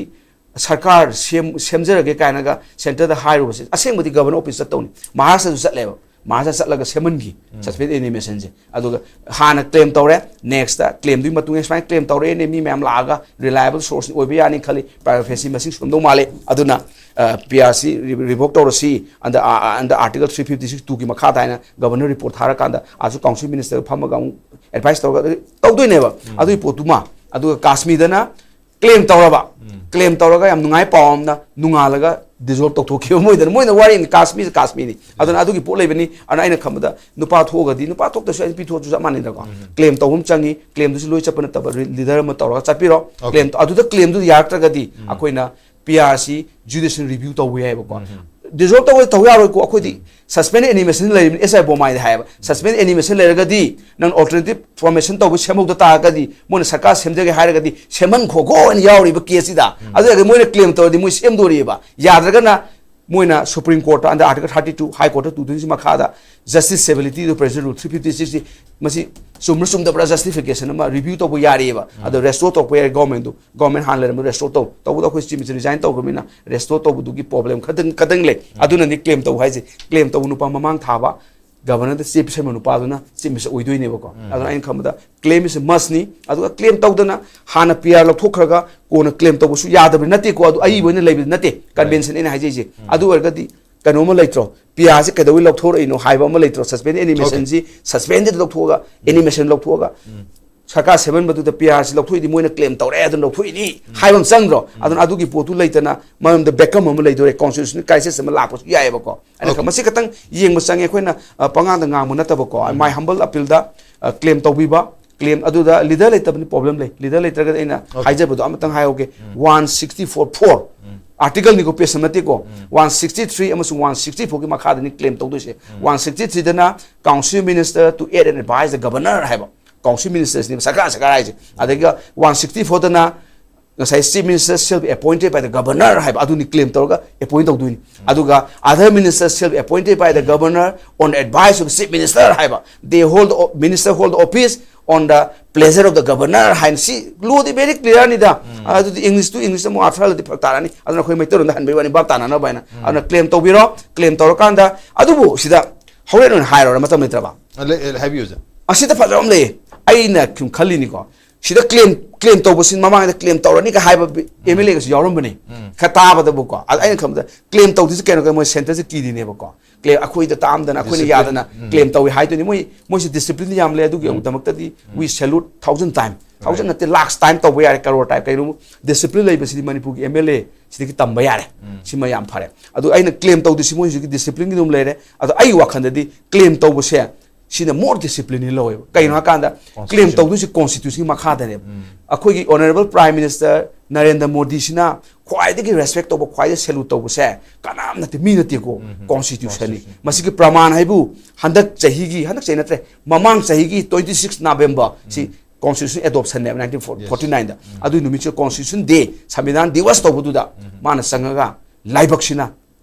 ꯁꯔꯀꯥꯔ ꯁꯦꯝ ꯁꯦꯝꯖꯔꯒꯦ ꯀꯥꯏꯅꯒ centre ꯗ ꯍꯥꯏꯔꯨꯕꯁꯦ ꯑꯁꯦꯡꯕꯗꯤ governor office ꯆꯠꯇꯧꯅꯤ꯫ ꯃꯍꯥꯔꯥꯁꯇ꯭ꯔꯁꯨ ꯆꯠꯂꯦꯕ, ꯃꯍꯥꯔꯥꯁꯇ꯭ꯔ ꯆꯠꯂꯒ ꯁꯦꯝꯍꯟꯈꯤ suspended animation ꯁꯦ꯫ ꯑꯗꯨꯒ ꯍꯥꯟꯅ claim ꯇꯧꯔꯦ, next ꯇ claim ꯗꯨꯒꯤ ꯃꯇꯨꯡ ꯏꯟꯅ ꯁꯨꯃꯥꯏꯅ claim ꯇꯧꯔꯛꯑꯦꯅꯦ, ꯃꯤ ꯃꯌꯥꯝ ꯂꯥꯛꯑꯒ reliable source ꯑꯣꯏꯕ ꯌꯥꯅꯤ ꯈꯜꯂꯤ, prima facie ꯃꯁꯤꯡ ꯁꯨꯔꯝꯗꯧ ꯃꯥꯜꯂꯤ꯫ ꯑꯗꯨꯅ ꯄꯤ ꯑꯥꯔ ꯁꯤ revoke ꯇꯧꯔꯁꯤ, under under article three fifty six two ꯒꯤ ꯃꯈꯥꯗ ꯍꯥꯏꯅ governor report ꯊꯥꯔꯀꯥꯟꯗ ꯑꯥꯁꯨ council minister ꯒ ꯐꯝꯃꯒ ꯑꯃꯨꯛ advice ꯇꯧꯔꯒ ꯇꯧꯗꯣꯏꯅꯦꯕ꯫ ꯑꯗꯨꯒꯤ ꯄꯣꯠꯇꯨꯃ꯫ ꯑꯗꯨꯒ ꯀꯥꯁꯃꯤꯔꯗꯅ claim ꯇꯧꯔꯕ, claim ꯇꯧꯔꯒ ꯌꯥꯝ ꯅꯨꯡꯉꯥꯏ ꯄꯥꯎ ꯑꯃꯅ ꯅꯣꯡꯉꯥꯜꯂꯒ dissolve ꯇꯧꯊꯣꯛꯈꯤꯕ꯫ ꯃꯣꯏꯗꯅ, ꯃꯣꯏꯅ ꯋꯥꯔꯤꯅꯤ, ꯀꯥꯁꯃꯤꯔ ꯀꯥꯁꯃꯤꯔꯅꯤ꯫ ꯑꯗꯨꯅ ꯑꯗꯨꯒꯤ ꯄꯣꯠ ꯂꯩꯕꯅꯤ꯫ ꯑꯗꯨꯅ ꯑꯩꯅ ꯈꯟꯕꯗ ꯅꯨꯄꯥ ꯊꯣꯛꯑꯒꯗꯤ, ꯅꯨꯄꯥ ꯊꯣꯛꯇ꯭ꯔꯁꯨ ꯌꯥꯏ, ꯅꯨꯄꯤ ꯊꯣꯛꯑꯁꯨ ꯆꯞ ꯃꯥꯟꯅꯩꯗꯀꯣ꯫ Claim ꯇꯧꯕ ꯑꯃ ꯆꯪꯉꯤ, claim ꯗꯨꯁꯨ ꯂꯣꯏ ꯆꯠꯄ ꯅꯠꯇꯕ, leader ꯑꯃ ꯇꯧꯔꯒ ꯆꯠꯄꯤꯔꯣ꯫ Claim ꯑꯗꯨꯗ claim ꯗꯨ ꯌꯥꯔꯛꯇ꯭ꯔꯒꯗꯤ ꯑꯩꯈꯣꯏꯅ P R C judicial review ꯇꯧꯕ ꯌꯥꯏꯕꯀꯣ꯫ Dissolve ꯇꯧꯕ ꯇꯧ ꯌꯥꯔꯣꯏꯀꯣ, ꯑꯩꯈꯣꯏꯗꯤ suspended animation ꯂꯩꯔꯤꯕꯅꯤ꯫ ꯑꯦꯁ ꯑꯥꯏ ꯕꯣꯃꯥꯏꯗ ꯍꯥꯏꯌꯦꯕ, suspended animation ꯂꯩꯔꯒꯗꯤ ꯅꯪ alternative formation ꯇꯧꯕ ꯁꯦꯝꯍꯧꯗ ꯇꯥꯔꯒꯗꯤ, ꯃꯣꯏꯅ ꯁꯔꯀꯥꯔ ꯁꯦꯝꯖꯒꯦ ꯍꯥꯏꯔꯒꯗꯤ ꯁꯦꯝꯍꯟꯈꯣꯀꯣ ꯍꯥꯏꯅ ꯌꯥꯎꯔꯤꯕ case ꯁꯤꯗ꯫ ꯑꯗꯨ ꯑꯣꯏꯔꯒꯗꯤ ꯃꯣꯏꯅ claim ꯇꯧꯔꯗꯤ ꯃꯣꯏ ꯁꯦꯝꯗꯣꯔꯤꯑꯕ꯫ ꯌꯥꯗ꯭ꯔꯒꯅ ꯃꯣꯏꯅ Supreme Court ꯇ under article thirty two, High Court ꯇ two twenty six ꯃꯈꯥꯗ justiciability ꯗꯨ, president rule three fifty six ꯁꯤ ꯃꯁꯤ ꯆꯨꯝꯕ꯭ꯔꯥ ꯆꯨꯝꯗꯕ꯭ꯔꯥ justification ꯑꯃ review ꯇꯧꯕ ꯌꯥꯔꯤꯑꯕ꯫ ꯑꯗꯣ restore ꯇꯧꯕ ꯌꯥꯔꯦ government ꯗꯨ꯫ Government ꯍꯥꯟꯅ ꯂꯩꯔꯝꯕ restore ꯇꯧ꯫ ꯇꯧꯕꯗ ꯑꯩꯈꯣꯏ chief minister resign ꯇꯧꯈ꯭ꯔꯕꯅꯤꯅ restore ꯇꯧꯕꯗꯨꯒꯤ problem ꯈꯇꯪ, ꯈꯇꯪ ꯂꯩ꯫ ꯑꯗꯨꯅꯅꯤ claim ꯇꯧ ꯍꯥꯏꯁꯦ꯫ Claim ꯇꯧꯕ ꯅꯨꯄꯥ ꯃꯃꯥꯡ ꯊꯥꯕ ꯒꯕꯔꯅꯔꯗ ꯆꯦ ꯄꯤꯁꯟꯕ ꯅꯨꯄꯥꯗꯨꯅ ꯆꯤꯞ ꯃꯤꯅꯤꯁꯇꯔ ꯑꯣꯏꯗꯣꯏꯅꯦꯕꯀꯣ꯫ ꯑꯗꯨꯅ ꯑꯩꯅ ꯈꯟꯕꯗ claim is a must ꯅꯤ꯫ ꯑꯗꯨꯒ claim ꯇꯧꯗꯅ ꯍꯥꯟꯅ P R ꯂꯧꯊꯣꯛꯈ꯭ꯔꯒ ꯀꯣꯟꯅ claim ꯇꯧꯕꯁꯨ ꯌꯥꯗꯕꯗꯤ ꯅꯠꯇꯦꯀꯣ꯫ ꯑꯗꯨ ꯑꯏꯕ ꯑꯣꯏꯅ ꯂꯩꯕꯗꯤ ꯅꯠꯇꯦ꯫ Convention ꯑꯩꯅ ꯍꯥꯏꯖꯩꯁꯦ꯫ ꯑꯗꯨ ꯑꯣꯏꯔꯒꯗꯤ ꯀꯩꯅꯣ ꯑꯃ ꯂꯩꯇ꯭ꯔꯣ? P R ꯁꯤ ꯀꯩꯗꯧꯕꯩ ꯂꯧꯊꯣꯔꯛꯏꯅꯣ ꯍꯥꯏꯕ ꯑꯃ ꯂꯩꯇ꯭ꯔꯣ? Suspended animation ꯁꯤ suspended ꯂꯧꯊꯣꯛꯑꯒ animation ꯂꯧꯊꯣꯛꯑꯒ ꯁꯔꯀꯥꯔ ꯁꯦꯝꯍꯟꯕꯗꯨꯗ P R ꯁꯤ ꯂꯧꯊꯣꯛꯏꯗꯤ ꯃꯣꯏꯅ claim ꯇꯧꯔꯛꯑꯦ ꯑꯗꯨꯅ ꯂꯧꯊꯣꯛꯏꯅꯤ ꯍꯥꯏꯕ ꯑꯃ ꯆꯪꯗ꯭ꯔꯣ? ꯑꯗꯨꯅ ꯑꯗꯨꯒꯤ ꯄꯣꯠꯇꯨ ꯂꯩꯇꯅ ꯃꯔꯝꯗ vacuum ꯑꯃ ꯂꯩꯗꯣꯔꯦ, constitutional crisis ꯑꯃ ꯂꯥꯛꯄꯁꯨ ꯌꯥꯏꯑꯕꯀꯣ꯫ ꯑꯩꯅ ꯈ-, Okay. ꯃꯁꯤ ꯈꯛꯇꯪ ꯌꯦꯡꯕ ꯆꯪꯉꯦ ꯑꯩꯈꯣꯏꯅ, ꯑ, ꯄꯉꯥꯡꯗ ꯉꯥꯡꯕ ꯅꯠꯇꯕꯀꯣ꯫ My humble appeal ꯗ, ꯑ, claim ꯇꯧꯕꯤꯕ, claim ꯑꯗꯨꯗ leader ꯂꯩꯇꯕꯅꯤ problem ꯂꯩ, leader ꯂꯩꯇ꯭ꯔꯒꯗꯤ ꯑꯩꯅ Okay. ꯍꯥꯏꯖꯕꯗꯣ ꯑꯃꯇꯪ ꯍꯥꯏꯍꯧꯒꯦ꯫ One sixty four four article ꯅꯤꯀꯣ, ꯄꯦꯁ ꯅꯠꯇꯦꯀꯣ꯫ One sixty three ꯑꯃꯁꯨꯡ one sixty four ꯒꯤ ꯃꯈꯥꯗꯅꯤ claim ꯇꯧꯗꯣꯏꯁꯦ꯫ One sixty three ꯗꯅ Council Minister to aid and advise the Governor ꯍꯥꯏꯕ꯫ Council Ministers ꯅꯦꯕ, ꯁꯔꯀꯥꯔ, ꯁꯔꯀꯥꯔ ꯍꯥꯏꯁꯦ꯫ ꯑꯗꯒꯤ one sixty four ꯗꯅ ꯉꯁꯥꯏ Chief Minister shall be appointed by the Governor ꯍꯥꯏꯕ ꯑꯗꯨꯅꯤ claim ꯇꯧꯔꯒ appoint ꯇꯧꯗꯣꯏꯅꯤ꯫ ꯑꯗꯨꯒ other ministers shall be appointed by the Governor on advice of the Chief Minister ꯍꯥꯏꯕ꯫ They hold o-, minister hold office on the pleasure of the Governor ꯍꯥꯏꯅ ꯁꯤ law ꯗꯤ very clear ꯅꯤꯗ꯫ ꯑꯗꯨꯗꯤ English to English ꯑꯃꯨꯛ ꯑꯥꯔꯊ ꯍꯜꯂꯗꯤ ꯐꯔꯛ ꯇꯥꯔꯅꯤ꯫ ꯑꯗꯨꯅ ꯑꯩꯈꯣꯏ ꯃꯩꯇꯩꯂꯣꯟꯗ ꯍꯟꯕꯩ ꯋꯥꯅꯤ, ꯚꯥꯞ ꯇꯥꯅꯅꯕ ꯍꯥꯏꯅ꯫ ꯑꯗꯨꯅ claim ꯇꯧꯕꯤꯔꯣ, claim ꯇꯧꯔꯀꯥꯟꯗ ꯑꯗꯨꯕꯨ ꯁꯤꯗ ꯍꯣꯔꯦꯟ ꯑꯣꯏꯅ ꯍꯥꯏꯔꯣꯔꯥ, ꯃꯇꯝ ꯂꯩꯇ꯭ꯔꯕ? ꯑ, ꯂꯩ-, ꯍꯥꯏꯕꯤꯌꯨ, ꯁꯥꯔ꯫ ꯑꯁꯤꯗ ꯐꯖꯕ ꯑꯃ ꯂꯩꯌꯦ꯫ ꯑꯩꯅ ꯁꯨꯝ ꯈꯜꯂꯤꯅꯤꯀꯣ, ꯁꯤꯗ claim, claim ꯇꯧꯕꯁꯤ ꯃꯃꯥꯡꯗ claim ꯇꯧꯔꯅꯤꯒ ꯍꯥꯏꯕ ꯕꯤ-, M L A ꯒꯁꯨ ꯌꯥꯎꯔꯝꯕꯅꯤ꯫ ꯈꯔ ꯇꯥꯕꯗꯕꯨꯀꯣ꯫ ꯑꯗ ꯑꯩꯅ ꯈꯟꯕꯗ claim ꯇꯧꯗꯣꯏꯁꯤ ꯀꯩꯅꯣ? ꯃꯣꯏ centre ꯁꯦ ꯀꯤꯔꯤꯅꯦꯕꯀꯣ꯫ Claim ꯑꯩꯈꯣꯏꯗ ꯇꯥꯝꯗꯅ, ꯑꯩꯈꯣꯏꯅ Discipline. ꯌꯥꯗꯅ claim ꯇꯧꯏ ꯍꯥꯏꯗꯣꯏꯅꯤ꯫ ꯃꯣꯏ, ꯃꯣꯏꯁꯦ discipline ꯌꯥꯝ ꯂꯩ, ꯑꯗꯨꯒꯤꯗꯃꯛꯇꯗꯤ we salute thousand time꯫ Thousand ꯅꯠꯇꯦ, lakhs time ꯇꯧꯕ ꯌꯥꯔꯦ, crore time꯫ ꯀꯩꯅꯣ, discipline ꯂꯩꯕꯁꯤꯗꯤ ꯃꯅꯤꯄꯨꯔꯒꯤ M L A ꯁꯤꯗꯒꯤ ꯇꯝꯕ ꯌꯥꯔꯦ꯫ ꯁꯤꯃ ꯌꯥꯝ ꯐꯔꯦ꯫ ꯑꯗꯨ ꯑꯩꯅ claim ꯇꯧꯗꯣꯏꯁꯤ ꯃꯣꯏ ꯍꯧꯖꯤꯛꯀꯤ discipline ꯒꯤ ꯑꯗꯨꯝ ꯂꯩꯔꯦ꯫ ꯑꯗꯣ ꯑꯩꯒꯤ ꯋꯥꯈꯜꯗꯗꯤ claim ꯇꯧꯕꯁꯦ ꯁꯤꯅ more discipline ꯂꯧꯋꯦꯕ꯫ ꯀꯩꯅꯣ ꯍꯥꯏꯀꯥꯟꯗ claim Constitution. ꯇꯧꯗꯣꯏꯁꯤ Constitution ꯒꯤ ꯃꯈꯥꯗꯅꯦꯕ꯫ ꯑꯩꯈꯣꯏꯒꯤ Honourable Prime Minister ꯅꯔꯦꯟꯗ꯭ꯔ ꯃꯣꯗꯤꯁꯤꯅ ꯈ꯭ꯋꯥꯏꯗꯒꯤ respect ꯇꯧꯕ, ꯈ꯭ꯋꯥꯏꯗꯒꯤ salute ꯇꯧꯕꯁꯦ ꯀꯅꯥꯝ ꯅꯠꯇꯦ, ꯃꯤ ꯅꯠꯇꯦꯀꯣ, Constitution ꯅꯤ꯫ Constitution. ꯃꯁꯤꯒꯤ ꯄ꯭ꯔꯃꯥꯟ ꯍꯥꯏꯕꯨ ꯍꯟꯗꯛ ꯆꯍꯤꯒꯤ, ꯍꯟꯗꯛ ꯆꯍꯤ ꯅꯠꯇ꯭ꯔꯦ, ꯃꯃꯥꯡ ꯆꯍꯤꯒꯤ twenty six November ꯁꯤ Constitution adoption ꯅꯦꯕ, nineteen forty nine ꯗ꯫ Yes. ꯑꯗꯨꯒꯤ ꯅꯨꯃꯤꯠꯁꯤ Constitution Day, ꯁꯪꯕꯤꯙꯥꯟ ꯗꯤꯋꯁ ꯇꯧꯕꯗꯨꯗ ꯃꯥꯅ ꯆꯪꯉꯒ ꯂꯥꯏꯕꯛꯁꯤꯅ,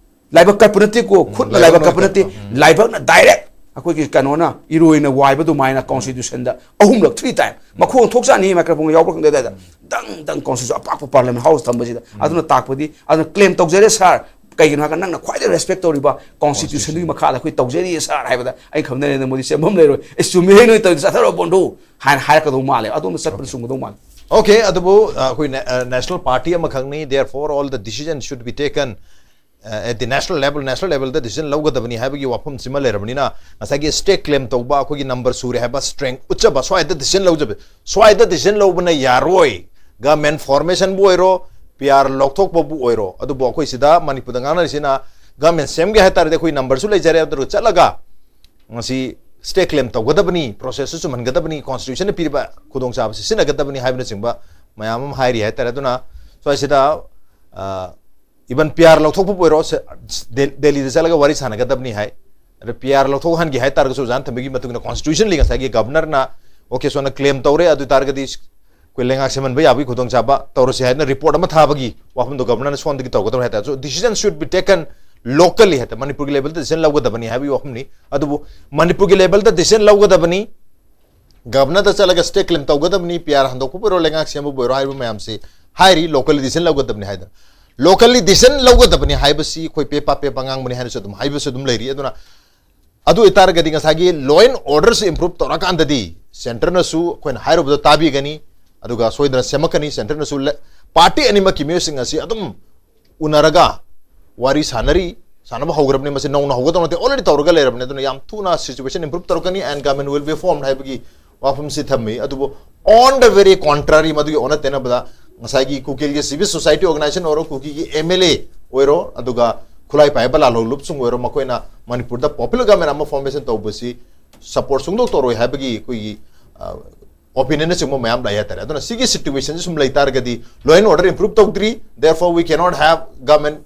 ꯂꯥꯏꯕꯛ ꯀꯠꯄ ꯅꯠꯇꯦꯀꯣ, ꯎꯝ, ꯈꯨꯠꯅ ꯂꯥꯏꯕꯛ ꯂꯥꯏꯕꯛ ꯀꯠꯄ ꯅꯠꯇꯦ, ꯀꯠꯄ, ꯎꯝ꯫ ꯂꯥꯏꯕꯛꯅ direct ꯑꯩꯈꯣꯏꯒꯤ ꯀꯩꯅꯣꯅ, ꯏꯔꯣꯏꯅ ꯋꯥꯏꯕ ꯑꯗꯨꯃꯥꯏꯅ Constitution ꯗ ꯑꯍꯨꯝꯂꯛ, three time, ꯃꯈꯣꯡ ꯊꯣꯛꯆꯥꯅꯤ, microphone ꯌꯥꯎꯕ꯭ꯔꯥ ꯈꯪꯗꯦ, ꯑꯗꯨꯋꯥꯏꯗ ꯗꯪ ꯗꯪ Constitution ꯑꯄꯥꯛꯄ Parliament House ꯊꯝꯕꯁꯤꯗ꯫ ꯑꯗꯨꯅ ꯇꯥꯛꯄꯗꯤ, ꯑꯗꯨꯅ claim ꯇꯧꯖꯔꯦ sir, ꯀꯩꯒꯤꯅꯣ ꯍꯥꯏꯔꯒ ꯅꯪꯅ ꯈ꯭ꯋꯥꯏꯗꯒꯤ ꯔꯦꯁꯄꯦꯛ ꯇꯧꯔꯤꯕ ꯀꯣꯟꯁꯇꯤꯇ꯭ꯌꯨꯁꯟꯒꯤ ꯃꯈꯥꯗ ꯑꯩꯈꯣꯏ ꯇꯧꯖꯔꯤ ꯁꯥꯔ ꯍꯥꯏꯕꯗ ꯑꯩ ꯈꯪꯅꯔꯦ ꯃꯣꯗꯤ ꯁꯦꯝꯐꯝ ꯂꯩꯔꯣꯏ, ꯑꯦ ꯆꯨꯝꯃꯦꯍꯦ ꯅꯣꯏ ꯇꯧꯔꯤꯗꯣ ꯆꯠꯊꯔꯣ ꯕꯣꯟꯗꯣ ꯍꯥꯏꯅ ꯍꯥꯏꯔꯛꯀꯗꯧ ꯃꯥꯜꯂꯦ꯫ ꯑꯗꯣꯝꯗ ꯆꯠꯄꯗ ꯆꯨꯝꯒꯗꯧ ꯃꯥꯜꯂꯦ꯫ Okay, ꯑꯗꯨꯕꯨ ꯑ, ꯑꯩꯈꯣꯏ national party ꯑꯃꯈꯛꯅꯤ, therefore all the decision should be taken at the national level, national levelꯗ decision ꯂꯧꯒꯗꯕꯅꯤ ꯍꯥꯏꯕꯒꯤ ꯋꯥꯐꯝꯁꯤꯃ ꯂꯩꯔꯕꯅꯤꯅ, ꯉꯁꯥꯏꯒꯤ state claim ꯇꯧꯕ, ꯑꯩꯈꯣꯏꯒꯤ number ꯁꯨꯔꯦ ꯍꯥꯏꯕ strength ꯎꯠꯆꯕ, ꯁ꯭ꯋꯥꯏꯗ decision ꯂꯧꯖꯕ, ꯁ꯭ꯋꯥꯏꯗ decision ꯂꯧꯕꯅ ꯌꯥꯔꯣꯏ꯫ Government formationꯕꯨ ꯑꯣꯏꯔꯣ, P R ꯂꯧꯊꯣꯛꯄꯕꯨ ꯑꯣꯏꯔꯣ, ꯑꯗꯨꯕꯨ ꯑꯩꯈꯣꯏ ꯁꯤꯗ ꯃꯅꯤꯄꯨꯔꯗ ꯉꯥꯡꯅꯔꯤꯁꯤꯅ government ꯁꯦꯝꯒꯦ ꯍꯥꯏꯇꯥꯔꯗꯤ ꯑꯩꯈꯣꯏ numberꯁꯨ ꯂꯩꯖꯔꯦ, ꯑꯗꯨꯒ ꯆꯠꯂꯒ ꯉꯁꯤ state claim ꯇꯧꯒꯗꯕꯅꯤ, processꯁꯨ ꯆꯨꯝꯍꯟꯒꯗꯕꯅꯤ, constitutionꯅ ꯄꯤꯔꯤꯕ ꯈꯨꯗꯣꯡꯆꯥꯕ ꯁꯤꯖꯤꯟꯅꯒꯗꯕꯅꯤ ꯍꯥꯏꯕꯅꯆꯤꯡꯕ ꯃꯌꯥꯝ ꯑꯃ ꯍꯥꯏꯔꯤ ꯍꯥꯏꯇꯥꯔꯦ꯫ ꯑꯗꯨꯅ ꯁ꯭ꯋꯥꯏꯁꯤꯗ ꯑ, even P R ꯂꯧꯊꯣꯛꯄꯕꯨ ꯑꯣꯏꯔꯣ, ꯁꯦ-, ꯗꯦ-, ꯗꯦꯜꯂꯤꯗ ꯆꯠꯂꯒ ꯋꯥꯔꯤ ꯁꯥꯟꯅꯒꯗꯕꯅꯤ ꯍꯥꯏ꯫ ꯑꯗ P R ꯂꯧꯊꯣꯛꯍꯟꯒꯦ ꯍꯥꯏ ꯇꯥꯔꯒꯁꯨ ꯑꯣꯖꯥꯅ ꯊꯝꯕꯤꯈꯤꯕ ꯃꯇꯨꯡ ꯏꯟꯅ constitutionally ꯉꯁꯥꯏꯒꯤ governorꯅ okay ꯁꯣꯝꯅ claim ꯇꯧꯔꯦ, ꯑꯗꯨ ꯑꯣꯏ ꯇꯥꯔꯒꯗꯤ ꯑꯩꯈꯣꯏ ꯂꯩꯉꯥꯛ ꯁꯦꯝꯍꯟꯕ ꯌꯥꯕꯒꯤ ꯈꯨꯗꯣꯡꯆꯥꯕ ꯇꯧꯔꯁꯤ ꯍꯥꯏꯗꯅ report ꯑꯃ ꯊꯥꯕꯒꯤ ꯋꯥꯐꯝꯗꯣ governorꯅ ꯁꯣꯝꯗꯒꯤ ꯇꯧꯒꯗꯕꯅꯤ ꯍꯥꯏ ꯇꯥꯔꯦ꯫ So decision should be taken locally ꯍꯥꯏ ꯇꯥꯔꯦ, ꯃꯅꯤꯄꯨꯔꯒꯤ levelꯗ decision ꯂꯧꯒꯗꯕꯅꯤ ꯍꯥꯏꯕꯒꯤ ꯋꯥꯐꯝꯅꯤ꯫ ꯑꯗꯨꯕꯨ ꯃꯅꯤꯄꯨꯔꯒꯤ levelꯗ decision ꯂꯧꯒꯗꯕꯅꯤ, governorꯗ ꯆꯠꯂꯒ state claim ꯇꯧꯒꯗꯕꯅꯤ, P R ꯍꯟꯗꯣꯛꯄꯕꯨ ꯑꯣꯏꯔꯣ, ꯂꯩꯉꯥꯛ ꯁꯦꯝꯕꯕꯨ ꯑꯣꯏꯔꯣ ꯍꯥꯏꯔꯤꯕ ꯃꯌꯥꯝꯁꯤ ꯍꯥꯏꯔꯤ, locally decision ꯂꯧꯒꯗꯕꯅꯤ ꯍꯥꯏꯗꯅ꯫ Locally decision ꯂꯧꯒꯗꯕꯅꯤ ꯍꯥꯏꯕꯁꯤ ꯑꯩꯈꯣꯏ ꯄꯦꯄꯥ ꯄꯦꯄꯥ ꯉꯥꯡꯕꯅꯤ ꯍꯥꯏꯅꯁꯨ ꯑꯗꯨꯝ ꯍꯥꯏꯕꯁꯨ ꯑꯗꯨꯝ ꯂꯩꯔꯤ꯫ ꯑꯗꯨꯅ ꯑꯗꯨ ꯑꯣꯏꯇꯥꯔꯒꯗꯤ ꯉꯁꯥꯏꯒꯤ law and orderꯁꯤ improve ꯇꯧꯔꯀꯥꯟꯗꯗꯤ centreꯅꯁꯨ ꯑꯩꯈꯣꯏꯅ ꯍꯥꯏꯔꯨꯕꯗꯣ ꯇꯥꯕꯤꯒꯅꯤ, ꯑꯗꯨꯒ ꯁꯣꯏꯗꯅ ꯁꯦꯝꯃꯛꯀꯅꯤ꯫ Centreꯅꯁꯨ ꯂꯦ-, party ꯑꯅꯤꯃꯛꯀꯤ ꯃꯤꯑꯣꯏꯁꯤꯡ ꯑꯁꯤ ꯑꯗꯨꯝ ꯎꯅꯔꯒ ꯋꯥꯔꯤ ꯁꯥꯟꯅꯔꯤ, ꯁꯥꯟꯅꯕ ꯍꯧꯈ꯭ꯔꯕꯅꯤ꯫ ꯃꯁꯤ ꯅꯧꯅ ꯍꯧꯒꯗꯧ ꯅꯠꯇꯦ, already ꯇꯧꯔꯒ ꯂꯩꯔꯕꯅꯤ꯫ ꯑꯗꯨꯅ ꯌꯥꯝ ꯊꯨꯅ situation improve ꯇꯧꯔꯛꯀꯅꯤ and government will be formed ꯍꯥꯏꯕꯒꯤ ꯋꯥꯐꯝꯁꯤ ꯊꯝꯃꯤ꯫ ꯑꯗꯨꯕꯨ on the very contrary, ꯃꯗꯨꯒꯤ ꯑꯣꯟꯅ ꯇꯩꯅꯕꯗ ꯉꯁꯥꯏꯒꯤ ꯀꯨꯀꯤꯜꯒꯤ civil society organization ꯑꯣꯏꯔꯣ, ꯀꯨꯀꯤꯒꯤ M L A ꯑꯣꯏꯔꯣ, ꯑꯗꯨꯒ ꯈꯨꯠꯂꯥꯏ ꯄꯥꯏꯕ ꯂꯥꯜꯍꯧꯂꯨꯞꯁꯤꯡ ꯑꯣꯏꯔꯣ, ꯃꯈꯣꯏꯅ ꯃꯅꯤꯄꯨꯔꯗ popular government ꯑꯃ formation ꯇꯧꯕꯁꯤ support ꯁꯨꯡꯇꯧ ꯇꯧꯔꯣꯏ ꯍꯥꯏꯕꯒꯤ ꯑꯩꯈꯣꯏꯒꯤ, ꯑ, opinionꯅꯆꯤꯡꯕ ꯃꯌꯥꯝ ꯂꯩ ꯍꯥꯏꯇꯥꯔꯦ꯫ ꯑꯗꯨꯅ ꯁꯤꯒꯤ situationꯁꯤ ꯁꯨꯝ ꯂꯩ ꯇꯥꯔꯒꯗꯤ law and order improve ꯇꯧꯗ꯭ꯔꯤ, therefore we cannot have government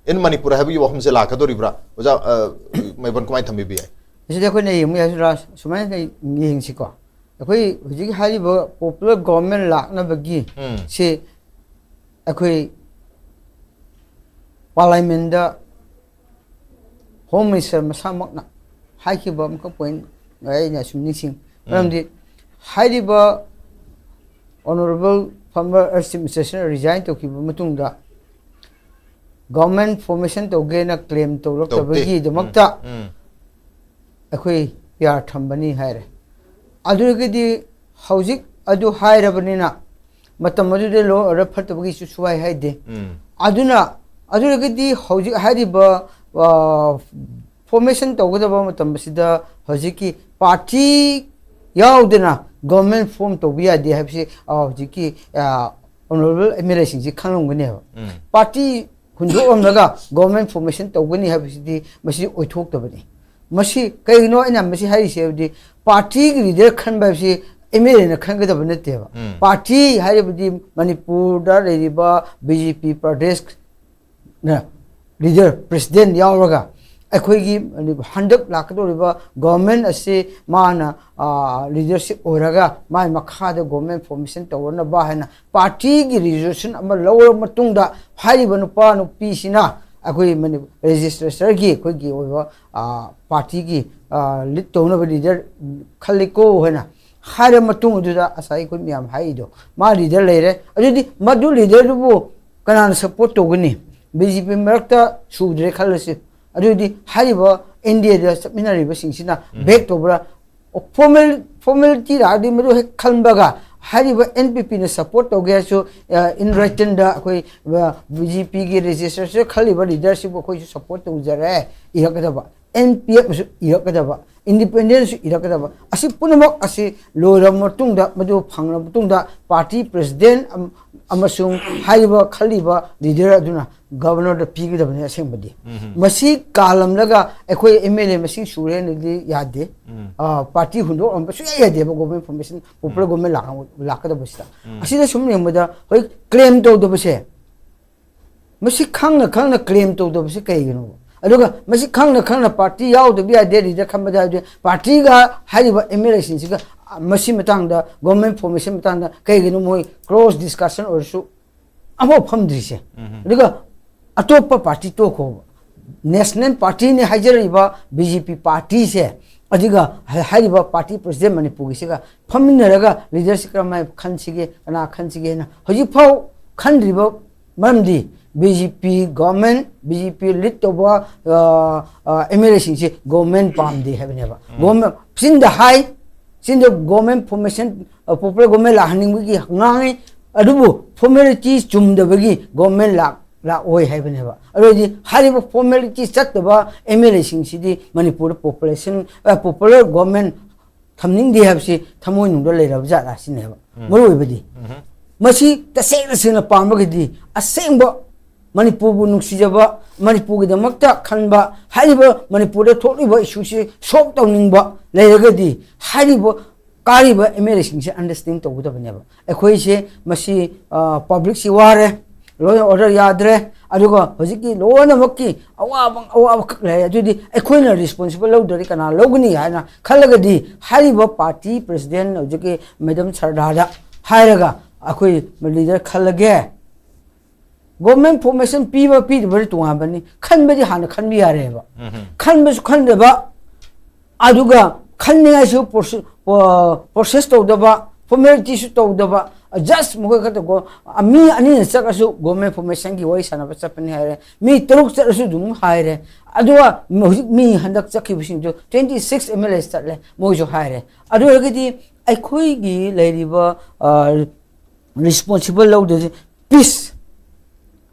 in Manipur ꯍꯥꯏꯕꯒꯤ ꯋꯥꯐꯝꯁꯦ ꯂꯥꯛꯀꯗꯧꯔꯤꯕ꯭ꯔꯥ? ꯑꯣꯖꯥ, ꯑ, ꯃꯥꯏꯕꯝ ꯀꯃꯥꯏꯅ ꯊꯝꯕꯤꯕ ꯌꯥꯏ? ꯃꯁꯤꯗ ꯑꯩꯈꯣꯏꯅ ꯌꯦꯡꯕ ꯌꯥꯏ, ꯁꯨꯃꯥꯏꯅ ꯌꯦꯡꯁꯤꯀꯣ꯫ ꯑꯩꯈꯣꯏ ꯍꯧꯖꯤꯛ ꯍꯥꯏꯔꯤꯕ popular government ꯂꯥꯛꯅꯕꯒꯤ ꯎꯝ꯫ ꯁꯤ ꯑꯩꯈꯣꯏ parliamentꯗ Home Minister ꯃꯁꯥꯃꯛꯅ ꯍꯥꯏꯈꯤꯕ ꯑꯃꯈꯛ point ꯑꯩꯅ ꯁꯨꯝ ꯅꯤꯡꯁꯤꯡ꯫ ꯃꯔꯝꯗꯤ ꯍꯥꯏꯔꯤꯕ Honourable former Chief Minister resign ꯇꯧꯈꯤꯕ ꯃꯇꯨꯡꯗ ꯒꯣꯔꯃꯦꯟ ꯐꯣꯔꯃꯦꯁꯟ ꯇꯧꯒꯦꯅ ꯀ꯭ꯂꯦꯝ ꯇꯧꯔꯛꯇꯕꯒꯤꯗꯃꯛꯇ ꯎꯝ ꯑꯩꯈꯣꯏ ꯄꯤ ꯑꯥꯔ ꯊꯝꯕꯅꯤ ꯍꯥꯏꯔꯦ꯫ ꯑꯗꯨꯗꯒꯤꯗꯤ ꯍꯧꯖꯤꯛ ꯑꯗꯨ ꯍꯥꯏꯔꯕꯅꯤꯅ ꯃꯇꯝ ꯑꯗꯨꯗ ꯂꯣ ꯑꯣꯔꯗꯔ ꯐꯠꯇꯕꯒꯤꯁꯨ ꯁꯨꯍꯥꯏ ꯍꯥꯏꯗꯦ꯫ ꯎꯝ ꯑꯗꯨꯅ ꯑꯗꯨꯗꯒꯤꯗꯤ ꯍꯧꯖꯤꯛ ꯍꯥꯏꯔꯤꯕ ꯐꯣꯔꯃꯦꯁꯟ ꯇꯧꯒꯗꯕ ꯃꯇꯝ ꯑꯁꯤꯗ ꯍꯧꯖꯤꯛꯀꯤ ꯄꯥꯔꯇꯤ ꯌꯥꯎꯗꯅ ꯒꯣꯔꯃꯦꯟ ꯐꯣꯔꯝ ꯇꯧꯕ ꯌꯥꯗꯦ ꯍꯥꯏꯕꯁꯤ ꯑ, ꯍꯧꯖꯤꯛꯀꯤ ꯑꯣꯅꯔꯦꯕꯜ ꯑꯦꯝ ꯑꯦꯜ ꯑꯦꯁꯤꯡꯁꯤ ꯈꯪꯂꯝꯒꯅꯦꯕ꯫ ꯎꯝ ꯄꯥꯔꯇꯤ ꯍꯨꯟꯗꯣꯛꯂꯝꯂꯒ ꯒꯣꯔꯃꯦꯟ ꯐꯣꯔꯃꯦꯁꯟ ꯇꯧꯒꯅꯤ ꯍꯥꯏꯕꯁꯤꯗꯤ ꯃꯁꯤ ꯑꯣꯏꯊꯣꯛꯇꯕꯅꯤ꯫ ꯃꯁꯤ ꯀꯩꯒꯤꯅꯣ ꯑꯩꯅ ꯃꯁꯤ ꯍꯥꯏꯔꯤꯁꯦ ꯍꯥꯏꯕꯗꯤ ꯄꯥꯔꯇꯤꯒꯤ ꯂꯤꯗꯔ ꯈꯟꯕ ꯍꯥꯏꯕꯁꯤ ꯑꯦꯝ ꯑꯦꯜ ꯑꯦꯅ ꯈꯟꯒꯗꯕ ꯅꯠꯇꯦꯕ꯫ ꯎꯝ ꯄꯥꯔꯇꯤ ꯍꯥꯏꯔꯕꯗꯤ ꯃꯅꯤꯄꯨꯔꯗ ꯂꯩꯔꯤꯕ ꯕꯤ ꯖꯦ ꯄꯤ ꯄ꯭ꯔꯗꯦꯁ ꯂꯤꯗꯔ ꯄ꯭ꯔꯦꯁꯤꯗꯦꯟ ꯌꯥꯎꯔꯒ ꯑꯩꯈꯣꯏꯒꯤ ꯍꯟꯗꯛ ꯂꯥꯛꯀꯗꯧꯔꯤꯕ ꯒꯣꯔꯃꯦꯟ ꯑꯁꯤ ꯃꯥꯅ ꯂꯤꯗꯔꯁꯤꯞ ꯑꯣꯏꯔꯒ ꯃꯥꯏ ꯃꯈꯥꯗ ꯒꯣꯔꯃꯦꯟ ꯐꯣꯔꯃꯦꯁꯟ ꯇꯧꯅꯅꯕ ꯍꯥꯏꯅ ꯄꯥꯔꯇꯤꯒꯤ ꯔꯤꯖꯣꯂꯨꯁꯟ ꯑꯃ ꯂꯧꯔꯕ ꯃꯇꯨꯡꯗ ꯍꯥꯏꯔꯤꯕ ꯅꯨꯄꯥ ꯅꯨꯄꯤꯁꯤꯅ ꯑꯩꯈꯣꯏ ꯃꯅꯤ ꯂꯦꯖꯤꯁꯂꯦꯆꯔꯒꯤ ꯑꯩꯈꯣꯏꯒꯤ ꯑꯣꯏꯕ ꯄꯥꯔꯇꯤꯒꯤ ꯂꯤꯗ ꯇꯧꯅꯕ ꯂꯤꯗꯔ ꯈꯜꯂꯤꯀꯣ ꯍꯥꯏꯅ ꯍꯥꯏꯔꯕ ꯃꯇꯨꯡ ꯑꯗꯨꯗ ꯉꯁꯥꯏ ꯑꯩꯈꯣꯏ ꯃꯌꯥꯝ ꯍꯥꯏꯔꯤꯗꯣ ꯃꯥ ꯂꯤꯗꯔ ꯂꯩꯔꯦ꯫ ꯑꯗꯨꯗꯤ ꯃꯗꯨ ꯂꯤꯗꯔꯗꯨꯕꯨ ꯀꯅꯥꯅ ꯁꯞꯄꯣꯔꯠ ꯇꯧꯒꯅꯤ? ꯕꯤ ꯖꯦ ꯄꯤ ꯃꯔꯛꯇ ꯁꯨꯗ꯭ꯔꯦ ꯈꯜꯂꯁꯤ꯫ ꯑꯗꯨꯗꯤ ꯍꯥꯏꯔꯤꯕ ꯑꯦꯟ ꯗꯤ ꯑꯦꯗ ꯆꯠꯃꯤꯟꯅꯔꯤꯕꯁꯤꯡꯁꯤꯅ ꯕꯦꯛ ꯇꯧꯕ꯭ꯔꯥ? ꯐꯣꯔꯃꯦꯜ ꯐꯣꯔꯃꯦꯂꯤꯇꯤ ꯂꯥꯛꯑꯗꯤ ꯃꯗꯨ ꯍꯦꯛ ꯈꯟꯕꯒ ꯍꯥꯏꯔꯤꯕ ꯑꯦꯟ ꯄꯤ ꯄꯤꯅ ꯁꯞꯄꯣꯔꯠ ꯇꯧꯒꯦ ꯍꯥꯏꯔꯁꯨ ꯏꯟ ꯔꯥꯏꯇꯟꯗ ꯑꯩꯈꯣꯏ ꯕꯤ ꯖꯦ ꯄꯤꯒꯤ ꯔꯦꯖꯤꯁꯇꯔꯁꯤꯗ ꯈꯜꯂꯤꯕ ꯂꯤꯗꯔꯁꯤꯕꯨ ꯑꯩꯈꯣꯏꯁꯨ ꯁꯞꯄꯣꯔꯠ ꯇꯧꯖꯔꯦ ꯏꯔꯛꯀꯗꯕ, ꯑꯦꯟ ꯄꯤ ꯑꯦꯐꯅꯁꯨ ꯏꯔꯛꯀꯗꯕ, ꯏꯟꯗꯤꯄꯦꯟꯗꯦꯟꯁꯁꯨ ꯏꯔꯛꯀꯗꯕ꯫ ꯑꯁꯤ ꯄꯨꯝꯅꯃꯛ ꯑꯁꯤ ꯂꯣꯏꯔꯕ ꯃꯇꯨꯡꯗ, ꯃꯗꯨ ꯐꯪꯂꯕ ꯃꯇꯨꯡꯗ ꯄꯥꯔꯇꯤ ꯄ꯭ꯔꯦꯁꯤꯗꯦꯟ ꯑꯃꯁꯨꯡ ꯍꯥꯏꯔꯤꯕ ꯈꯜꯂꯤꯕ ꯂꯤꯗꯔ ꯑꯗꯨꯅ ꯒꯕꯔꯅꯔꯗ ꯄꯤꯒꯗꯕꯅꯤ꯫ ꯑꯁꯦꯡꯕꯗꯤ ꯃꯁꯤ ꯀꯥꯜꯂꯝꯂꯒ ꯑꯩꯈꯣꯏ ꯑꯦꯝ ꯑꯦꯜ ꯑꯦ ꯃꯁꯤꯡ ꯁꯨꯔꯦꯅꯗꯤ ꯌꯥꯗꯦ꯫ ꯎꯝ ꯑ, ꯄꯥꯔꯇꯤ ꯍꯨꯟꯗꯣꯛꯂꯝꯕ ꯁꯨꯡꯌꯥ ꯌꯥꯗꯦꯕ꯫ ꯒꯣꯔꯃꯦꯟ ꯐꯣꯔꯃꯦꯁꯟ, ꯄꯣꯄꯨꯂꯔ ꯒꯣꯔꯃꯦꯟ ꯂꯥꯛ-, ꯂꯥꯛꯀꯗꯕꯁꯤꯗ꯫ ꯎꯝ꯫ ꯑꯁꯤꯗ ꯁꯨꯝ ꯌꯦꯡꯕꯗ ꯍꯧꯖꯤꯛ ꯀ꯭ꯂꯦꯝ ꯇꯧꯗꯕꯁꯦ, ꯃꯁꯤ ꯈꯪꯅ ꯈꯪꯅ ꯀ꯭ꯂꯦꯝ ꯇꯧꯗꯕꯁꯤ ꯀꯩꯒꯤꯅꯣ? ꯑꯗꯨꯒ ꯃꯁꯤ ꯈꯪꯅ ꯈꯪꯅ ꯄꯥꯔꯇꯤ ꯌꯥꯎꯗꯕ ꯌꯥꯗꯦ ꯂꯤꯗꯔ ꯈꯟꯕꯗ ꯍꯥꯏꯕꯗꯤ ꯄꯥꯔꯇꯤꯒ ꯍꯥꯏꯔꯤꯕ ꯑꯦꯝ ꯑꯦꯜ ꯑꯦꯁꯤꯡꯁꯤꯒ ꯃꯁꯤ ꯃꯇꯥꯡꯗ, ꯒꯣꯔꯃꯦꯟ ꯐꯣꯔꯃꯦꯁꯟ ꯃꯇꯥꯡꯗ ꯀꯩꯒꯤꯅꯣ ꯃꯣꯏ ꯀ꯭ꯔꯣꯁ ꯗꯤꯁꯀꯁꯟ ꯑꯣꯏꯔꯁꯨ ꯑꯃꯐꯥꯎ ꯐꯝꯗ꯭ꯔꯤꯁꯦ? ꯎꯝ꯫ ꯑꯗꯨꯒ ꯑꯇꯣꯞꯄ ꯄꯥꯔꯇꯤ ꯇꯣꯛꯈꯣꯕ, ꯅꯦꯁꯅꯦꯜ ꯄꯥꯔꯇꯤꯅꯤ ꯍꯥꯏꯖꯔꯤꯕ ꯕꯤ ꯖꯦ ꯄꯤ ꯄꯥꯔꯇꯤꯁꯦ, ꯑꯗꯨꯒ ꯍꯥꯏ-, ꯍꯥꯏꯔꯤꯕ ꯄꯥꯔꯇꯤ ꯄ꯭ꯔꯦꯁꯤꯗꯦꯟ ꯃꯅꯤꯄꯨꯔꯒꯤꯁꯤꯒ ꯐꯝꯃꯤꯟꯅꯔꯒ ꯂꯤꯗꯔꯁꯤ ꯀꯔꯝꯍꯥꯏꯅ ꯈꯟꯁꯤꯒꯦ, ꯀꯅꯥ ꯈꯟꯁꯤꯒꯦꯅ ꯍꯧꯖꯤꯛꯐꯥꯎ ꯈꯟꯗ꯭ꯔꯤꯕ ꯃꯔꯝꯗꯤ ꯕꯤ ꯖꯦ ꯄꯤ ꯒꯣꯔꯃꯦꯟ, ꯕꯤ ꯖꯦ ꯄꯤ ꯂꯤꯗ ꯇꯧꯕ ꯑꯦꯝ ꯑꯦꯜ ꯑꯦꯁꯤꯡꯁꯦ ꯒꯣꯔꯃꯦꯟ ꯄꯥꯝꯗꯦ ꯍꯥꯏꯕꯅꯦꯕ꯫ ꯒꯣꯔꯃꯦꯟ ꯆꯤꯟꯗ ꯍꯥꯏ, ꯆꯤꯟꯗ ꯒꯣꯔꯃꯦꯟ ꯐꯣꯔꯃꯦꯁꯟ, ꯄꯣꯄꯨꯂꯔ ꯒꯣꯔꯃꯦꯟ ꯂꯥꯛꯍꯟꯅꯤꯡꯕꯒꯤ ꯉꯥꯡꯉꯤ, ꯑꯗꯨꯕꯨ ꯐꯣꯔꯃꯦꯂꯤꯇꯤ ꯆꯨꯝꯗꯕꯒꯤ ꯒꯣꯔꯃꯦꯟ ꯂꯥꯛ ꯂꯥꯛꯑꯣꯏ ꯍꯥꯏꯕꯅꯦꯕ꯫ ꯑꯗꯨ ꯑꯣꯏꯔꯗꯤ ꯍꯥꯏꯔꯤꯕ ꯐꯣꯔꯃꯦꯂꯤꯇꯤ ꯆꯠꯇꯕ ꯑꯦꯝ ꯑꯦꯜ ꯑꯦꯁꯤꯡꯁꯤꯗꯤ ꯃꯅꯤꯄꯨꯔꯗ ꯄꯣꯄꯨꯂꯦꯁꯟ, ꯄꯣꯄꯨꯂꯔ ꯒꯣꯔꯃꯦꯟ ꯊꯝꯅꯤꯡꯗꯦ ꯍꯥꯏꯕꯁꯤ ꯊꯃꯣꯏꯅꯨꯡꯗ ꯂꯩꯔꯕ ꯖꯥꯠꯂ ꯁꯤꯅꯦꯕ ꯃꯔꯨ ꯑꯣꯏꯕꯗꯤ꯫ ꯃꯁꯤ ꯇꯁꯦꯡ ꯇꯁꯦꯡꯅ ꯄꯥꯝꯃꯒꯗꯤ, ꯑꯁꯦꯡꯕ ꯃꯅꯤꯄꯨꯔꯕꯨ ꯅꯨꯡꯁꯤꯖꯕ, ꯃꯅꯤꯄꯨꯔꯒꯤꯗꯃꯛꯇ ꯈꯟꯕ, ꯍꯥꯏꯔꯤꯕ ꯃꯅꯤꯄꯨꯔꯗ ꯊꯣꯛꯂꯤꯕ ꯏꯁꯨꯁꯤ ꯁꯣꯜꯕ ꯇꯧꯅꯤꯡꯕ ꯂꯩꯔꯒꯗꯤ, ꯍꯥꯏꯔꯤꯕ ꯀꯥꯔꯤꯕ ꯑꯦꯝ ꯑꯦꯜ ꯑꯦꯁꯤꯡꯁꯦ ꯑꯟꯗꯔꯁ꯭ꯇꯦꯟ ꯇꯧꯒꯗꯕꯅꯦꯕ꯫ ꯑꯩꯈꯣꯏꯁꯦ ꯃꯁꯤ, ꯄꯕ꯭ꯂꯤꯛꯁꯤ ꯋꯥꯔꯦ, ꯂꯣ ꯑꯦꯟ ꯑꯣꯔꯗꯔ ꯌꯥꯗ꯭ꯔꯦ, ꯑꯗꯨꯒ ꯍꯧꯖꯤꯛꯀꯤ ꯂꯣꯏꯅꯃꯛꯀꯤ ꯑꯋꯥꯕ, ꯑꯋꯥꯕꯈꯛ ꯂꯩꯔꯦ꯫ ꯑꯗꯨꯗꯤ ꯑꯩꯈꯣꯏꯅ ꯔꯦꯁꯄꯣꯟꯁꯤꯕꯜ ꯂꯧꯗ꯭ꯔꯗꯤ ꯀꯅꯥ ꯂꯧꯒꯅꯤ ꯍꯥꯏꯅ ꯈꯜꯂꯒꯗꯤ, ꯍꯥꯏꯔꯤꯕ ꯄꯥꯔꯇꯤ ꯄ꯭ꯔꯦꯁꯤꯗꯦꯟ ꯍꯧꯖꯤꯛꯀꯤ ꯃꯦꯗꯥꯝ ꯁꯔꯗꯥꯗ ꯍꯥꯏꯔꯒ ꯑꯩꯈꯣꯏ ꯂꯤꯗꯔ ꯈꯜꯂꯒꯦ꯫ ꯒꯣꯔꯃꯦꯟ ꯐꯣꯔꯃꯦꯁꯟ ꯄꯤꯕ ꯄꯤꯗꯕꯗꯤ ꯇꯣꯉꯥꯟꯕꯅꯤ, ꯈꯟꯕꯗꯤ ꯍꯥꯟꯅ ꯈꯟꯕ ꯌꯥꯔꯦꯕ꯫ ꯈꯟꯕꯁꯨ ꯈꯟꯗꯕ, ꯑꯗꯨꯒ ꯈꯟꯅꯤꯡꯉꯥꯏꯁꯨ ꯄ꯭ꯔꯣꯁꯦ-, ꯑ, ꯄ꯭ꯔꯣꯁꯦꯁ ꯇꯧꯗꯕ, ꯐꯣꯔꯃꯦꯂꯤꯇꯤꯁꯨ ꯇꯧꯗꯕ, ꯖꯁ ꯃꯈꯣꯏ ꯈꯛꯇ ꯒꯣ-, ꯑ, ꯃꯤ ꯑꯅꯤꯅ ꯆꯠꯂꯁꯨ ꯒꯣꯔꯃꯦꯟ ꯐꯣꯔꯃꯦꯁꯟꯒꯤ ꯋꯥꯔꯤ ꯁꯥꯟꯅꯕ ꯆꯠꯄꯅꯤ ꯍꯥꯏꯔꯦ, ꯃꯤ ꯇꯔꯨꯛ ꯆꯠꯂꯁꯨ ꯑꯗꯨꯝ ꯍꯥꯏꯔꯦ꯫ ꯑꯗꯨꯒ ꯍꯧꯖꯤꯛ ꯃꯤ ꯍꯟꯗꯛ ꯆꯠꯈꯤꯕꯁꯤꯡꯗꯨ ꯇ꯭ꯋꯦꯟꯇꯤ ꯁꯤꯛꯁ ꯑꯦꯝ ꯑꯦꯜ ꯑꯦꯁ ꯆꯠꯂꯦ, ꯃꯣꯏꯁꯨ ꯍꯥꯏꯔꯦ꯫ ꯑꯗꯨ ꯑꯣꯏꯔꯒꯗꯤ ꯑꯩꯈꯣꯏꯒꯤ ꯂꯩꯔꯤꯕ, ꯑ, ꯔꯦꯁꯄꯣꯟꯁꯤꯕꯜ ꯂꯧꯗ꯭ꯔꯗꯤ ꯄꯤꯁ,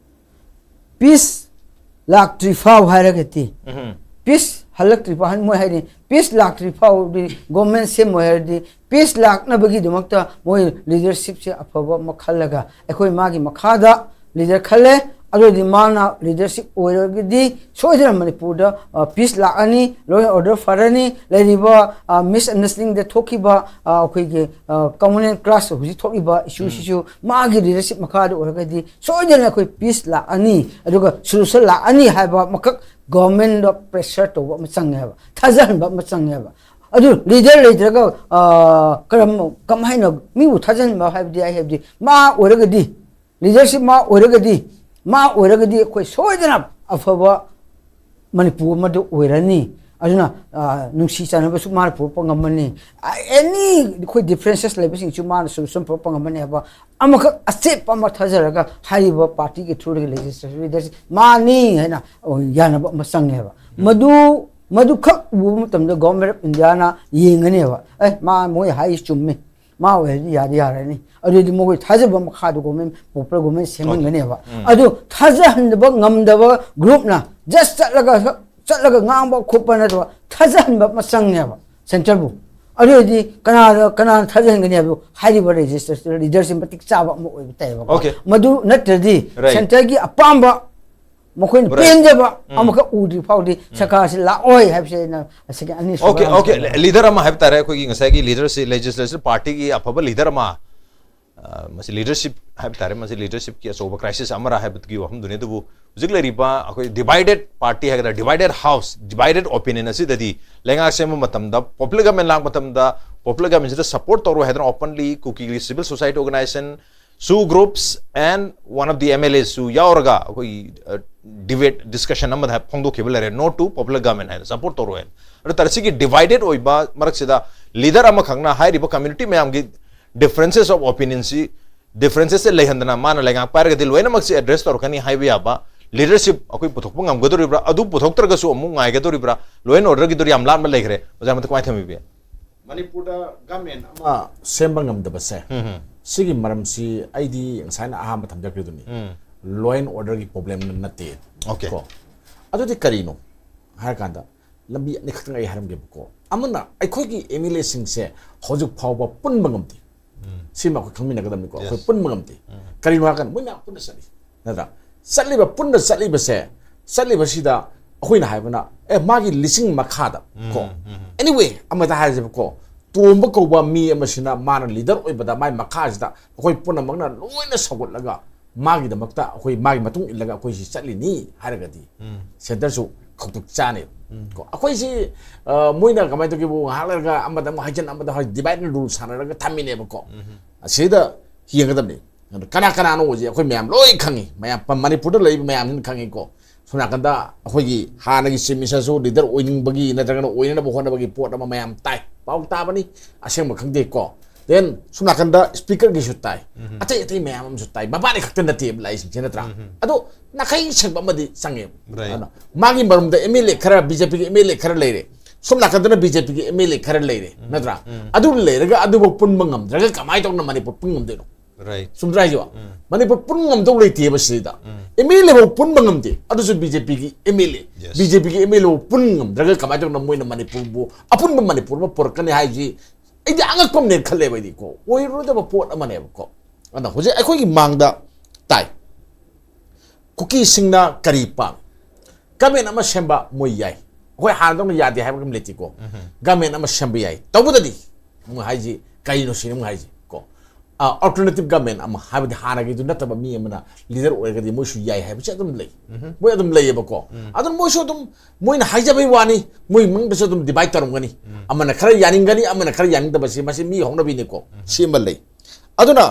ꯄꯤꯁ ꯂꯥꯛꯇ꯭ꯔꯤ ꯐꯥꯎ ꯍꯥꯏꯔꯒꯗꯤ, ꯄꯤꯁ ꯍꯜꯂꯛꯇ꯭ꯔꯤ ꯐꯥꯎ, ꯃꯣꯏ ꯍꯥꯏꯗꯤ ꯄꯤꯁ ꯂꯥꯛꯇ꯭ꯔꯤ ꯐꯥꯎꯗꯤ ꯒꯣꯔꯃꯦꯟ ꯁꯦꯝꯃꯣꯏ ꯍꯥꯏꯔꯗꯤ, ꯄꯤꯁ ꯂꯥꯛꯅꯕꯒꯤꯗꯃꯛꯇ ꯃꯣꯏ ꯂꯤꯗꯔꯁꯤꯞꯁꯦ ꯑꯐꯕ ꯑꯃ ꯈꯜꯂꯒ ꯑꯩꯈꯣꯏ ꯃꯥꯒꯤ ꯃꯈꯥꯗ ꯂꯤꯗꯔ ꯈꯜꯂꯦ꯫ ꯑꯗꯨ ꯑꯣꯏꯔꯗꯤ ꯃꯥꯅ ꯂꯤꯗꯔꯁꯤꯞ ꯑꯣꯏꯔꯒꯗꯤ ꯁꯣꯏꯗꯅ ꯃꯅꯤꯄꯨꯔꯗ, ꯑ, ꯄꯤꯁ ꯂꯥꯛꯑꯅꯤ, ꯂꯣ ꯑꯦꯟ ꯑꯣꯔꯗꯔ ꯐꯔꯅꯤ, ꯂꯩꯔꯤꯕ, ꯑ, ꯃꯤꯁꯑꯟꯗꯔꯁ꯭ꯇꯦꯟꯗꯤꯡꯗ ꯊꯣꯛꯈꯤꯕ, ꯑ, ꯑꯩꯈꯣꯏꯒꯤ, ꯑ, ꯀꯃꯟ ꯀ꯭ꯂꯥꯁ ꯍꯧꯖꯤꯛ ꯊꯣꯛꯂꯤꯕ ꯏꯁꯨꯁꯤꯁꯨ ꯃꯥꯒꯤ ꯂꯤꯗꯔꯁꯤꯞ ꯃꯈꯥꯗ ꯑꯣꯏꯔꯒꯗꯤ ꯁꯣꯏꯗꯅ ꯑꯩꯈꯣꯏ ꯄꯤꯁ ꯂꯥꯛꯑꯅꯤ, ꯑꯗꯨꯒ ꯁꯣꯂꯨꯁꯟ ꯂꯥꯛꯑꯅꯤ ꯍꯥꯏꯕ ꯑꯃꯈꯛ ꯒꯣꯔꯃꯦꯟꯗ ꯄ꯭ꯔꯦꯁꯔ ꯇꯧꯕ ꯑꯃ ꯆꯪꯉꯦꯕ, ꯊꯥꯖꯍꯟꯕ ꯑꯃ ꯆꯪꯉꯦꯕ꯫ ꯑꯗꯨ ꯂꯤꯗꯔ ꯂꯩꯇ꯭ꯔꯒ, ꯑ, ꯀꯔꯝ, ꯀꯃꯥꯏꯅ ꯃꯤꯕꯨ ꯊꯥꯖꯍꯟꯕ ꯍꯥꯏꯕꯗꯤ, ꯑꯩ ꯍꯥꯏꯕꯗꯤ ꯃꯥ ꯑꯣꯏꯔꯒꯗꯤ, ꯂꯤꯗꯔꯁꯤꯞ ꯃꯥ ꯑꯣꯏꯔꯒꯗꯤ, ꯃꯥ ꯑꯣꯏꯔꯒꯗꯤ ꯑꯩꯈꯣꯏ ꯁꯣꯏꯗꯅ ꯑꯐꯕ ꯃꯅꯤꯄꯨꯔ ꯑꯃꯗ ꯑꯣꯏꯔꯅꯤ꯫ ꯑꯗꯨꯅ, ꯑ, ꯅꯨꯡꯁꯤ ꯆꯥꯟꯅꯕꯁꯨ ꯃꯥꯅ ꯄꯨꯔꯛꯄ ꯉꯝꯃꯅꯤ꯫ ꯑ, ꯑꯦꯅꯤ ꯑꯩꯈꯣꯏ ꯗꯤꯐ꯭ꯔꯦꯟꯁꯦꯁ ꯂꯩꯕꯁꯤꯡꯁꯨ ꯃꯥꯅ ꯁꯣꯂꯨꯁꯟ ꯄꯨꯔꯛꯄ ꯉꯝꯃꯅꯤ ꯍꯥꯏꯕ ꯑꯃꯈꯛ ꯑꯆꯦꯠꯄ ꯑꯃ ꯊꯥꯖꯔꯒ ꯍꯥꯏꯔꯤꯕ ꯄꯥꯔꯇꯤꯒꯤ ꯊ꯭ꯔꯨꯗꯒꯤ ꯂꯦꯖꯤꯁꯂꯦꯇꯤꯚ ꯂꯤꯗꯔꯁꯤ ꯃꯥꯅꯤ ꯍꯥꯏꯅ, ꯑ, ꯌꯥꯅꯕ ꯑꯃ ꯆꯪꯉꯦꯕ꯫ ꯃꯗꯨ, ꯃꯗꯨꯈꯛ ꯎꯕ ꯃꯇꯝꯗ ꯒꯣꯚꯔꯟꯃꯦꯟ ꯑꯣꯐ ꯏꯟꯗꯤꯌꯥꯅ ꯌꯦꯡꯒꯅꯦꯕ, "ꯑꯦ, ꯃꯥ, ꯃꯣꯏ ꯍꯥꯏꯔꯤ ꯆꯨꯝꯃꯤ, ꯃꯥ ꯑꯣꯏꯔꯗꯤ ꯌꯥꯗꯤ ꯌꯥꯔꯅꯤ"꯫ ꯑꯗꯨꯗꯤ ꯃꯈꯣꯏ ꯊꯥꯖꯕ ꯃꯈꯥꯗ ꯒꯣꯚꯔꯟꯃꯦꯟ, ꯄꯣꯄꯨꯂꯔ ꯒꯣꯚꯔꯟꯃꯦꯟ ꯁꯦꯝꯍꯟꯒꯅꯦꯕ꯫ ꯑꯗꯨ ꯊꯥꯖꯍꯟꯗꯕ ꯉꯝꯗꯕ ꯒ꯭ꯔꯨꯞꯅ ꯖꯁ ꯆꯠꯂꯒ, ꯆꯠꯂꯒ ꯉꯥꯡꯕ ꯈꯣꯠꯄ ꯅꯠꯇꯕ ꯊꯥꯖꯍꯟꯕ ꯑꯃ ꯆꯪꯉꯦꯕ ꯁꯦꯟꯇꯔꯕꯨ꯫ ꯑꯗꯨ ꯑꯣꯏꯔꯗꯤ ꯀꯅꯥꯗ, ꯀꯅꯥꯅ ꯊꯥꯖꯍꯟꯒꯅꯤ ꯍꯥꯏꯕꯗꯨ ꯍꯥꯏꯔꯤꯕ ꯂꯦꯖꯤꯁꯂꯦꯇꯤꯚ ꯂꯤꯗꯔꯁꯤ ꯃꯇꯤꯛ ꯆꯥꯕ ꯑꯃ ꯑꯣꯏꯕ ꯇꯥꯏꯌꯦꯕꯀꯣ꯫ Okay. ꯃꯗꯨ ꯅꯠꯇ꯭ꯔꯗꯤ Right. ꯁꯦꯟꯇꯔꯒꯤ ꯑꯄꯥꯝꯕ, ꯃꯈꯣꯏꯅ Right. ꯄꯦꯟꯖꯕ ꯑꯃꯈꯛ ꯎꯗ꯭ꯔꯤ ꯐꯥꯎꯗꯤ ꯁꯔꯀꯥꯔꯁꯤ ꯂꯥꯛꯑꯣꯏ ꯍꯥꯏꯕꯁꯦ ꯑꯩꯅ ꯉꯁꯥꯏꯒꯤ ꯑꯅꯤꯁꯨꯕ Okay, okay. ꯍꯥꯏꯕ ꯂꯤꯗꯔ ꯑꯃ ꯍꯥꯏꯕ ꯇꯥꯔꯦ, ꯑꯩꯈꯣꯏꯒꯤ ꯉꯁꯥꯏꯒꯤ ꯂꯤꯗꯔꯁꯤ, ꯂꯦꯖꯤꯁꯂꯦꯇꯤꯚ ꯄꯥꯔꯇꯤꯒꯤ ꯑꯐꯕ ꯂꯤꯗꯔ ꯑꯃ, ꯑ, ꯃꯁꯤ ꯂꯤꯗꯔꯁꯤꯞ ꯍꯥꯏꯕ ꯇꯥꯔꯦ, ꯃꯁꯤ ꯂꯤꯗꯔꯁꯤꯞꯀꯤ ꯑꯆꯧꯕ ꯀ꯭ꯔꯥꯏꯁꯤꯁ ꯑꯃꯔꯥ ꯍꯥꯏꯕꯗꯨꯒꯤ ꯋꯥꯐꯝꯗꯨꯅꯤ꯫ ꯑꯗꯨꯕꯨ ꯍꯧꯖꯤꯛ ꯂꯩꯔꯤꯕ ꯑꯩꯈꯣꯏ ꯗꯤꯚꯥꯏꯗꯦꯠ ꯄꯥꯔꯇꯤ ꯍꯥꯏꯒꯗ꯭ꯔꯥ, ꯗꯤꯚꯥꯏꯗꯦꯠ ꯍꯥꯎꯁ, ꯗꯤꯚꯥꯏꯗꯦꯠ ꯑꯣꯄꯤꯅꯤꯌꯟ ꯑꯁꯤꯗꯗꯤ ꯂꯩꯉꯥꯛ ꯁꯦꯝꯕ ꯃꯇꯝꯗ, ꯄꯣꯄꯨꯂꯔ ꯒꯚꯔꯟꯃꯦꯟ ꯂꯥꯛꯄ ꯃꯇꯝꯗ ꯄꯣꯄꯨꯂꯔ ꯒꯚꯔꯟꯃꯦꯟꯁꯤꯗ ꯁꯄꯣꯔꯠ ꯇꯧꯔꯣꯏ ꯍꯥꯏꯗꯅ openly ꯀꯨꯀꯤꯒꯤ civil society organization, SoO groups and one of the MLAs ꯁꯨ ꯌꯥꯎꯔꯒ ꯑꯩꯈꯣꯏꯒꯤ, ꯑ, ꯗꯤꯕꯦꯠ, ꯗꯤꯁꯀꯁꯟ ꯑꯃꯗ ꯐꯣꯡꯗꯣꯛꯈꯤꯕ ꯂꯩꯔꯦ, "No to popular government" ꯍꯥꯏꯅ, ꯁꯄꯣꯔꯠ ꯇꯧꯔꯣꯏ ꯍꯥꯏꯅ꯫ ꯑꯗꯨ ꯇꯥꯔꯦ, ꯁꯤꯒꯤ ꯗꯤꯚꯥꯏꯗꯦꯠ ꯑꯣꯏꯕ ꯃꯔꯛꯁꯤꯗ ꯂꯤꯗꯔ ꯑꯃꯈꯛꯅ ꯍꯥꯏꯔꯤꯕ ꯀꯝꯃ꯭ꯌꯨꯅꯤꯇꯤ ꯃꯌꯥꯝꯒꯤ differences of opinionꯁꯤ, differences ꯂꯩꯍꯟꯗꯅ ꯃꯥꯅ ꯂꯩꯉꯥꯛ ꯄꯥꯏꯔꯒꯗꯤ ꯂꯣꯏꯅꯃꯛꯁꯤ ꯑꯦꯗ꯭ꯔꯦꯁ ꯇꯧꯔꯛꯀꯅꯤ ꯍꯥꯏꯕ ꯌꯥꯕ ꯂꯤꯗꯔꯁꯤꯞ ꯑꯩꯈꯣꯏ ꯄꯨꯊꯣꯛꯄ ꯉꯝꯒꯗꯧꯔꯤꯕ꯭ꯔꯥ? ꯑꯗꯨ ꯄꯨꯊꯣꯛꯇ꯭ꯔꯒꯁꯨ ꯑꯃꯨꯛ ꯉꯥꯏꯒꯗꯧꯔꯤꯕ꯭ꯔꯥ? Law and orderꯒꯤꯗꯨ ꯌꯥꯝ ꯂꯥꯞꯅ ꯂꯩꯈ꯭ꯔꯦ꯫ ꯑꯣꯖꯥ, ꯃꯗꯨ ꯀꯃꯥꯏꯅ ꯊꯝꯕꯤꯕ ꯌꯥꯏ? ꯃꯅꯤꯄꯨꯔꯗ ꯒꯃꯦꯟ ꯑꯃ ꯁꯦꯝꯕ ꯉꯝꯗꯕꯁꯦ, ꯁꯤꯒꯤ ꯃꯔꯝꯁꯤ ꯑꯩꯗꯤ ꯉꯁꯥꯏꯅ ꯑꯍꯥꯟꯕ ꯊꯝꯖꯈ꯭ꯔꯤꯗꯨꯅꯤ꯫ Law and orderꯒꯤ problem ꯅꯠꯇꯦ꯫ Okay. ꯀꯣ, ꯑꯗꯨꯗꯤ ꯀꯔꯤꯅꯣ ꯍꯥꯏꯔꯀꯥꯟꯗ, ꯂꯝꯕꯤ ꯑꯅꯤꯈꯛꯇꯪ ꯑꯩ ꯍꯥꯏꯔꯝꯒꯦꯕꯀꯣ꯫ ꯑꯃꯅ, ꯑꯩꯈꯣꯏꯒꯤ MLAꯁꯤꯡꯁꯦ ꯍꯧꯖꯤꯛ ꯐꯥꯎꯕ ꯄꯨꯟꯕ ꯉꯝꯗꯦ꯫ ꯁꯤꯃ ꯑꯩꯈꯣꯏ ꯈꯪꯃꯤꯟꯅꯒꯗꯕꯅꯤꯀꯣ꯫ ꯑꯩꯈꯣꯏ Yes. ꯄꯨꯟꯕ ꯉꯝꯗꯦ꯫ ꯀꯔꯤꯒꯤꯅꯣ ꯍꯥꯏꯔꯀꯥꯟꯗ, ꯃꯣꯏ ꯃꯌꯥꯝ ꯄꯨꯟꯅ ꯆꯠꯂꯤ, ꯅꯠꯇ꯭ꯔꯥ? ꯆꯠꯂꯤꯕ, ꯄꯨꯟꯅ ꯆꯠꯂꯤꯕꯁꯦ, ꯆꯠꯂꯤꯕꯁꯤꯗ ꯑꯩꯈꯣꯏꯅ ꯍꯥꯏꯕꯅ, "ꯑꯦ, ꯃꯥꯒꯤ ꯂꯤꯁꯤꯡ ꯃꯈꯥꯗ", ꯀꯣ꯫ Anyway, ꯑꯃꯗ ꯍꯥꯏꯔꯁꯦꯕꯀꯣ, ꯇꯣꯝꯕ ꯀꯧꯕ ꯃꯤ ꯑꯃꯁꯤꯅ ꯃꯥꯅ ꯂꯤꯗꯔ ꯑꯣꯏꯕꯗ ꯃꯥꯏ ꯃꯈꯥꯁꯤꯗ ꯑꯩꯈꯣꯏ ꯄꯨꯝꯅꯃꯛꯅ ꯂꯣꯏꯅ ꯁꯧꯒꯠꯂꯒ ꯃꯥꯒꯤꯗꯃꯛꯇ, ꯑꯩꯈꯣꯏ ꯃꯥꯒꯤ ꯃꯇꯨꯡ ꯏꯜꯂꯒ ꯑꯩꯈꯣꯏꯁꯤ ꯆꯠꯂꯤꯅꯤ ꯍꯥꯏꯔꯒꯗꯤ, ꯁꯦꯟꯇꯔꯁꯨ ꯈꯧꯇꯨꯛ ꯆꯥꯅꯦꯕ꯫ ꯀꯣ, ꯑꯩꯈꯣꯏꯁꯤ, ꯑ, ꯃꯣꯏꯅ ꯀꯃꯥꯏꯅ ꯇꯧꯒꯦꯕꯨ, ꯉꯥꯏꯍꯥꯛ ꯂꯩꯔꯒ ꯑꯃꯗ ꯑꯃꯨꯛ ꯍꯥꯏꯖꯟ, ꯑꯃꯗ ꯍꯥꯏ, divide and rule ꯁꯥꯟꯅꯔꯒ ꯊꯝꯃꯤꯅꯦꯕꯀꯣ꯫ ꯑꯁꯤꯗ ꯌꯦꯡꯒꯗꯕꯅꯤ꯫ ꯑꯗꯨ ꯀꯅꯥ ꯀꯅꯥꯅꯣ ꯍꯧꯖꯤꯛ ꯑꯩꯈꯣꯏ ꯃꯌꯥꯝ ꯂꯣꯏ ꯈꯪꯉꯤ, ꯃꯌꯥꯝ ꯄ-, ꯃꯅꯤꯄꯨꯔꯗ ꯂꯩꯔꯤꯕ ꯃꯌꯥꯝꯁꯤꯅ ꯈꯪꯉꯤꯀꯣ꯫ ꯁꯣꯝ ꯅꯥꯀꯟꯗ ꯑꯩꯈꯣꯏꯒꯤ ꯍꯥꯟꯅꯒꯤ ꯆꯤꯐ ꯃꯤꯅꯤꯁꯇꯔꯁꯨ ꯂꯤꯗꯔ ꯑꯣꯏꯅꯤꯡꯕꯒꯤ ꯅꯠꯇ꯭ꯔꯒꯅ ꯑꯣꯏꯅꯅꯕ ꯍꯣꯠꯅꯕꯒꯤ ꯄꯣꯠ ꯑꯃ ꯃꯌꯥꯝ ꯇꯥꯏ, ꯄꯥꯎ ꯇꯥꯕꯅꯤ, ꯑꯁꯦꯡꯕ ꯈꯪꯗꯦꯀꯣ꯫ ꯗꯦꯟ ꯁꯣꯝ ꯅꯥꯀꯟꯗ ꯁ꯭ꯄꯤꯀꯔꯒꯤꯁꯨ ꯇꯥꯏ, ꯑꯇꯩ ꯑꯇꯩ ꯃꯌꯥꯝ ꯑꯃꯁꯨ ꯇꯥꯏ, ꯃꯕꯥꯅꯤ ꯈꯛꯇ ꯅꯠꯇꯦꯕ ꯂꯥꯛꯏꯁꯤꯡꯁꯦ, ꯅꯠꯇ꯭ꯔꯥ? ꯑꯗꯣ ꯅꯥꯈꯩ ꯁꯦꯡꯕ ꯑꯃꯗꯤ ꯆꯪꯉꯦꯕ꯫ Right. ꯑꯗꯨꯅ ꯃꯥꯒꯤ ꯃꯔꯨꯝꯗ ꯑꯦꯝ ꯑꯦꯜ ꯑꯦ ꯈꯔ, ꯕꯤ ꯖꯦ ꯄꯤꯒꯤ ꯑꯦꯝ ꯑꯦꯜ ꯑꯦ ꯈꯔ ꯂꯩꯔꯦ, ꯁꯣꯝ ꯅꯥꯀꯟꯗꯅ ꯕꯤ ꯖꯦ ꯄꯤꯒꯤ ꯑꯦꯝ ꯑꯦꯜ ꯑꯦ ꯈꯔ ꯂꯩꯔꯦ, ꯅꯠꯇ꯭ꯔꯥ? ꯑꯗꯨ ꯂꯩꯔꯒ ꯑꯗꯨꯐꯥꯎ ꯄꯨꯟꯕ ꯉꯝꯗ꯭ꯔꯒ ꯀꯃꯥꯏꯅ ꯇꯧꯗꯅ ꯃꯅꯤꯄꯨꯔ ꯄꯨꯟ ꯉꯝꯗꯣꯏꯅꯣ? Right. ꯆꯨꯝꯗ꯭ꯔꯥ ꯍꯥꯏꯁꯤꯕꯣ? ꯃꯅꯤꯄꯨꯔ ꯄꯨꯟ ꯉꯝꯗꯧ ꯂꯩꯇꯦꯕ ꯁꯤꯗ꯫ ꯑꯦꯝ ꯑꯦꯜ ꯑꯦ ꯐꯥꯎ ꯄꯨꯟꯕ ꯉꯝꯗꯦ, ꯑꯗꯨꯁꯨ ꯕꯤ ꯖꯦ ꯄꯤꯒꯤ M L A. Yes. B J ꯄꯤꯒꯤ ꯑꯦꯝ ꯑꯦꯜ ꯑꯦ ꯐꯥꯎ ꯄꯨꯟ ꯉꯝꯗ꯭ꯔꯒ ꯀꯃꯥꯏꯅ ꯇꯧꯗꯅ ꯃꯣꯏꯅ ꯃꯅꯤꯄꯨꯔꯕꯨ ꯑꯄꯨꯟꯕ ꯃꯅꯤꯄꯨꯔ ꯑꯃ ꯄꯨꯔꯛꯀꯅꯤ ꯍꯥꯏꯁꯤ ꯑꯩꯗꯤ ꯑꯉꯛꯄ ꯑꯃꯅꯦꯅ ꯈꯜꯂꯦꯕ ꯑꯩꯗꯤꯀꯣ꯫ ꯑꯣꯏꯔꯣꯏꯗꯕ ꯄꯣꯠ ꯑꯃꯅꯦꯕꯀꯣ꯫ ꯑꯗꯨꯅ ꯍꯧꯖꯤꯛ ꯑꯩꯈꯣꯏꯒꯤ ꯃꯥꯡꯗ ꯇꯥꯏ, ꯀꯨꯀꯤꯁꯤꯡꯅ ꯀꯔꯤ ꯄꯥꯝꯃꯤ? ꯒꯃꯦꯟ ꯑꯃ ꯁꯦꯝꯕ ꯃꯣꯏ ꯌꯥꯏ, ꯑꯩꯈꯣꯏ ꯍꯥꯟꯅꯗꯧꯅ ꯌꯥꯗꯦ ꯍꯥꯏꯕ ꯑꯃ ꯂꯩꯇꯦꯀꯣ꯫ ꯒꯃꯦꯟ ꯑꯃ ꯁꯦꯝꯕ ꯌꯥꯏ, ꯇꯧꯕꯗꯗꯤ ꯑꯃꯨꯛ ꯍꯥꯏꯁꯤ ꯀꯩꯅꯣ ꯁꯤꯅꯤ ꯑꯃꯨꯛ ꯍꯥꯏꯁꯤ ꯀꯣ, ꯑꯜꯇꯔꯅꯦꯇꯤꯞ ꯒꯃꯦꯟ ꯑꯃ, ꯍꯥꯏꯕꯗꯤ ꯍꯥꯟꯅꯒꯤꯗꯨ ꯅꯠꯇꯕ ꯃꯤ ꯑꯃꯅ ꯂꯤꯗꯔ ꯑꯣꯏꯔꯒꯗꯤ ꯃꯣꯏꯁꯨ ꯌꯥꯏ ꯍꯥꯏꯕꯁꯦ ꯑꯗꯨꯝ ꯂꯩ, ꯃꯣꯏ ꯑꯗꯨꯝ ꯂꯩꯌꯦꯕꯀꯣ꯫ ꯑꯗꯨꯅ ꯃꯣꯏꯁꯨ ꯑꯗꯨꯝ ꯃꯣꯏꯅ ꯍꯥꯏꯖꯕꯩ ꯋꯥꯅꯤ, ꯃꯣꯏ ꯃꯅꯨꯡꯗꯁꯨ ꯑꯗꯨꯝ ꯗꯤꯚꯥꯏꯠ ꯇꯧꯔꯝꯒꯅꯤ꯫ ꯑꯃꯅ ꯈꯔ ꯌꯥꯅꯤꯡꯒꯅꯤ, ꯑꯃꯅ ꯈꯔ ꯌꯥꯅꯤꯡꯗꯕꯁꯤ ꯃꯁꯤ ꯃꯤ ꯍꯧꯅꯕꯤꯅꯤꯀꯣ, ꯁꯤ ꯑꯃ ꯂꯩ꯫ ꯑꯗꯨꯅ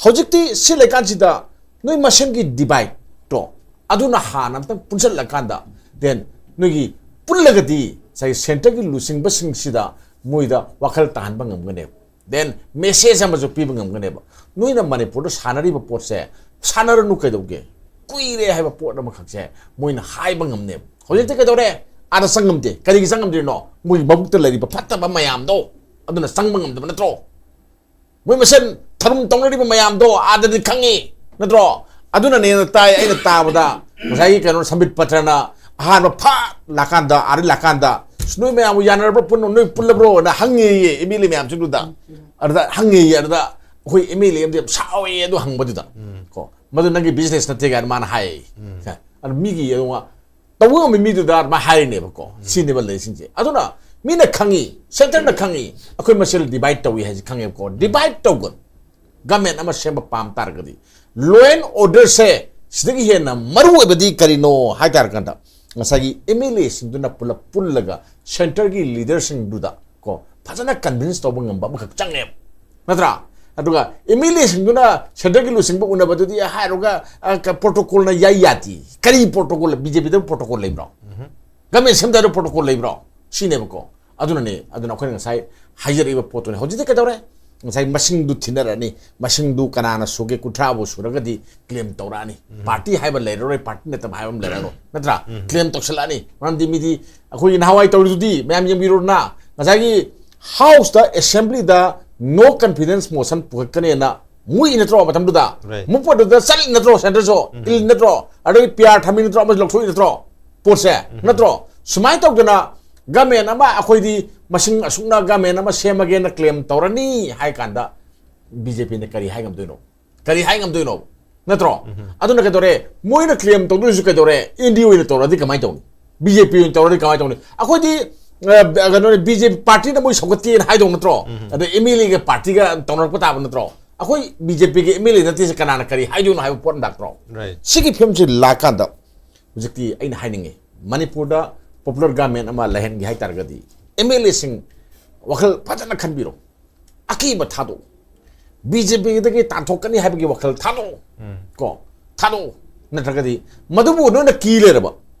ꯍꯧꯖꯤꯛꯇꯤ ꯁꯤ ꯂꯩꯀꯥꯟꯁꯤꯗ ꯅꯣꯏ ꯃꯁꯦꯟꯒꯤ ꯗꯤꯚꯥꯏꯠꯇꯣ ꯑꯗꯨꯅ ꯍꯥꯟꯅ ꯑꯝꯇꯪ ꯄꯨꯟꯁꯤꯜꯂꯀꯥꯟꯗ, ꯗꯦꯟ ꯅꯣꯏꯒꯤ ꯄꯨꯜꯂꯒꯗꯤ ꯉꯁꯥꯏꯒꯤ ꯁꯦꯟꯇꯔꯒꯤ ꯂꯨꯆꯤꯡꯕꯁꯤꯡꯁꯤꯗ ꯃꯣꯏꯗ ꯋꯥꯈꯜ ꯇꯥꯍꯟꯕ ꯉꯝꯒꯅꯦꯕ, ꯗꯦꯟ ꯃꯦꯁꯦꯖ ꯑꯃꯁꯨ ꯄꯤꯕ ꯉꯝꯒꯅꯦꯕ꯫ ꯅꯣꯏꯅ ꯃꯅꯤꯄꯨꯔꯗ ꯁꯥꯟꯅꯔꯤꯕ ꯄꯣꯠꯁꯦ ꯁꯥꯟꯅꯔꯅꯨ ꯀꯩꯗꯧꯒꯦ, ꯀꯨꯏꯔꯦ ꯍꯥꯏꯕ ꯄꯣꯠ ꯑꯃꯈꯛꯁꯦ ꯃꯣꯏꯅ ꯍꯥꯏꯕ ꯉꯝꯅꯦꯕ꯫ ꯍꯧꯖꯤꯛꯇꯤ ꯀꯩꯗꯧꯔꯦ? ꯑꯥꯗ ꯆꯪꯉꯝꯗꯦ꯫ ꯀꯔꯤꯒꯤ ꯆꯪꯉꯝꯗ꯭ꯔꯤꯅꯣ? ꯃꯣꯏꯒꯤ ꯃꯕꯨꯛꯇ ꯂꯩꯔꯤꯕ ꯐꯠꯇꯕ ꯃꯌꯥꯝꯗꯣ ꯑꯗꯨꯅ ꯆꯪꯕ ꯉꯝꯗꯕ ꯅꯠꯇ꯭ꯔꯣ? ꯃꯣꯏ ꯃꯁꯦꯟ ꯊꯔꯨꯝ ꯇꯧꯅꯔꯤꯕ ꯃꯌꯥꯝꯗꯣ ꯑꯥꯗꯗꯤ ꯈꯪꯉꯤ ꯅꯠꯇ꯭ꯔꯣ? ꯑꯗꯨꯅꯅꯦꯅ ꯇꯥꯏ ꯑꯩꯅ ꯇꯥꯕꯗ, ꯉꯁꯥꯏꯒꯤ ꯀꯩꯅꯣ ꯁꯝꯕꯤꯠ ꯄꯇ꯭ꯔꯅ ꯑꯍꯥꯟꯕ ꯐꯥꯠ ꯂꯥꯛꯀꯥꯟꯗ, ꯑꯥꯗ ꯂꯥꯛꯀꯥꯟꯗ, "ꯑꯁ, ꯅꯣꯏ ꯃꯌꯥꯝꯕꯨ ꯌꯥꯅꯔꯕ꯭ꯔꯣ? ꯄꯨꯟꯅ ꯅꯣꯏ ꯄꯨꯜꯂꯕ꯭ꯔꯣꯅ?" ꯍꯪꯉꯦꯌꯦ ꯑꯦꯝ ꯑꯦꯜ ꯑꯦ ꯃꯌꯥꯝꯁꯤꯡꯗꯨꯗ꯫ ꯑꯗꯨꯗ ꯍꯪꯉꯦꯌꯦ, ꯑꯗꯨꯗ ꯑꯩꯈꯣꯏ ꯑꯦꯝ ꯑꯦꯜ ꯑꯦ ꯑꯃꯗꯤ ꯌꯥꯝ ꯁꯥꯎꯋꯦ ꯑꯗꯨ ꯍꯪꯕꯗꯨꯗ꯫ ꯀꯣ, "ꯃꯗꯨ ꯅꯪꯒꯤ ꯕꯤꯖꯤꯅꯦꯁ ꯅꯠꯇꯦ" ꯀꯥꯏꯅ ꯃꯥꯅ ꯍꯥꯏꯌꯦ꯫ ꯑꯗꯨ ꯃꯤꯒꯤ ꯌꯦꯡꯉꯣ, ꯇꯧꯕ ꯉꯝꯕ ꯃꯤꯗꯨꯗ ꯑꯗꯨꯃꯥꯏꯅ ꯍꯥꯏꯔꯤꯅꯦꯕꯀꯣ꯫ ꯁꯤꯅꯦꯕ ꯂꯩꯔꯤꯁꯤꯡꯁꯦ꯫ ꯑꯗꯨꯅ ꯃꯤꯅ ꯈꯪꯉꯤ, ꯁꯦꯟꯇꯔꯅ ꯈꯪꯉꯤ, ꯑꯩꯈꯣꯏ ꯃꯁꯦꯜ ꯗꯤꯚꯥꯏꯠ ꯇꯧꯏ ꯍꯥꯏꯁꯦ ꯈꯪꯉꯦꯕꯀꯣ꯫ ꯗꯤꯚꯥꯏꯠ ꯇꯧꯒꯅꯨ꯫ ꯒꯃꯦꯟ ꯑꯃ ꯁꯦꯝꯕ ꯄꯥꯝ ꯇꯥꯔꯒꯗꯤ, ꯂꯣ ꯑꯦꯟ ꯑꯣꯔꯗꯔꯁꯦ ꯁꯤꯗꯒꯤ ꯍꯦꯟꯅ ꯃꯔꯨ ꯑꯣꯏꯕꯗꯤ ꯀꯔꯤꯅꯣ ꯍꯥꯏ ꯇꯥꯔꯀꯥꯟꯗ, ꯉꯁꯥꯏꯒꯤ ꯑꯦꯝ ꯑꯦꯜ ꯑꯦꯁꯤꯡꯗꯨꯅ ꯄꯨꯂꯞ ꯄꯨꯜꯂꯒ ꯁꯦꯟꯇꯔꯒꯤ ꯂꯤꯗꯔꯁꯤꯡꯗꯨꯗ ꯀꯣ ꯐꯖꯅ ꯀꯟꯚꯤꯟꯁ ꯇꯧꯕ ꯉꯝꯕ ꯑꯃꯈꯛ ꯆꯪꯉꯦꯕ, ꯅꯠꯇ꯭ꯔꯥ? ꯑꯗꯨꯒ ꯑꯦꯝ ꯑꯦꯜ ꯑꯦꯁꯤꯡꯗꯨꯅ ꯁꯦꯟꯇꯔꯒꯤ ꯂꯨꯆꯤꯡꯕ ꯎꯅꯕꯗꯨꯗꯤ ꯍꯥꯏꯔꯨꯒ ꯄ꯭ꯔꯣꯇꯣꯀꯣꯜꯅ ꯌꯥꯏ ꯌꯥꯗꯦ꯫ ꯀꯔꯤ ꯄ꯭ꯔꯣꯇꯣꯀꯣꯜꯅ? ꯕꯤ ꯖꯦ ꯄꯤꯗ ꯄ꯭ꯔꯣꯇꯣꯀꯣꯜ ꯂꯩꯕ꯭ꯔꯣ? ꯒꯃꯦꯟ ꯁꯦꯝꯗꯥꯏꯗ ꯄ꯭ꯔꯣꯇꯣꯀꯣꯜ ꯂꯩꯕ꯭ꯔꯣ? ꯁꯤꯅꯦꯕꯀꯣ꯫ ꯑꯗꯨꯅꯅꯦ, ꯑꯗꯨꯅ ꯑꯩꯈꯣꯏꯅ ꯉꯁꯥꯏ ꯍꯥꯏꯖꯔꯛꯏꯕ ꯄꯣꯠꯇꯨꯅꯦ꯫ ꯍꯧꯖꯤꯛꯇꯤ ꯀꯩꯗꯧꯔꯦ? ꯉꯁꯥꯏ ꯃꯁꯤꯡꯗꯨ ꯊꯤꯅꯔꯛꯑꯅꯤ, ꯃꯁꯤꯡꯗꯨ ꯀꯅꯥꯅ ꯁꯨꯒꯦ, ꯀꯨꯟꯊ꯭ꯔꯥꯕꯨ ꯁꯨꯔꯒꯗꯤ ꯀ꯭ꯂꯦꯝ ꯇꯧꯔꯛꯑꯅꯤ꯫ ꯄꯥꯔꯇꯤ ꯍꯥꯏꯕ ꯂꯩꯔꯔꯣꯏ, ꯄꯥꯔꯇꯤ ꯅꯠꯇꯕ ꯍꯥꯏꯕ ꯑꯃ ꯂꯩꯔꯔꯣꯏ, ꯅꯠꯇ꯭ꯔꯥ? ꯀ꯭ꯂꯦꯝ ꯇꯧꯁꯜꯂꯛꯑꯅꯤ꯫ ꯃꯔꯝꯗꯤ ꯃꯤꯗꯤ ꯑꯩꯈꯣꯏꯒꯤ ꯅꯍꯥꯟꯋꯥꯏ ꯇꯧꯔꯤꯗꯨꯗꯤ ꯃꯌꯥꯝ ꯌꯦꯡꯕꯤꯔꯣꯗꯅ, ꯉꯁꯥꯏꯒꯤ ꯍꯥꯎꯁꯇ, ꯑꯦꯁꯦꯝꯕ꯭ꯂꯤꯗ ꯅꯣ ꯀꯟꯐꯤꯗꯦꯟꯁ ꯃꯣꯁꯟ ꯄꯨꯈꯠꯀꯅꯦꯅ ꯃꯨꯛꯏ ꯅꯠꯇ꯭ꯔꯣ ꯃꯇꯝꯗꯨꯗ? Right. ꯃꯨꯛꯄꯗꯨꯗ ꯆꯠꯂꯤ ꯅꯠꯇ꯭ꯔꯣ? ꯁꯦꯟꯇꯔꯁꯨ ꯏꯜꯂꯤ ꯅꯠꯇ꯭ꯔꯣ? ꯑꯗꯒꯤ ꯄꯤ ꯑꯥꯔ ꯊꯝꯃꯤ ꯅꯠꯇ꯭ꯔꯣ? ꯑꯃꯁꯨ ꯂꯧꯊꯣꯛꯏ ꯅꯠꯇ꯭ꯔꯣ? ꯄꯣꯠꯁꯦ ꯅꯠꯇ꯭ꯔꯣ? ꯁꯨꯃꯥꯏꯅ ꯇꯧꯗꯅ ꯒꯃꯦꯟ ꯑꯃ, ꯑꯩꯈꯣꯏꯗꯤ ꯃꯁꯤꯡ ꯑꯁꯨꯛꯅ ꯒꯃꯦꯟ ꯑꯃ ꯁꯦꯝꯃꯒꯦꯅ ꯀ꯭ꯂꯦꯝ ꯇꯧꯔꯅꯤ ꯍꯥꯏ ꯀꯥꯟꯗ ꯕꯤ ꯖꯦ ꯄꯤꯅ ꯀꯔꯤ ꯍꯥꯏ ꯉꯝꯗꯣꯏꯅꯣ? ꯀꯔꯤ ꯍꯥꯏ ꯉꯝꯗꯣꯏꯅꯣ? ꯅꯠꯇ꯭ꯔꯣ? ꯑꯗꯨꯅ ꯀꯩꯗꯧꯔꯦ? ꯃꯣꯏꯅ ꯀ꯭ꯂꯦꯝ ꯇꯧꯗꯣꯏꯁꯨ ꯀꯩꯗꯧꯔꯦ? ꯑꯦꯟ ꯗꯤ ꯑꯦ ꯑꯣꯏꯅ ꯇꯧꯔꯗꯤ ꯀꯃꯥꯏꯅ ꯇꯧꯅꯤ? ꯕꯤ ꯖꯦ ꯄꯤ ꯑꯣꯏꯅ ꯇꯧꯔꯗꯤ ꯀꯃꯥꯏꯅ ꯇꯧꯅꯤ? ꯑꯩꯈꯣꯏꯗꯤ ꯑ, ꯀꯩꯅꯣꯅꯦ, ꯕꯤ ꯖꯦ ꯄꯤ ꯄꯥꯔꯇꯤꯅ ꯃꯣꯏ ꯁꯧꯒꯠꯇꯦꯅ ꯍꯥꯏꯗꯧ ꯅꯠꯇ꯭ꯔꯣ? ꯑꯗ ꯑꯦꯝ ꯑꯦꯜ ꯑꯦꯒ ꯄꯥꯔꯇꯤꯒ ꯇꯧꯅꯔꯛꯄ ꯇꯥꯕ ꯅꯠꯇ꯭ꯔꯣ? ꯑꯩꯈꯣꯏ ꯕꯤ ꯖꯦ ꯄꯤꯒꯤ ꯑꯦꯝ ꯑꯦꯜ ꯑꯦ ꯅꯠꯇꯦꯁꯦ ꯀꯅꯥꯅ ꯀꯔꯤ ꯍꯥꯏꯗꯣꯏꯅꯣ ꯍꯥꯏꯕ ꯄꯣꯠ ꯑꯃ ꯂꯥꯛꯇ꯭ꯔꯣ? Right. ꯁꯤꯒꯤ ꯐꯤꯕꯝꯁꯤ ꯂꯥꯛꯀꯥꯟꯗ ꯍꯧꯖꯤꯛꯇꯤ ꯑꯩꯅ ꯍꯥꯏꯅꯤꯡꯉꯤ, ꯃꯅꯤꯄꯨꯔꯗ ꯄꯣꯄꯨꯂꯔ ꯒꯃꯦꯟ ꯑꯃ ꯂꯩꯍꯟꯒꯦ ꯍꯥꯏ ꯇꯥꯔꯒꯗꯤ ꯑꯦꯝ ꯑꯦꯜ ꯑꯦꯁꯤꯡ ꯋꯥꯈꯜ ꯐꯖꯅ ꯈꯟꯕꯤꯔꯣ, ꯑꯀꯤꯕ ꯊꯥꯗꯣꯛꯎ, ꯕꯤ ꯖꯦ ꯄꯤꯗꯒꯤ ꯇꯥꯟꯊꯣꯛꯀꯅꯤ ꯍꯥꯏꯕꯒꯤ ꯋꯥꯈꯜ ꯊꯥꯗꯣꯛꯎ꯫ ꯀꯣ, ꯊꯥꯗꯣꯛꯎ꯫ ꯅꯠꯇ꯭ꯔꯒꯗꯤ ꯃꯗꯨꯕꯨ ꯅꯣꯏꯅ ꯀꯤ ꯂꯩꯔꯕ,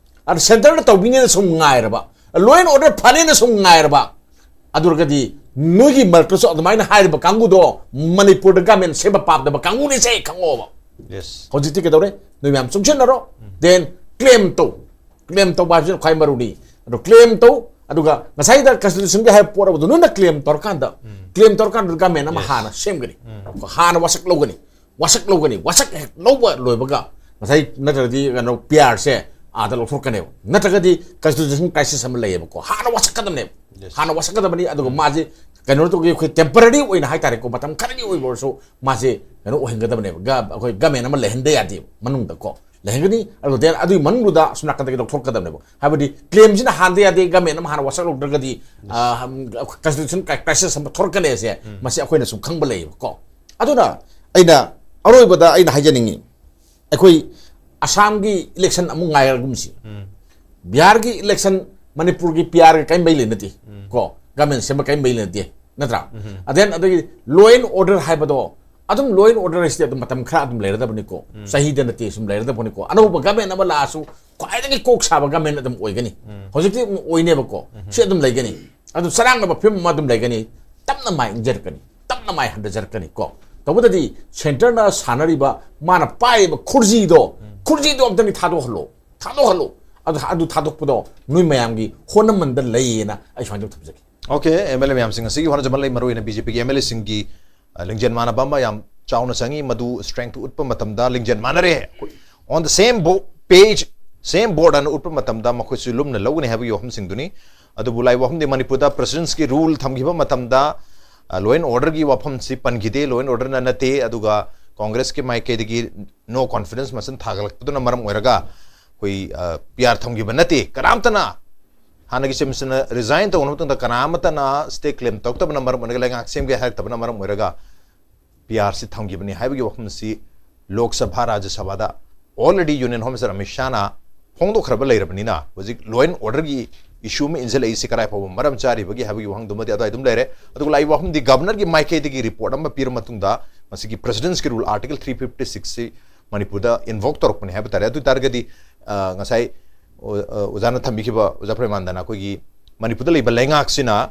ꯑꯗ ꯁꯦꯟꯇꯔꯅ ꯇꯧꯕꯤꯅꯦꯅ ꯁꯨꯝ ꯉꯥꯏꯔꯕ, ꯂꯣ ꯑꯦꯟ ꯑꯣꯔꯗꯔ ꯐꯅꯦꯅ ꯁꯨꯝ ꯉꯥꯏꯔꯕ, ꯑꯗꯨ ꯑꯣꯏꯔꯒꯗꯤ ꯅꯣꯏꯒꯤ ꯃꯔꯛꯇꯁꯨ ꯑꯗꯨꯃꯥꯏꯅ ꯍꯥꯏꯔꯤꯕ ꯀꯥꯡꯕꯨꯗꯣ ꯃꯅꯤꯄꯨꯔꯗ ꯒꯃꯦꯟ ꯁꯦꯝꯕ ꯄꯥꯝꯗꯕ ꯀꯥꯡꯕꯨꯅꯤꯁꯦ ꯈꯪꯉꯣꯕ꯫ Yes. ꯍꯧꯖꯤꯛꯇꯤ ꯀꯩꯗꯧꯔꯦ? ꯅꯣꯏ ꯃꯌꯥꯝ ꯆꯨꯡꯁꯤꯟꯅꯔꯣ, then ꯀ꯭ꯂꯦꯝ ꯇꯧ꯫ ꯀ꯭ꯂꯦꯝ ꯇꯧꯕ ꯍꯥꯏꯕꯁꯤꯅ ꯈ꯭ꯋꯥꯏ ꯃꯔꯨꯅꯤ꯫ ꯑꯗꯣ ꯀ꯭ꯂꯦꯝ ꯇꯧ, ꯑꯗꯨꯒ ꯉꯁꯥꯏꯗ ꯀꯟꯁꯇꯤꯇ꯭ꯌꯨꯁꯟꯒꯤ ꯍꯥꯏꯕ ꯄꯣꯠ ꯑꯗꯨ ꯅꯣꯏꯅ ꯀ꯭ꯂꯦꯝ ꯇꯧꯔꯀꯥꯟꯗ, ꯀ꯭ꯂꯦꯝ ꯇꯧꯔꯀꯥꯟꯗ ꯒꯃꯦꯟ ꯑꯃ Yes. ꯍꯥꯟꯅ ꯁꯦꯝꯒꯅꯤ, ꯍꯥꯟꯅ ꯋꯥꯁꯛ ꯂꯧꯒꯅꯤ, ꯋꯥꯁꯛ ꯂꯧꯕ ꯂꯣꯏꯕꯒ ꯉꯁꯥꯏ ꯅꯠꯇ꯭ꯔꯗꯤ ꯀꯩꯅꯣ ꯄꯤ ꯑꯥꯔꯁꯦ ꯑꯥꯗ ꯂꯧꯊꯣꯔꯛꯀꯅꯦꯕ, ꯅꯠꯇ꯭ꯔꯒꯗꯤ ꯀꯟꯁꯇꯤꯇ꯭ꯌꯨꯁꯟ ꯀ꯭ꯔꯥꯏꯁꯤꯁ ꯑꯃ ꯂꯩꯌꯦꯕꯀꯣ, ꯍꯥꯟꯅ ꯋꯥꯁꯛꯀꯗꯕꯅꯦꯕ꯫ Yes. ꯍꯥꯟꯅ ꯋꯥꯁꯛꯀꯗꯕꯅꯤ꯫ ꯑꯗꯨꯒ ꯃꯥꯁꯦ ꯀꯩꯅꯣ ꯇꯧꯒꯦ, ꯑꯩꯈꯣꯏ ꯇꯦꯝꯄꯔꯔꯤ ꯑꯣꯏꯅ ꯍꯥꯏꯇꯥꯔꯦꯀꯣ, ꯃꯇꯝ ꯈꯔꯒꯤ ꯑꯣꯏꯕ ꯑꯣꯏꯔꯁꯨ ꯃꯥꯁꯦ ꯀꯩꯅꯣ ꯑꯣꯏꯍꯟꯒꯗꯕꯅꯦꯕ, ꯒ-, ꯑꯩꯈꯣꯏ ꯒꯃꯦꯟ ꯑꯃ ꯂꯩꯍꯟꯗ ꯌꯥꯗꯦꯕ ꯃꯅꯨꯡꯗꯀꯣ, ꯂꯩꯍꯟꯒꯅꯤ꯫ ꯑꯗꯨꯒ then ꯑꯗꯨꯒꯤ ꯃꯅꯨꯡꯗꯨꯗ ꯑꯁꯣꯝ ꯅꯥꯀꯟꯗꯒꯤ ꯂꯧꯊꯣꯔꯛꯀꯗꯕꯅꯦꯕ꯫ ꯍꯥꯏꯕꯗꯤ ꯀ꯭ꯂꯦꯝꯁꯤꯅ ꯍꯥꯟꯗ ꯌꯥꯗꯦ, ꯒꯃꯦꯟ ꯑꯃ ꯍꯥꯟꯅ ꯋꯥꯁꯛ ꯂꯧꯗ꯭ꯔꯒꯗꯤ ꯀꯟꯁꯇꯤꯇ꯭ꯌꯨꯁꯟ ꯀ꯭ꯔꯥꯏꯁꯤꯁ ꯑꯃ ꯊꯣꯔꯛꯀꯅꯤ ꯍꯥꯏꯁꯦ ꯃꯁꯤ ꯑꯩꯈꯣꯏꯅ ꯁꯨꯝ ꯈꯪꯕ ꯂꯩꯌꯦꯕꯀꯣ꯫ ꯑꯗꯨꯅ ꯑꯩꯅ ꯑꯔꯣꯏꯕꯗ ꯑꯩꯅ ꯍꯥꯏꯖꯅꯤꯡꯉꯤ, ꯑꯩꯈꯣꯏ ꯑꯁꯥꯝꯒꯤ ꯏꯂꯦꯛꯁꯟ ꯑꯃꯨꯛ ꯉꯥꯏꯔꯒꯨꯝꯁꯤ꯫ ꯕꯤꯍꯥꯔꯒꯤ ꯏꯂꯦꯛꯁꯟ, ꯃꯅꯤꯄꯨꯔꯒꯤ ꯄꯤ ꯑꯥꯔꯒ ꯀꯔꯤꯝ ꯃꯔꯤ ꯂꯩꯅꯗꯦ ꯀꯣ, ꯒꯃꯦꯟ ꯁꯦꯝꯕ ꯀꯔꯤꯝ ꯃꯔꯤ ꯂꯩꯅꯗꯦ꯫ ꯅꯠꯇ꯭ꯔꯥ? ꯑꯗꯦꯟ ꯑꯗꯒꯤ law and order ꯍꯥꯏꯕꯗꯣ, ꯑꯗꯨꯝ law and order ꯍꯥꯏꯁꯤꯗꯤ ꯑꯗꯨꯝ ꯃꯇꯝ ꯈꯔ ꯑꯗꯨꯝ ꯂꯩꯔꯗꯕꯅꯤꯀꯣ, ꯆꯍꯤꯗ ꯅꯠꯇꯦ, ꯁꯨꯝ ꯂꯩꯔꯗꯕꯅꯤꯀꯣ꯫ ꯑꯅꯧꯕ government ꯑꯃ ꯂꯥꯛꯑꯁꯨ ꯈ꯭ꯋꯥꯏꯗꯒꯤ ꯀꯣꯛ ꯁꯥꯕ government ꯑꯗꯨꯝ ꯑꯣꯏꯒꯅꯤ꯫ ꯍꯧꯖꯤꯛꯇꯤ ꯑꯃꯨꯛ ꯑꯣꯏꯅꯦꯕꯀꯣ꯫ ꯁꯤ ꯑꯗꯨꯝ ꯂꯩꯒꯅꯤ꯫ ꯑꯗꯨ ꯆꯔꯥꯡꯅꯕ ꯐꯤꯕꯝ ꯑꯃ ꯑꯗꯨꯝ ꯂꯩꯒꯅꯤ꯫ ꯇꯞꯅ ꯃꯥꯏ ꯏꯪꯖꯔꯛꯀꯅꯤ, ꯇꯞꯅ ꯃꯥꯏ ꯍꯟꯊꯖꯔꯛꯀꯅꯤ ꯀꯣ꯫ ꯇꯧꯕꯗꯗꯤ centreꯅ ꯁꯥꯟꯅꯔꯤꯕ, ꯃꯥꯅ ꯄꯥꯏꯔꯤꯕ ꯈꯨꯔꯖꯤꯗꯣ, ꯈꯨꯔꯖꯤꯗꯣ ꯑꯝꯇꯪꯗꯤ ꯊꯥꯗꯣꯛꯍꯜꯂꯣ, ꯊꯥꯗꯣꯛꯍꯜꯂꯣ꯫ ꯑꯗꯨ, ꯑꯗꯨ ꯊꯥꯗꯣꯛꯄꯗꯣ ꯅꯣꯏ ꯃꯌꯥꯝꯒꯤ ꯍꯣꯠꯅꯃꯟꯗ ꯂꯩꯌꯦꯅ ꯑꯩ ꯁꯨꯃꯥꯏꯅ ꯇꯧ ꯊꯝꯖꯒꯦ꯫ OK, MLA ꯃꯌꯥꯝꯁꯤꯡ, ꯉꯁꯤꯒꯤ ꯍꯣꯠꯅꯖꯃꯟ ꯂꯩ, ꯃꯔꯨꯑꯣꯏꯅ BJPꯒꯤ MLAꯁꯤꯡꯒꯤ, ꯑ, ꯂꯤꯡꯖꯦꯜ ꯃꯥꯟꯅꯕ ꯑꯃ ꯌꯥꯝ ꯆꯥꯎꯅ ꯆꯪꯉꯤ꯫ ꯃꯗꯨ strength ꯎꯠꯄ ꯃꯇꯝꯗ ꯂꯤꯡꯖꯦꯜ ꯃꯥꯟꯅꯔꯦ꯫ ꯑꯩꯈꯣꯏ on the same bo-, page, same board ꯑꯅ ꯎꯠꯄ ꯃꯇꯝꯗ ꯃꯈꯣꯏꯁꯨ ꯂꯨꯝꯅ ꯂꯧꯒꯅꯤ ꯍꯥꯏꯕꯒꯤ ꯋꯥꯐꯝꯁꯤꯡꯗꯨꯅꯤ꯫ ꯑꯗꯨꯕꯨ ꯂꯥꯛꯏꯕ ꯋꯥꯐꯝꯗꯤ ꯃꯅꯤꯄꯨꯔꯗ Presidentꯁꯀꯤ rule ꯊꯝꯈꯤꯕ ꯃꯇꯝꯗ, ꯑ, law and orderꯒꯤ ꯋꯥꯐꯝꯁꯤ ꯄꯟꯈꯤꯗꯦ, law and orderꯅ ꯅꯠꯇꯦ꯫ ꯑꯗꯨꯒ Congressꯀꯤ ꯃꯥꯏꯀꯩꯗꯒꯤ no confidence motion ꯊꯥꯒꯠꯂꯛꯄꯗꯨꯅ ꯃꯔꯝ ꯑꯣꯏꯔꯒ ꯑꯩꯈꯣꯏ, ꯑ, PR ꯊꯝꯈꯤꯕ ꯅꯠꯇꯦ꯫ ꯀꯅꯥꯝꯇꯅ ꯍꯥꯟꯅꯒꯤ Chief Ministerꯅ resign ꯇꯧꯔꯕ ꯃꯇꯨꯡꯗ ꯀꯅꯥ ꯑꯃꯠꯇꯅ stay claim ꯇꯧꯔꯛꯇꯕꯅ ꯃꯔꯝ ꯑꯣꯏꯔꯒ, ꯂꯩꯉꯥꯛ ꯁꯦꯝꯒꯦ ꯍꯥꯏꯔꯛꯇꯕꯅ ꯃꯔꯝ ꯑꯣꯏꯔꯒ PRꯁꯤ ꯊꯝꯈꯤꯕꯅꯤ ꯍꯥꯏꯕꯒꯤ ꯋꯥꯐꯝ ꯑꯁꯤ ꯂꯣꯛ ꯁꯚꯥ, ꯔꯥꯖ꯭ꯌ ꯁꯚꯥꯗ already Union Home Minister Amit ꯁꯥꯍꯅ ꯐꯣꯡꯗꯣꯛꯈ꯭ꯔꯕ ꯂꯩꯔꯕꯅꯤꯅ, ꯍꯧꯖꯤꯛ law and orderꯒꯤ issue ꯑꯃ ꯏꯟꯁꯤꯜꯂꯛꯏꯁꯤ ꯀꯗꯥꯏ ꯐꯥꯎꯕ ꯃꯔꯝ ꯆꯥꯔꯤꯕꯒꯤ ꯍꯥꯏꯕꯒꯤ ꯋꯥꯍꯪꯗꯨꯃꯗꯤ ꯑꯗꯨꯋꯥꯏ ꯑꯗꯨꯝ ꯂꯩꯔꯦ꯫ ꯑꯗꯨꯒ ꯂꯥꯛꯏꯕ ꯋꯥꯐꯝꯗꯤ Governorꯒꯤ ꯃꯥꯏꯀꯩꯗꯒꯤ report ꯑꯃ ꯄꯤꯔ ꯃꯇꯨꯡꯗ ꯃꯁꯤꯒꯤ Presidentꯁꯀꯤ rule, Article three fifty sixꯁꯤ ꯃꯅꯤꯄꯨꯔꯗ invoke ꯇꯧꯔꯛꯄꯅꯤ ꯍꯥꯏꯕ ꯇꯥꯔꯦ꯫ ꯑꯗꯨ ꯑꯣꯏ ꯇꯥꯔꯒꯗꯤ, ꯑ, ꯉꯁꯥꯏ ꯑꯣ-, ꯑ, ꯑꯣꯖꯥꯅ ꯊꯝꯕꯤꯈꯤꯕ, ꯑꯣꯖꯥ ꯄ꯭ꯔꯦꯃꯥꯅꯟꯗꯅ ꯑꯩꯈꯣꯏꯒꯤ ꯃꯅꯤꯄꯨꯔꯗ ꯂꯩꯕ ꯂꯩꯉꯥꯛꯁꯤꯅ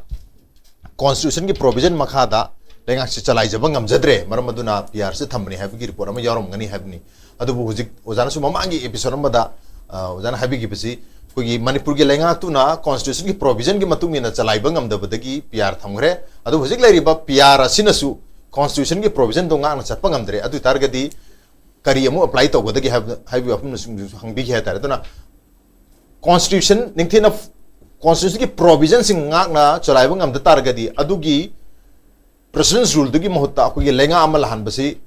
Constitutionꯒꯤ provision ꯃꯈꯥꯗ ꯂꯩꯉꯥꯛꯁꯤ ꯆꯂꯥꯏꯖꯕ ꯉꯝꯖꯗ꯭ꯔꯦ, ꯃꯔꯝ ꯑꯗꯨꯅ PRꯁꯤ ꯊꯝꯕꯅꯤ ꯍꯥꯏꯕꯒꯤ report ꯑꯃ ꯌꯥꯎꯔꯝꯒꯅꯤ ꯍꯥꯏꯕꯅꯤ꯫ ꯑꯗꯨꯕꯨ ꯍꯧꯖꯤꯛ ꯑꯣꯖꯥꯅꯁꯨ ꯃꯃꯥꯡꯒꯤ episode ꯑꯃꯗ, ꯑ, ꯑꯣꯖꯥꯅ ꯍꯥꯏꯕꯤꯈꯤꯕꯁꯤ ꯑꯩꯈꯣꯏꯒꯤ ꯃꯅꯤꯄꯨꯔꯒꯤ ꯂꯩꯉꯥꯛꯇꯨꯅ Constitutionꯒꯤ provisionꯒꯤ ꯃꯇꯨꯡ ꯏꯟꯅ ꯆꯂꯥꯏꯕ ꯉꯝꯗꯕꯗꯒꯤ PR ꯊꯝꯈ꯭ꯔꯦ꯫ ꯑꯗꯨꯕꯨ ꯍꯧꯖꯤꯛ ꯂꯩꯔꯤꯕ PR ꯑꯁꯤꯅꯁꯨ Constitutionꯒꯤ provisionꯗꯣ ꯉꯥꯛꯅ ꯆꯠꯄ ꯉꯝꯗ꯭ꯔꯦ꯫ ꯑꯗꯨ ꯑꯣꯏ ꯇꯥꯔꯒꯗꯤ ꯀꯔꯤ ꯑꯃꯨꯛ apply ꯇꯧꯒꯗꯒꯦ ꯍꯥꯏꯕ, ꯍꯥꯏꯕꯒꯤ ꯋꯥꯐꯝꯁꯤꯡꯗꯨꯁꯨ ꯍꯪꯕꯤꯈꯤ ꯍꯥꯏꯇꯥꯔꯦ꯫ ꯑꯗꯨꯅ Constitution, ꯅꯤꯡꯊꯤꯅ Constitutionꯒꯤ provisionꯁꯤꯡ ꯉꯥꯛꯅ ꯆꯂꯥꯏꯕ ꯉꯝꯗ ꯇꯥꯔꯒꯗꯤ ꯑꯗꯨꯒꯤ President's ruleꯗꯨꯒꯤ ꯃꯍꯨꯠꯇ ꯑꯩꯈꯣꯏꯒꯤ ꯂꯩꯉꯥꯛ ꯑꯃ ꯂꯥꯛꯍꯟꯕꯁꯤ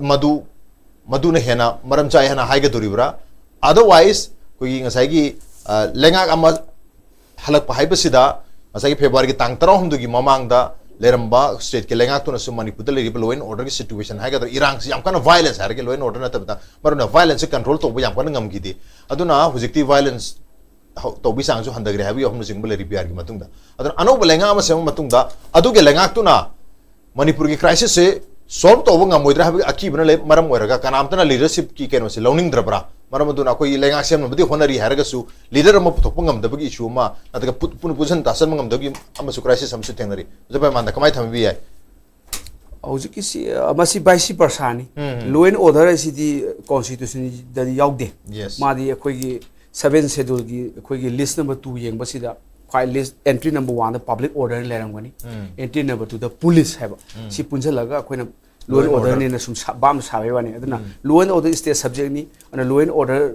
ꯃꯗꯨ, ꯃꯗꯨꯅ ꯍꯦꯟꯅ ꯃꯔꯝ ꯆꯥꯏ ꯍꯥꯏꯅ ꯍꯥꯏꯒꯗꯧꯔꯤꯕ꯭ꯔꯥ? Otherwise ꯑꯩꯈꯣꯏꯒꯤ ꯉꯁꯥꯏꯒꯤ, ꯑ, ꯂꯩꯉꯥꯛ ꯑꯃ ꯍꯜꯂꯛꯄ ꯍꯥꯏꯕꯁꯤꯗ ꯉꯁꯥꯏꯒꯤ Februaryꯒꯤ ꯇꯥꯡ ꯇꯔꯥꯍꯨꯝꯗꯣꯏꯒꯤ ꯃꯃꯥꯡꯗ ꯂꯩꯔꯝꯕ stateꯀꯤ ꯂꯩꯉꯥꯛꯇꯨꯅꯁꯨ ꯃꯅꯤꯄꯨꯔꯗ ꯂꯩꯔꯤꯕ law and orderꯒꯤ situation ꯍꯥꯏꯒꯗ꯭ꯔꯥ, ꯏꯔꯥꯡꯁꯤ ꯌꯥꯝ ꯀꯟꯅ violence ꯍꯥꯏꯔꯒꯦ, law and order ꯅꯠꯇꯕꯗ ꯃꯔꯨ ꯑꯣꯏꯅ violenceꯁꯦ control ꯇꯧꯕ ꯌꯥꯝ ꯀꯟꯅ ꯉꯝꯈꯤꯗꯦ꯫ ꯑꯗꯨꯅ ꯍꯧꯖꯤꯛꯇꯤ violence ꯇꯧꯕꯒꯤ ꯆꯥꯡꯁꯨ ꯍꯟꯊꯈ꯭ꯔꯦ ꯍꯥꯏꯕꯒꯤ ꯋꯥꯐꯝꯅꯆꯤꯡꯕ ꯂꯩꯔꯤ ꯕꯤꯍꯥꯔꯒꯤ ꯃꯇꯨꯡꯗ꯫ ꯑꯗꯨꯅ ꯑꯅꯧꯕ ꯂꯩꯉꯥꯛ ꯑꯃ ꯁꯦꯝꯕ ꯃꯇꯨꯡꯗ ꯑꯗꯨꯒꯤ ꯂꯩꯉꯥꯛꯇꯨꯅ ꯃꯅꯤꯄꯨꯔꯒꯤ crisis ꯁꯦ solve ꯇꯧꯕ ꯉꯝꯃꯣꯏꯗ꯭ꯔꯥ ꯍꯥꯏꯕꯒꯤ ꯑꯀꯤꯕꯅ ꯂꯩ, ꯃꯔꯝ ꯑꯣꯏꯔꯒ ꯀꯅꯥꯝꯇꯅ leadership ꯀꯤ ꯀꯩꯅꯣꯁꯦ ꯂꯧꯅꯤꯡꯗ꯭ꯔꯕ꯭ꯔꯥ? ꯃꯔꯝ ꯑꯗꯨꯅ ꯑꯩꯈꯣꯏꯒꯤ ꯂꯩꯉꯥꯛ ꯁꯦꯝꯅꯕꯗꯤ ꯍꯣꯠꯅꯔꯤ ꯍꯥꯏꯔꯒꯁꯨ leader ꯑꯃ ꯄꯨꯊꯣꯛꯄ ꯉꯝꯗꯕꯒꯤ issue ꯑꯃ, ꯅꯠꯇ꯭ꯔꯒ ꯄꯨ-, ꯄꯨ-, ꯄꯨꯟꯁꯤꯟ ꯇꯥꯁꯟꯕ ꯉꯝꯗꯕꯒꯤ ꯑꯃꯁꯨ crisis ꯑꯃꯁꯨ ꯊꯦꯡꯅꯔꯤ꯫ ꯑꯣꯖꯥ ꯄꯦꯃꯥꯟꯗ ꯀꯃꯥꯏꯅ ꯊꯝꯕꯤꯕ ꯌꯥꯏ? ꯍꯧꯖꯤꯛꯀꯤꯁꯤ, ꯑ, ꯃꯁꯤ vice versa ꯅꯤ꯫ ꯎꯝ꯫ Law and order ꯍꯥꯏꯁꯤꯗꯤ constitution ꯗꯗꯤ ꯌꯥꯎꯗꯦ꯫ Yes. ꯃꯥꯗꯤ ꯑꯩꯈꯣꯏꯒꯤ seventh schedule ꯒꯤ ꯑꯩꯈꯣꯏꯒꯤ list number two ꯌꯦꯡꯕꯁꯤꯗ ꯈ꯭ꯋꯥꯏ list entry number one ꯗ public order ꯂꯩꯔꯝꯒꯅꯤ꯫ ꯎꯝ꯫ Entry number two ꯗ police ꯍꯥꯏꯕ꯫ ꯎꯝ꯫ ꯁꯤ ꯄꯨꯟꯁꯤꯜꯂꯒ ꯑꯩꯈꯣꯏꯅ Law law and and order order꯫ ꯅꯦꯅ ꯁꯨꯝ ꯁꯥ-, ꯚꯥꯞꯅ ꯁꯥꯕꯩ ꯋꯥꯅꯤ꯫ ꯑꯗꯨꯅ ꯎꯝ꯫ Law and order state subject ꯅꯤ꯫ ꯑꯗꯨꯅ law and order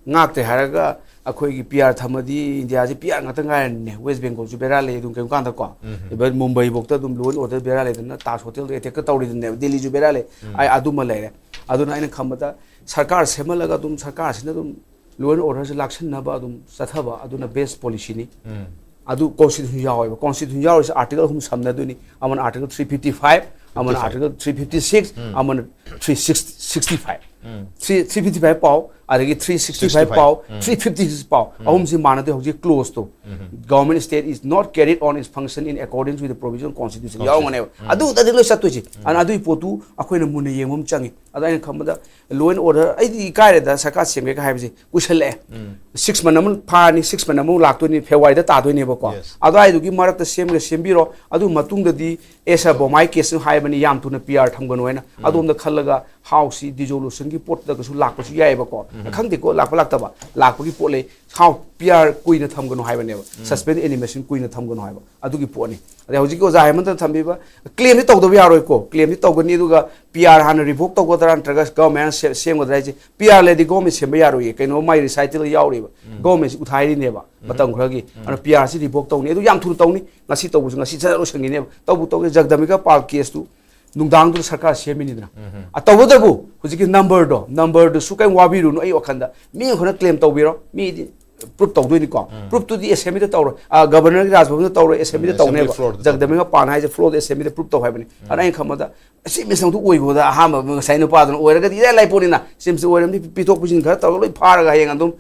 ꯉꯥꯛꯇ꯭ꯔꯦ ꯍꯥꯏꯔꯒ ꯑꯩꯈꯣꯏꯒꯤ P R ꯊꯝꯃꯗꯤ ꯏꯟꯗꯤꯌꯥꯁꯤ P R ꯉꯥꯛꯇ ꯉꯥꯏꯔꯅꯤꯅꯦ꯫ West Bengal ꯁꯨ ꯕꯦꯔꯥ ꯂꯩ ꯑꯗꯨꯝ ꯀꯩꯒꯨꯝꯕ ꯀꯥꯟꯗꯀꯣ꯫ ꯎꯝ꯫ Even ꯃꯨꯝꯕꯥꯏ ꯐꯥꯎꯗ ꯑꯗꯨꯝ law and order ꯕꯦꯔꯥ ꯂꯩꯗꯅ ꯇꯥꯖ ꯍꯣꯇꯦꯜꯗ attack ꯀ ꯇꯧꯔꯤꯗꯨꯅꯦꯕ, ꯗꯤꯜꯂꯤꯁꯨ ꯕꯦꯔꯥ ꯂꯩ꯫ ꯎꯝ꯫ ꯑꯩ ꯑꯗꯨꯃ ꯂꯩꯔꯦ꯫ ꯑꯗꯨꯅ ꯑꯩꯅ ꯈꯟꯕꯗ ꯁꯔꯀꯥꯔ ꯁꯦꯝꯍꯜꯂꯒ ꯑꯗꯨꯝ ꯁꯔꯀꯥꯔꯁꯤꯅ ꯑꯗꯨꯝ law and order ꯁꯦ ꯂꯥꯛꯁꯤꯟꯅꯕ ꯑꯗꯨꯝ ꯆꯠꯊꯕ ꯑꯗꯨꯅ best policy ꯅꯤ꯫ ꯎꯝ꯫ ꯑꯗꯨ constitution ꯌꯥꯎꯋꯦꯕ꯫ Constitution ꯌꯥꯎꯔꯤꯁꯦ article ꯑꯍꯨꯝ ꯁꯝꯅꯗꯣꯏꯅꯤ꯫ ꯑꯃꯅ article three fifty five, ꯑꯃꯅ fifty five꯫ Article three fifty six, ꯎꯝ꯫ ꯑꯃꯅ three sixty, sixty five꯫ ꯎꯝ꯫ Three, three fifty five ꯄꯥꯎ, ꯑꯗꯒꯤ three sixty five Sixty five꯫ ꯄꯥꯎ, ꯎꯝ꯫ three fifty six ꯄꯥꯎ꯫ ꯎꯝ꯫ ꯑꯍꯨꯝꯁꯤ ꯃꯥꯟꯅꯗꯦ꯫ ꯍꯧꯖꯤꯛ clause to. Um. Government state is not carried on its function in accordance with the provision of constitution Constitution꯫ ꯌꯥꯎꯔꯝꯒꯅꯦꯕ꯫ ꯎꯝ꯫ ꯑꯗꯨꯗꯗꯤ ꯂꯣꯏ ꯆꯠꯇꯣꯏꯁꯦ꯫ ꯑꯗꯨꯅ ꯑꯗꯨꯒꯤ ꯄꯣꯠꯇꯨ ꯑꯩꯈꯣꯏꯅ ꯃꯨꯟꯅ ꯌꯦꯡꯕ ꯑꯃ ꯆꯪꯉꯤ꯫ ꯑꯗ ꯑꯩꯅ ꯈꯟꯕꯗ law and order, ꯑꯩꯗꯤ ꯏꯀꯥꯏꯔꯦꯗ ꯁꯔꯀꯥꯔ ꯁꯦꯝꯒꯦꯒ ꯍꯥꯏꯕꯁꯦ꯫ ꯀꯨꯏꯁꯜꯂꯛꯑꯦ꯫ ꯎꯝ꯫ Six month ꯑꯃ ꯐꯥꯔꯅꯤ, six month ꯑꯃꯨꯛ ꯂꯥꯛꯇꯣꯏꯅꯤ, February ꯗ ꯇꯥꯗꯣꯏꯅꯦꯕꯀꯣ꯫ Yes꯫ ꯑꯗꯨꯋꯥꯏꯗꯨꯒꯤ ꯃꯔꯛꯇ ꯁꯦꯝꯒꯦ ꯁꯦꯝꯕꯤꯔꯣ꯫ ꯑꯗꯨ ꯃꯇꯨꯡꯗꯗꯤ ꯑꯦꯁ ꯑꯥꯔ ꯕꯣꯃꯥꯏ case ꯍꯥꯏꯕꯅꯤ, ꯌꯥꯝ ꯊꯨꯅ P R ꯊꯝꯒꯅꯨ ꯍꯥꯏꯅ꯫ ꯑꯗꯣꯝꯗ ꯈꯜꯂꯒ House ꯁꯤ dissolution ꯒꯤ ꯄꯣꯠꯇꯒꯁꯨ ꯂꯥꯛꯄꯁꯨ ꯌꯥꯏꯑꯕꯀꯣ꯫ ꯈꯪꯗꯦꯀꯣ, ꯂꯥꯛꯄ ꯂꯥꯛꯇꯕ꯫ ꯂꯥꯛꯄꯒꯤ ꯄꯣꯠ ꯂꯩ꯫ House P R ꯀꯨꯏꯅ ꯊꯝꯒꯅꯨ ꯍꯥꯏꯕꯅꯦꯕ꯫ Suspend animation ꯀꯨꯏꯅ ꯊꯝꯒꯅꯨ ꯍꯥꯏꯕ꯫ ꯑꯗꯨꯒꯤ ꯄꯣꯠꯅꯤ꯫ ꯑꯗꯩ ꯍꯧꯖꯤꯛꯀꯤ ꯑꯣꯖꯥ ꯍꯦꯃꯟꯇꯅ ꯊꯝꯕꯤꯕ claim ꯗꯤ ꯇꯧꯗꯕ ꯌꯥꯔꯣꯏꯀꯣ꯫ Claim ꯗꯤ ꯇꯧꯒꯅꯤ, ꯑꯗꯨꯒ P R ꯍꯥꯟꯅ revoke ꯇꯧꯒꯗ꯭ꯔꯥ ꯅꯠꯇ꯭ꯔꯒ government ꯁꯦ-, ꯁꯦꯝꯒꯗ꯭ꯔꯥ ꯍꯥꯏꯁꯦ, P R ꯂꯩꯔꯗꯤ government ꯁꯦꯝꯕ ꯌꯥꯔꯣꯏꯌꯦ꯫ ꯀꯩꯅꯣ, ꯃꯥꯏ recital ꯗ ꯌꯥꯎꯔꯤꯕ꯫ Government ꯁꯤ ꯎꯊꯥꯏꯔꯤꯅꯦꯕ ꯃꯇꯝ ꯈꯔꯒꯤ꯫ ꯑꯗꯨꯅ P R ꯁꯤ revoke ꯇꯧꯅꯤ꯫ ꯑꯗꯨ ꯌꯥꯝ ꯊꯨꯅ ꯇꯧꯅꯤ꯫ ꯉꯁꯤ ꯇꯧꯕꯁꯨ ꯉꯁꯤ ꯁꯠ ꯂꯣꯏꯁꯟꯈꯤꯅꯦꯕ꯫ ꯇꯧꯕꯨ ꯇꯧꯒꯦ, ꯖꯒꯗꯝꯕꯤꯀꯥ ꯄꯥꯜ case ꯇꯨ ꯅꯨꯡꯗꯥꯡꯗꯨꯗ ꯁꯔꯀꯥꯔ ꯁꯦꯝꯃꯤꯅꯤꯗꯅ꯫ ꯑ, ꯇꯧꯕꯇꯕꯨ ꯍꯧꯖꯤꯛꯀꯤ number ꯗꯣ, number ꯗꯨꯁꯨ ꯀꯔꯤꯝ ꯋꯥꯕꯤꯔꯨꯅꯨ꯫ ꯑꯩ ꯋꯥꯈꯟꯗ ꯃꯤ ꯑꯃꯈꯛꯅ claim ꯇꯧꯕꯤꯔꯣ, ꯃꯤꯗꯤ ꯄ꯭ꯔꯨꯞ ꯇꯧꯗꯣꯏꯅꯤꯀꯣ꯫ ꯄ꯭ꯔꯨꯞꯇꯨꯗꯤ ꯑꯦꯁꯦꯝꯕ꯭ꯂꯤꯗ ꯇꯧꯔꯣꯏ, ꯒꯕꯔꯅꯔꯒꯤ ꯔꯥꯖꯚꯕꯟꯗ ꯇꯧꯔꯣꯏ, ꯑꯦꯁꯦꯝꯕ꯭ꯂꯤꯗ ꯇꯧꯅꯦꯕ꯫ ꯖꯒꯗꯃꯤꯡꯒ ꯄꯥꯟ ꯍꯥꯏꯁꯦ ꯐ꯭ꯂꯣꯔꯗ ꯑꯦꯁꯦꯝꯕ꯭ꯂꯤꯗ ꯄ꯭ꯔꯨꯞ ꯇꯧ ꯍꯥꯏꯕꯅꯤ꯫ ꯑꯗ ꯑꯩꯅ ꯈꯟꯕꯗ, "ꯁꯤ ꯃꯤꯁ ꯅꯪꯗꯨ ꯑꯣꯏꯈꯣꯗ ꯑꯍꯥꯟꯕ ꯉꯁꯥꯏ ꯅꯨꯄꯥꯗꯨꯅ ꯑꯣꯏꯔꯒꯗꯤ ꯏꯔꯥꯏ ꯂꯥꯏ ꯄꯣꯠꯅꯤꯅ, ꯁꯤ ꯃꯤꯁ ꯑꯣꯏꯔꯝꯗꯤ ꯄꯤꯊꯣꯛ ꯄꯤꯁꯤꯟ ꯈꯔ ꯇꯧꯔꯒ ꯂꯣꯏ ꯐꯥꯔꯒ ꯍꯌꯦꯡ ꯑꯗꯨꯝ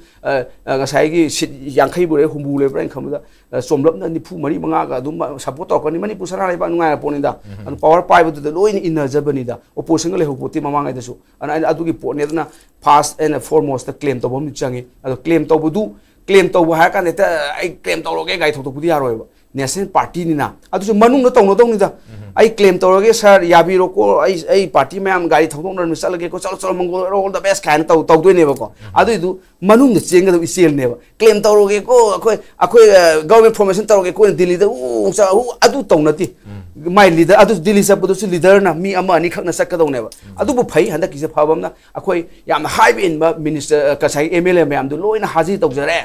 ꯉꯁꯥꯏꯒꯤ ꯁꯤꯠ ꯌꯥꯡꯈꯩꯕꯨ ꯂꯩꯔꯦ, ꯍꯨꯝꯐꯨ ꯂꯩꯕ꯭ꯔꯥ?" ꯑꯩꯅ ꯈꯟꯕꯗ ꯆꯣꯝꯂꯞꯅ ꯅꯤꯐꯨ ꯃꯔꯤ ꯃꯉꯥꯒ ꯑꯗꯨꯝ ꯁꯞꯄꯣꯔꯠ ꯇꯧꯔꯛꯀꯅꯤ꯫ ꯃꯅꯤꯄꯨꯔ ꯁꯅꯥ ꯂꯩꯕꯥꯛ ꯅꯨꯡꯉꯥꯏꯔ ꯄꯣꯠꯅꯤꯗ꯫ ꯑꯗꯨ ꯄꯋꯥꯔ ꯄꯥꯏꯕꯗꯨꯗ ꯂꯣꯏꯅ ꯏꯟꯅꯖꯕꯅꯤꯗ, ꯑꯣꯄꯣꯖꯤꯁꯟꯒ ꯂꯩꯍꯧ ꯄꯣꯠꯇꯤ ꯃꯃꯥꯡꯉꯩꯗꯁꯨ꯫ ꯑꯗꯨꯅ ꯑꯩꯅ ꯑꯗꯨꯒꯤ ꯄꯣꯠꯅꯦ꯫ ꯑꯗꯨꯅ ꯐꯥꯔꯁ ꯑꯦꯟ ꯐꯣꯔꯃꯣꯁꯇ ꯀ꯭ꯂꯦꯝ ꯇꯧꯕ ꯑꯃꯗꯤ ꯆꯪꯉꯤ꯫ ꯑꯗꯣ ꯀ꯭ꯂꯦꯝ ꯇꯧꯕꯗꯨ, ꯀ꯭ꯂꯦꯝ ꯇꯧꯕ ꯍꯥꯏꯔ ꯀꯥꯟꯗ ꯍꯦꯛꯇ "ꯑꯩ ꯀ꯭ꯂꯦꯝ ꯇꯧꯔꯒꯦ" ꯒꯥꯔꯤ ꯊꯧꯗꯣꯛꯄꯗꯤ ꯌꯥꯔꯣꯏꯕ꯫ ꯅꯦꯁꯅꯦꯜ ꯄꯥꯔꯇꯤꯅꯤꯅ ꯑꯗꯨꯁꯨ ꯃꯅꯨꯡꯗ ꯇꯧꯅꯗꯧꯅꯤꯗ꯫ "ꯑꯩ ꯀ꯭ꯂꯦꯝ ꯇꯧꯔꯒꯦ ꯁꯥꯔ, ꯌꯥꯕꯤꯔꯣꯀꯣ, ꯑꯩ ꯑꯩ ꯄꯥꯔꯇꯤ ꯃꯌꯥꯝ ꯒꯥꯔꯤ ꯊꯧꯗꯣꯛꯅꯔꯝꯅ ꯆꯠꯂꯒꯦꯀꯣ, ꯆꯠꯂꯣ ꯆꯠꯂꯣ, ꯃꯪꯒꯣꯜ ꯑꯣꯏꯔꯣ, all the best" ꯀꯥꯏꯅ ꯇꯧ ꯇꯧꯗꯣꯏꯅꯦꯕꯀꯣ꯫ ꯑꯗꯨꯏꯗꯨ ꯃꯅꯨꯡꯗ ꯆꯦꯟꯒꯗꯕ ꯏꯆꯦꯜꯅꯦꯕ꯫ "ꯀ꯭ꯂꯦꯝ ꯇꯧꯔꯒꯦꯀꯣ, ꯑꯩꯈꯣꯏ ꯑꯩꯈꯣꯏ ꯒꯚꯔꯟꯃꯦꯟ ꯐꯣꯔꯃꯦꯁꯟ ꯇꯧꯔꯒꯦꯀꯣ" ꯗꯤꯜꯂꯤꯗ ꯎ ꯆ- ꯎ ꯑꯗꯨ ꯇꯧꯅꯗꯦ꯫ ꯃꯥꯏ ꯂꯤꯗꯔ ꯑꯗꯨ ꯗꯤꯜꯂꯤ ꯆꯠꯄꯗꯨꯁꯨ ꯂꯤꯗꯔꯅ ꯃꯤ ꯑꯃ ꯑꯅꯤꯈꯛꯅ ꯆꯠꯀꯗꯧꯅꯦꯕ꯫ ꯑꯗꯨꯕꯨ ꯐꯩ, ꯍꯟꯗꯛꯀꯤꯁꯦ ꯐꯕ ꯑꯃꯅ ꯑꯩꯈꯣꯏ ꯌꯥꯝꯅ ꯍꯥꯏꯕ ꯏꯟꯕ ꯃꯤꯅꯤꯁꯇꯔ, ꯉꯁꯥꯏꯒꯤ ꯑꯦꯝ ꯑꯦꯜ ꯑꯦ ꯃꯌꯥꯝꯗꯨ ꯂꯣꯏꯅ ꯍꯥꯖꯤꯔ ꯇꯧꯖꯔꯦ꯫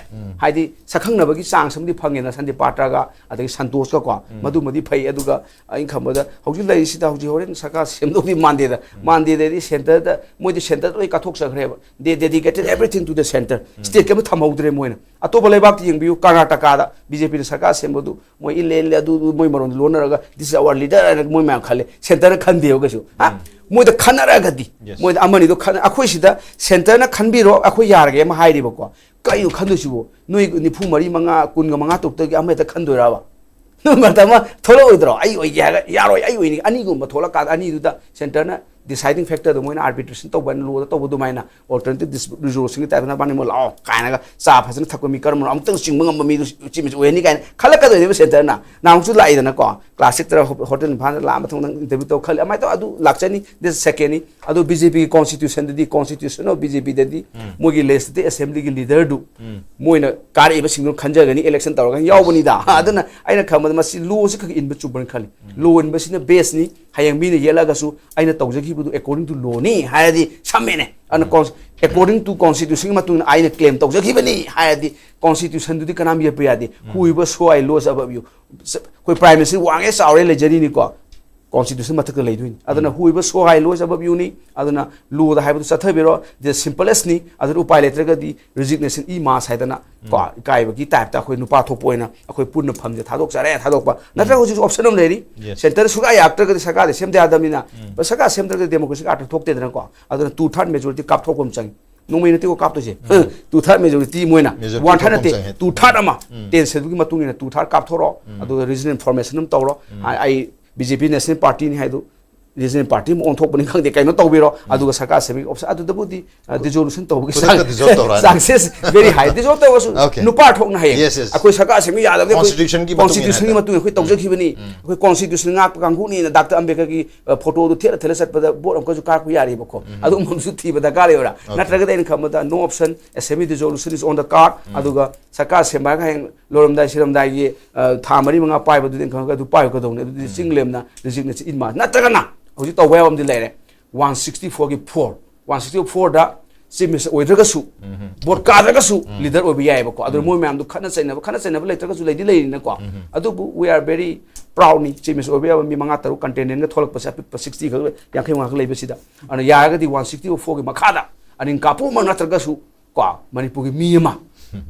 ꯍꯥꯏꯗꯤ ꯁꯛꯈꯪꯅꯕꯒꯤ ꯆꯥꯡꯁ ꯑꯃꯗꯤ ꯐꯪꯉꯦꯅ ꯁꯟꯗꯤꯞ ꯄꯥꯇ꯭ꯔꯒ ꯑꯗꯒꯤ ꯁꯟꯇꯣꯁꯀ ꯀꯣ꯫ ꯃꯗꯨꯃꯗꯤ ꯐꯩ꯫ ꯑꯗꯨꯒ ꯑꯩꯅ ꯈꯟꯕꯗ ꯍꯧꯖꯤꯛ ꯂꯩꯔꯤꯁꯤꯗ ꯍꯧꯖꯤꯛ ꯍꯣꯔꯦꯟ ꯁꯔꯀꯥꯔ ꯁꯦꯝꯗꯧꯗꯤ ꯃꯥꯟꯗꯦꯗ꯫ ꯃꯥꯟꯗꯦꯗꯗꯤ ꯁꯦꯟꯇꯔꯗ, ꯃꯣꯏꯗꯤ ꯁꯦꯟꯇꯔꯗ ꯂꯣꯏ ꯀꯠꯊꯣꯛꯆꯈ꯭ꯔꯦꯕ꯫ They dedicated everything to the center. ꯁ꯭ꯇꯦꯠꯀꯤ ꯑꯃ ꯊꯝꯍꯧꯗ꯭ꯔꯦ ꯃꯣꯏꯅ꯫ ꯑꯇꯣꯞꯄ ꯂꯩꯕꯥꯛꯇ ꯌꯦꯡꯕꯤꯌꯨ, ꯀꯔꯅꯥꯇꯀꯥꯗ ꯕꯤ ꯖꯦ ꯄꯤꯅ ꯁꯔꯀꯥꯔ ꯁꯦꯝꯕꯗꯨ ꯃꯣꯏ ꯏꯜꯂꯦ ꯏꯜꯂꯦ, ꯑꯗꯨ ꯑꯗꯨ ꯃꯣꯏ ꯃꯔꯣꯟꯗ ꯂꯣꯟꯅꯔꯒ "This is our leader" ꯍꯥꯏꯅ ꯃꯣꯏ ꯃꯌꯥꯝ ꯈꯜꯂꯦ꯫ ꯁꯦꯟꯇꯔꯅ ꯈꯟꯗꯦꯕ ꯀꯩꯁꯨ꯫ ꯍꯥ? ꯃꯣꯏꯗ ꯈꯟꯅꯔꯒꯗꯤ, Yes. ꯃꯣꯏꯗ ꯑꯃꯅꯤꯗꯣ ꯈꯟꯅ-, ꯑꯩꯈꯣꯏ ꯁꯤꯗ ꯁꯦꯟꯇꯔꯅ ꯈꯟꯕꯤꯔꯣ, ꯑꯩꯈꯣꯏ ꯌꯥꯔꯒꯦ ꯑꯃ ꯍꯥꯏꯔꯤꯕꯀꯣ꯫ ꯀꯩꯅꯣ ꯈꯟꯗꯣꯏꯁꯤꯕꯨ? ꯅꯣꯏ ꯅꯤꯐꯨ ꯃꯔꯤ ꯃꯉꯥ, ꯀꯨꯟꯒ ꯃꯉꯥ ꯇꯔꯨꯛꯇꯒꯤ ꯑꯃ ꯍꯦꯛꯇ ꯈꯟꯗꯣꯏꯔꯕ? ꯃꯇꯝ ꯑꯃ ꯊꯣꯛꯂꯛꯑꯣꯏꯗ꯭ꯔꯣ? "ꯑꯩ ꯑꯣꯏꯒꯦ" ꯍꯥꯏꯔꯒ, "ꯌꯥꯔꯣꯏ, ꯑꯩ ꯑꯣꯏꯅꯤ"꯫ ꯑꯅꯤꯒꯨꯝꯕ ꯊꯣꯛꯂꯛꯀꯥꯟꯗ ꯑꯅꯤꯗꯨꯗ ꯁꯦꯟꯇꯔꯅ ꯗꯤꯁꯥꯏꯗꯤꯡ ꯐꯦꯛꯇꯔꯗꯣ ꯃꯣꯏꯅ ꯑꯥꯔꯕꯤꯇ꯭ꯔꯦꯁꯟ ꯇꯧꯕ ꯍꯥꯏꯅ ꯂꯣꯗ ꯇꯧꯕ ꯑꯗꯨꯃꯥꯏꯅ, ꯑꯜꯇꯔꯅꯦꯇꯤꯚ ꯗꯤꯁꯄ꯭ꯌꯨꯠ ꯔꯤꯖꯣꯂꯨꯁꯟꯒꯤ ꯇꯥꯏꯞꯇ "ꯅꯕꯥꯅꯤ ꯑꯃꯨꯛ ꯂꯥꯛꯑꯣ" ꯀꯥꯏꯅꯒ ꯆꯥ ꯐꯖꯅ ꯊꯛꯄ ꯃꯤ ꯀꯔꯝꯕꯅꯣ ꯑꯃꯨꯛꯇꯪ ꯆꯤꯡꯕ ꯉꯝꯕ ꯃꯤꯗꯨ ꯁꯤ ꯃꯤꯁꯤ ꯑꯣꯏꯍꯟꯅꯤ ꯀꯥꯏꯅ ꯈꯜꯂꯛꯀꯗꯣꯏꯅꯦꯕ ꯁꯦꯟꯇꯔꯅ꯫ ꯅꯍꯥꯟꯃꯨꯛꯁꯨ ꯂꯥꯛꯏꯗꯅꯀꯣ, ꯀ꯭ꯂꯥꯁꯤꯛꯇꯔ ꯍꯣ-, ꯍꯣꯇꯦꯜ ꯏꯝꯐꯥꯜꯗ ꯂꯥꯛꯑ ꯃꯇꯨꯡꯗ ꯏꯟꯇꯔꯚ꯭ꯌꯨ ꯇꯧ ꯈꯜꯂꯤ꯫ ꯑꯗꯨꯃꯥꯏꯅ ꯇꯧ, ꯑꯗꯨ ꯂꯥꯛꯆꯅꯤ꯫ ꯗꯤꯁ ꯁꯦꯀꯦꯟꯅꯤ꯫ ꯑꯗꯣ ꯕꯤ ꯖꯦ ꯄꯤꯒꯤ ꯀꯣꯟꯁꯇꯤꯇ꯭ꯌꯨꯁꯟꯗꯗꯤ, ꯀꯣꯟꯁꯇꯤꯇ꯭ꯌꯨꯁꯟ ꯑꯣꯐ ꯕꯤ ꯖꯦ ꯄꯤꯗꯗꯤ ꯃꯣꯏꯒꯤ ꯂꯦꯖꯤꯁꯂꯦꯇꯤꯚ ꯑꯦꯁꯦꯝꯕ꯭ꯂꯤꯒꯤ ꯂꯤꯗꯔꯗꯨ ꯃꯣꯏꯅ ꯀꯥꯔꯛꯏꯕꯁꯤꯡꯗꯨꯅ ꯈꯟꯖꯒꯅꯤ, ꯏꯂꯦꯛꯁꯟ ꯇꯧꯔꯒ ꯌꯥꯎꯕꯅꯤꯗ꯫ ꯑꯗꯨꯅ ꯑꯩꯅ ꯈꯟꯕꯗ ꯃꯁꯤ ꯂꯣꯁꯤ ꯈꯛ ꯏꯟꯕ ꯆꯨꯝꯕ꯭ꯔꯅ ꯈꯜꯂꯤ꯫ ꯂꯣ ꯏꯟꯕꯁꯤꯅ ꯕꯦꯁꯅꯤ꯫ ꯍꯌꯦꯡ ꯃꯤꯅ ꯌꯦꯠꯂꯒꯁꯨ ꯑꯩꯅ ꯇꯧꯖꯈꯤꯕꯗꯨ according to lawꯅꯤ ꯍꯥꯏꯔꯗꯤ ꯁꯝꯃꯦꯅꯦ꯫ ꯑꯗꯨꯅ cons-, according to constitutionꯒꯤ ꯃꯇꯨꯡ ꯏꯟꯅ ꯑꯩꯅ ꯀ꯭ꯂꯦꯝ ꯇꯧꯖꯈꯤꯕꯅꯤ ꯍꯥꯏꯔꯗꯤ constitutionꯗꯨꯗꯤ ꯀꯅꯥꯝ ꯌꯦꯠꯄ ꯌꯥꯗꯦ꯫ Whoever so I laws above you, ꯑꯩꯈꯣꯏ ꯄ꯭ꯔꯥꯏꯝ ꯃꯤꯅꯤꯁꯇꯔ ꯋꯥꯡꯉꯦ ꯆꯥꯎꯔꯦ ꯂꯩꯖꯔꯤꯅꯤꯀꯣ꯫ ꯀꯣꯟꯁꯇꯤꯇ꯭ꯌꯨꯁꯟ ꯃꯊꯛꯇ ꯂꯩꯗꯣꯏꯅꯤ꯫ ꯑꯗꯨꯅ ꯍꯨꯏꯕ ꯁꯣ ꯍꯥꯏ ꯂꯣꯏꯁ ꯑꯕꯞ ꯌꯨꯅꯤ꯫ ꯑꯗꯨꯅ ꯂꯣꯗ ꯍꯥꯏꯕꯗꯨ ꯆꯠꯊꯕꯤꯔꯣ, ꯗ ꯁꯤꯝꯄꯂꯦꯁꯅꯤ꯫ ꯑꯗꯨꯅ ꯎꯄꯥꯏ ꯂꯩꯇ꯭ꯔꯒꯗꯤ ꯔꯤꯖꯤꯒꯅꯦꯁꯟ ꯏ ꯃꯥꯁ ꯍꯥꯏꯗꯅ ꯀꯣ ꯏꯀꯥꯏꯕꯒꯤ ꯇꯥꯏꯞꯇ ꯑꯩꯈꯣꯏ ꯅꯨꯄꯥ ꯊꯣꯛꯄ ꯑꯣꯏꯅ ꯑꯩꯈꯣꯏ ꯄꯨꯟꯅ ꯐꯝꯁꯦ ꯊꯥꯗꯣꯛꯆꯔꯦ ꯊꯥꯗꯣꯛꯄ ꯅꯠꯇ꯭ꯔꯒ ꯍꯧꯖꯤꯛꯁꯨ ꯑꯣꯞꯁꯟ ꯑꯃ ꯂꯩꯔꯤ꯫ ꯁꯦꯟꯇꯔꯗ ꯁꯨꯡꯌꯥ ꯌꯥꯔꯛꯇ꯭ꯔꯒꯗꯤ ꯁꯔꯀꯥꯔꯗꯤ ꯁꯦꯝꯗ ꯌꯥꯗꯕꯅꯤꯅ ꯁꯔꯀꯥꯔ ꯁꯦꯝꯗ꯭ꯔꯒꯗꯤ ꯗꯦꯃꯣꯀ꯭ꯔꯦꯁꯤ ꯑꯥꯔꯊ ꯊꯣꯛꯇꯦꯗꯅꯀꯣ꯫ ꯑꯗꯨꯅ ꯇꯨ ꯊꯥꯔꯠ ꯃꯦꯖꯣꯔꯤꯇꯤ ꯀꯥꯞꯊꯣꯛꯄ ꯑꯃ ꯆꯪꯉꯤ꯫ ꯅꯣꯡꯃꯩ ꯅꯠꯇꯦꯀꯣ ꯀꯥꯞꯇꯣꯏꯁꯦ꯫ ꯇꯨ ꯊꯥꯔꯠ ꯃꯦꯖꯣꯔꯤꯇꯤ ꯃꯣꯏꯅ ꯋꯥꯟ ꯊꯥꯔꯠ ꯅꯠꯇꯦ, ꯇꯨ ꯊꯥꯔꯠ ꯑꯃ ꯇꯦꯟ ꯁꯦꯗꯨꯜꯒꯤ ꯃꯇꯨꯡ ꯏꯟꯅ ꯇꯨ ꯊꯥꯔꯠ ꯀꯥꯞꯊꯣꯔꯛꯑꯣ꯫ ꯑꯗꯨꯒ ꯔꯤꯖꯅꯦꯜ ꯏꯟꯐꯣꯔꯃꯦꯁꯟ ꯑꯃ ꯇꯧꯔꯣ꯫ ꯑꯩ ꯕꯤ ꯖꯦ ꯄꯤ ꯅꯦꯁꯅꯦꯜ ꯄꯥꯔꯇꯤꯅꯤ ꯍꯥꯏꯗꯨ ꯔꯤꯖꯅꯦꯜ ꯄꯥꯔꯇꯤ ꯑꯃ ꯑꯣꯟꯊꯣꯛꯄꯅꯤ ꯈꯪꯗꯦ, ꯀꯩꯅꯣ ꯇꯧꯕꯤꯔꯣ꯫ ꯑꯗꯨꯒ ꯁꯔꯀꯥꯔ ꯁꯦꯝꯕꯒꯤ ꯑꯣꯞꯁꯟ ꯑꯗꯨꯗꯕꯨꯗꯤ ꯗꯤꯖꯣꯂꯨꯁꯟ ꯇꯧꯕꯒꯤ ꯆꯥꯟꯁꯦꯁ ꯚꯦꯔꯤ ꯍꯥꯏ꯫ ꯗꯤꯖꯣꯜꯕ ꯇꯧꯔꯛꯑꯅꯤ꯫ ꯅꯨꯄꯥ ꯊꯣꯛꯅ ꯍꯌꯦꯡ ꯑꯩꯈꯣꯏ ꯁꯔꯀꯥꯔ ꯁꯦꯝꯕ ꯌꯥꯗꯕꯗꯤ ꯑꯩꯈꯣꯏ ꯀꯣꯟꯁꯇꯤꯇ꯭ꯌꯨꯁꯟꯒꯤ ꯃꯇꯨꯡ ꯏꯟꯅ ꯀꯣꯟꯁꯇꯤꯇ꯭ꯌꯨꯁꯟꯒꯤ ꯃꯇꯨꯡ ꯏꯟꯅ ꯑꯩꯈꯣꯏ ꯇꯧꯖꯈꯤꯕꯅꯤ꯫ ꯑꯩꯈꯣꯏ ꯀꯣꯟꯁꯇꯤꯇ꯭ꯌꯨꯁꯟ ꯉꯥꯛꯄ ꯀꯥꯡꯕꯨꯅꯤꯅ ꯗꯥꯛꯇꯔ ꯑꯝꯕꯦꯗꯀꯔꯒꯤ ꯐꯣꯇꯣꯗꯨ ꯊꯦꯠꯂ ꯊꯦꯠꯂ ꯆꯠꯄꯗ ꯚꯣꯠ ꯑꯃꯨꯛꯀꯁꯨ ꯀꯥꯔꯛꯄ ꯌꯥꯔꯤꯕꯀꯣ꯫ ꯑꯗꯨꯒꯨꯝꯕ ꯑꯃꯁꯨ ꯊꯤꯕ ꯗꯔꯀꯥꯔ ꯂꯩꯕ꯭ꯔꯥ? ꯅꯠꯇ꯭ꯔꯒꯗꯤ ꯑꯩꯅ ꯈꯟꯕꯗ no option, assembly dissolution is on the card꯫ ꯑꯗꯨꯒ ꯁꯔꯀꯥꯔ ꯁꯦꯝꯕ ꯍꯥꯏꯔꯒ ꯍꯌꯦꯡ ꯂꯣꯏꯔꯝꯗꯥꯏ ꯁꯤꯔꯝꯗꯥꯏꯒꯤ ꯊꯥ ꯃꯔꯤ ꯃꯉꯥ ꯄꯥꯏꯕꯗꯨꯗꯤ ꯑꯩꯅ ꯈꯪꯉꯒ ꯑꯗꯨ ꯄꯥꯏꯕ ꯀꯩꯗꯧꯅꯤ? ꯑꯗꯨꯗꯤ ꯆꯤꯡ ꯂꯦꯝꯅ ꯔꯤꯖꯤꯒꯅꯦꯁꯟ ꯏꯟ ꯃꯥ ꯅꯠꯇ꯭ꯔꯒꯅ ꯍꯧꯖꯤꯛ ꯇꯧꯕ ꯌꯥꯕ ꯑꯃꯗꯤ ꯂꯩꯔꯦ꯫ ꯋꯥꯟ ꯁꯤꯛꯁꯇꯤ ꯐꯣꯔꯒꯤ ꯐꯣꯔ, ꯋꯥꯟ ꯁꯤꯛꯁꯇꯤ ꯐꯣꯔꯗ ꯆꯤꯐ ꯃꯤꯅꯤꯁꯇꯔ ꯑꯣꯏꯗ꯭ꯔꯒꯁꯨ ꯚꯣꯠ ꯀꯥꯗ꯭ꯔꯒꯁꯨ ꯂꯤꯗꯔ ꯑꯣꯏꯕ ꯌꯥꯏꯑꯕꯀꯣ꯫ ꯑꯗꯨꯅ ꯃꯣꯏ ꯃꯌꯥꯝꯗꯨ ꯈꯠꯅ ꯆꯩꯅꯕ, ꯈꯠꯅ ꯆꯩꯅꯕ ꯂꯩꯇ꯭ꯔꯒꯁꯨ ꯂꯩꯗꯤ ꯂꯩꯔꯤꯅꯀꯣ꯫ ꯑꯗꯨꯕꯨ we are very proudꯅꯤ, ꯆꯤꯐ ꯃꯤꯅꯤꯁꯇꯔ ꯑꯣꯏꯕ ꯌꯥꯕ ꯃꯤ ꯃꯉꯥ ꯇꯔꯨꯛ ꯀꯟꯇꯦꯟꯗꯦꯟꯒ ꯊꯣꯛꯂꯛꯄꯁꯦ ꯑꯄꯤꯛꯄ ꯁꯤꯛꯁꯇꯤ ꯈꯛ, ꯌꯥꯡꯈꯩ ꯃꯉꯥ ꯈꯛ ꯂꯩꯕꯁꯤꯗ꯫ ꯑꯗꯨꯅ ꯌꯥꯔꯒꯗꯤ ꯋꯥꯟ ꯁꯤꯛꯁꯇꯤ ꯐꯣꯔꯒꯤ ꯃꯈꯥꯗ ꯑꯅꯤꯡ ꯀꯥꯄꯨ ꯑꯃ ꯅꯠꯇ꯭ꯔꯒꯁꯨ ꯀꯣ ꯃꯅꯤꯄꯨꯔꯒꯤ ꯃꯤ ꯑꯃ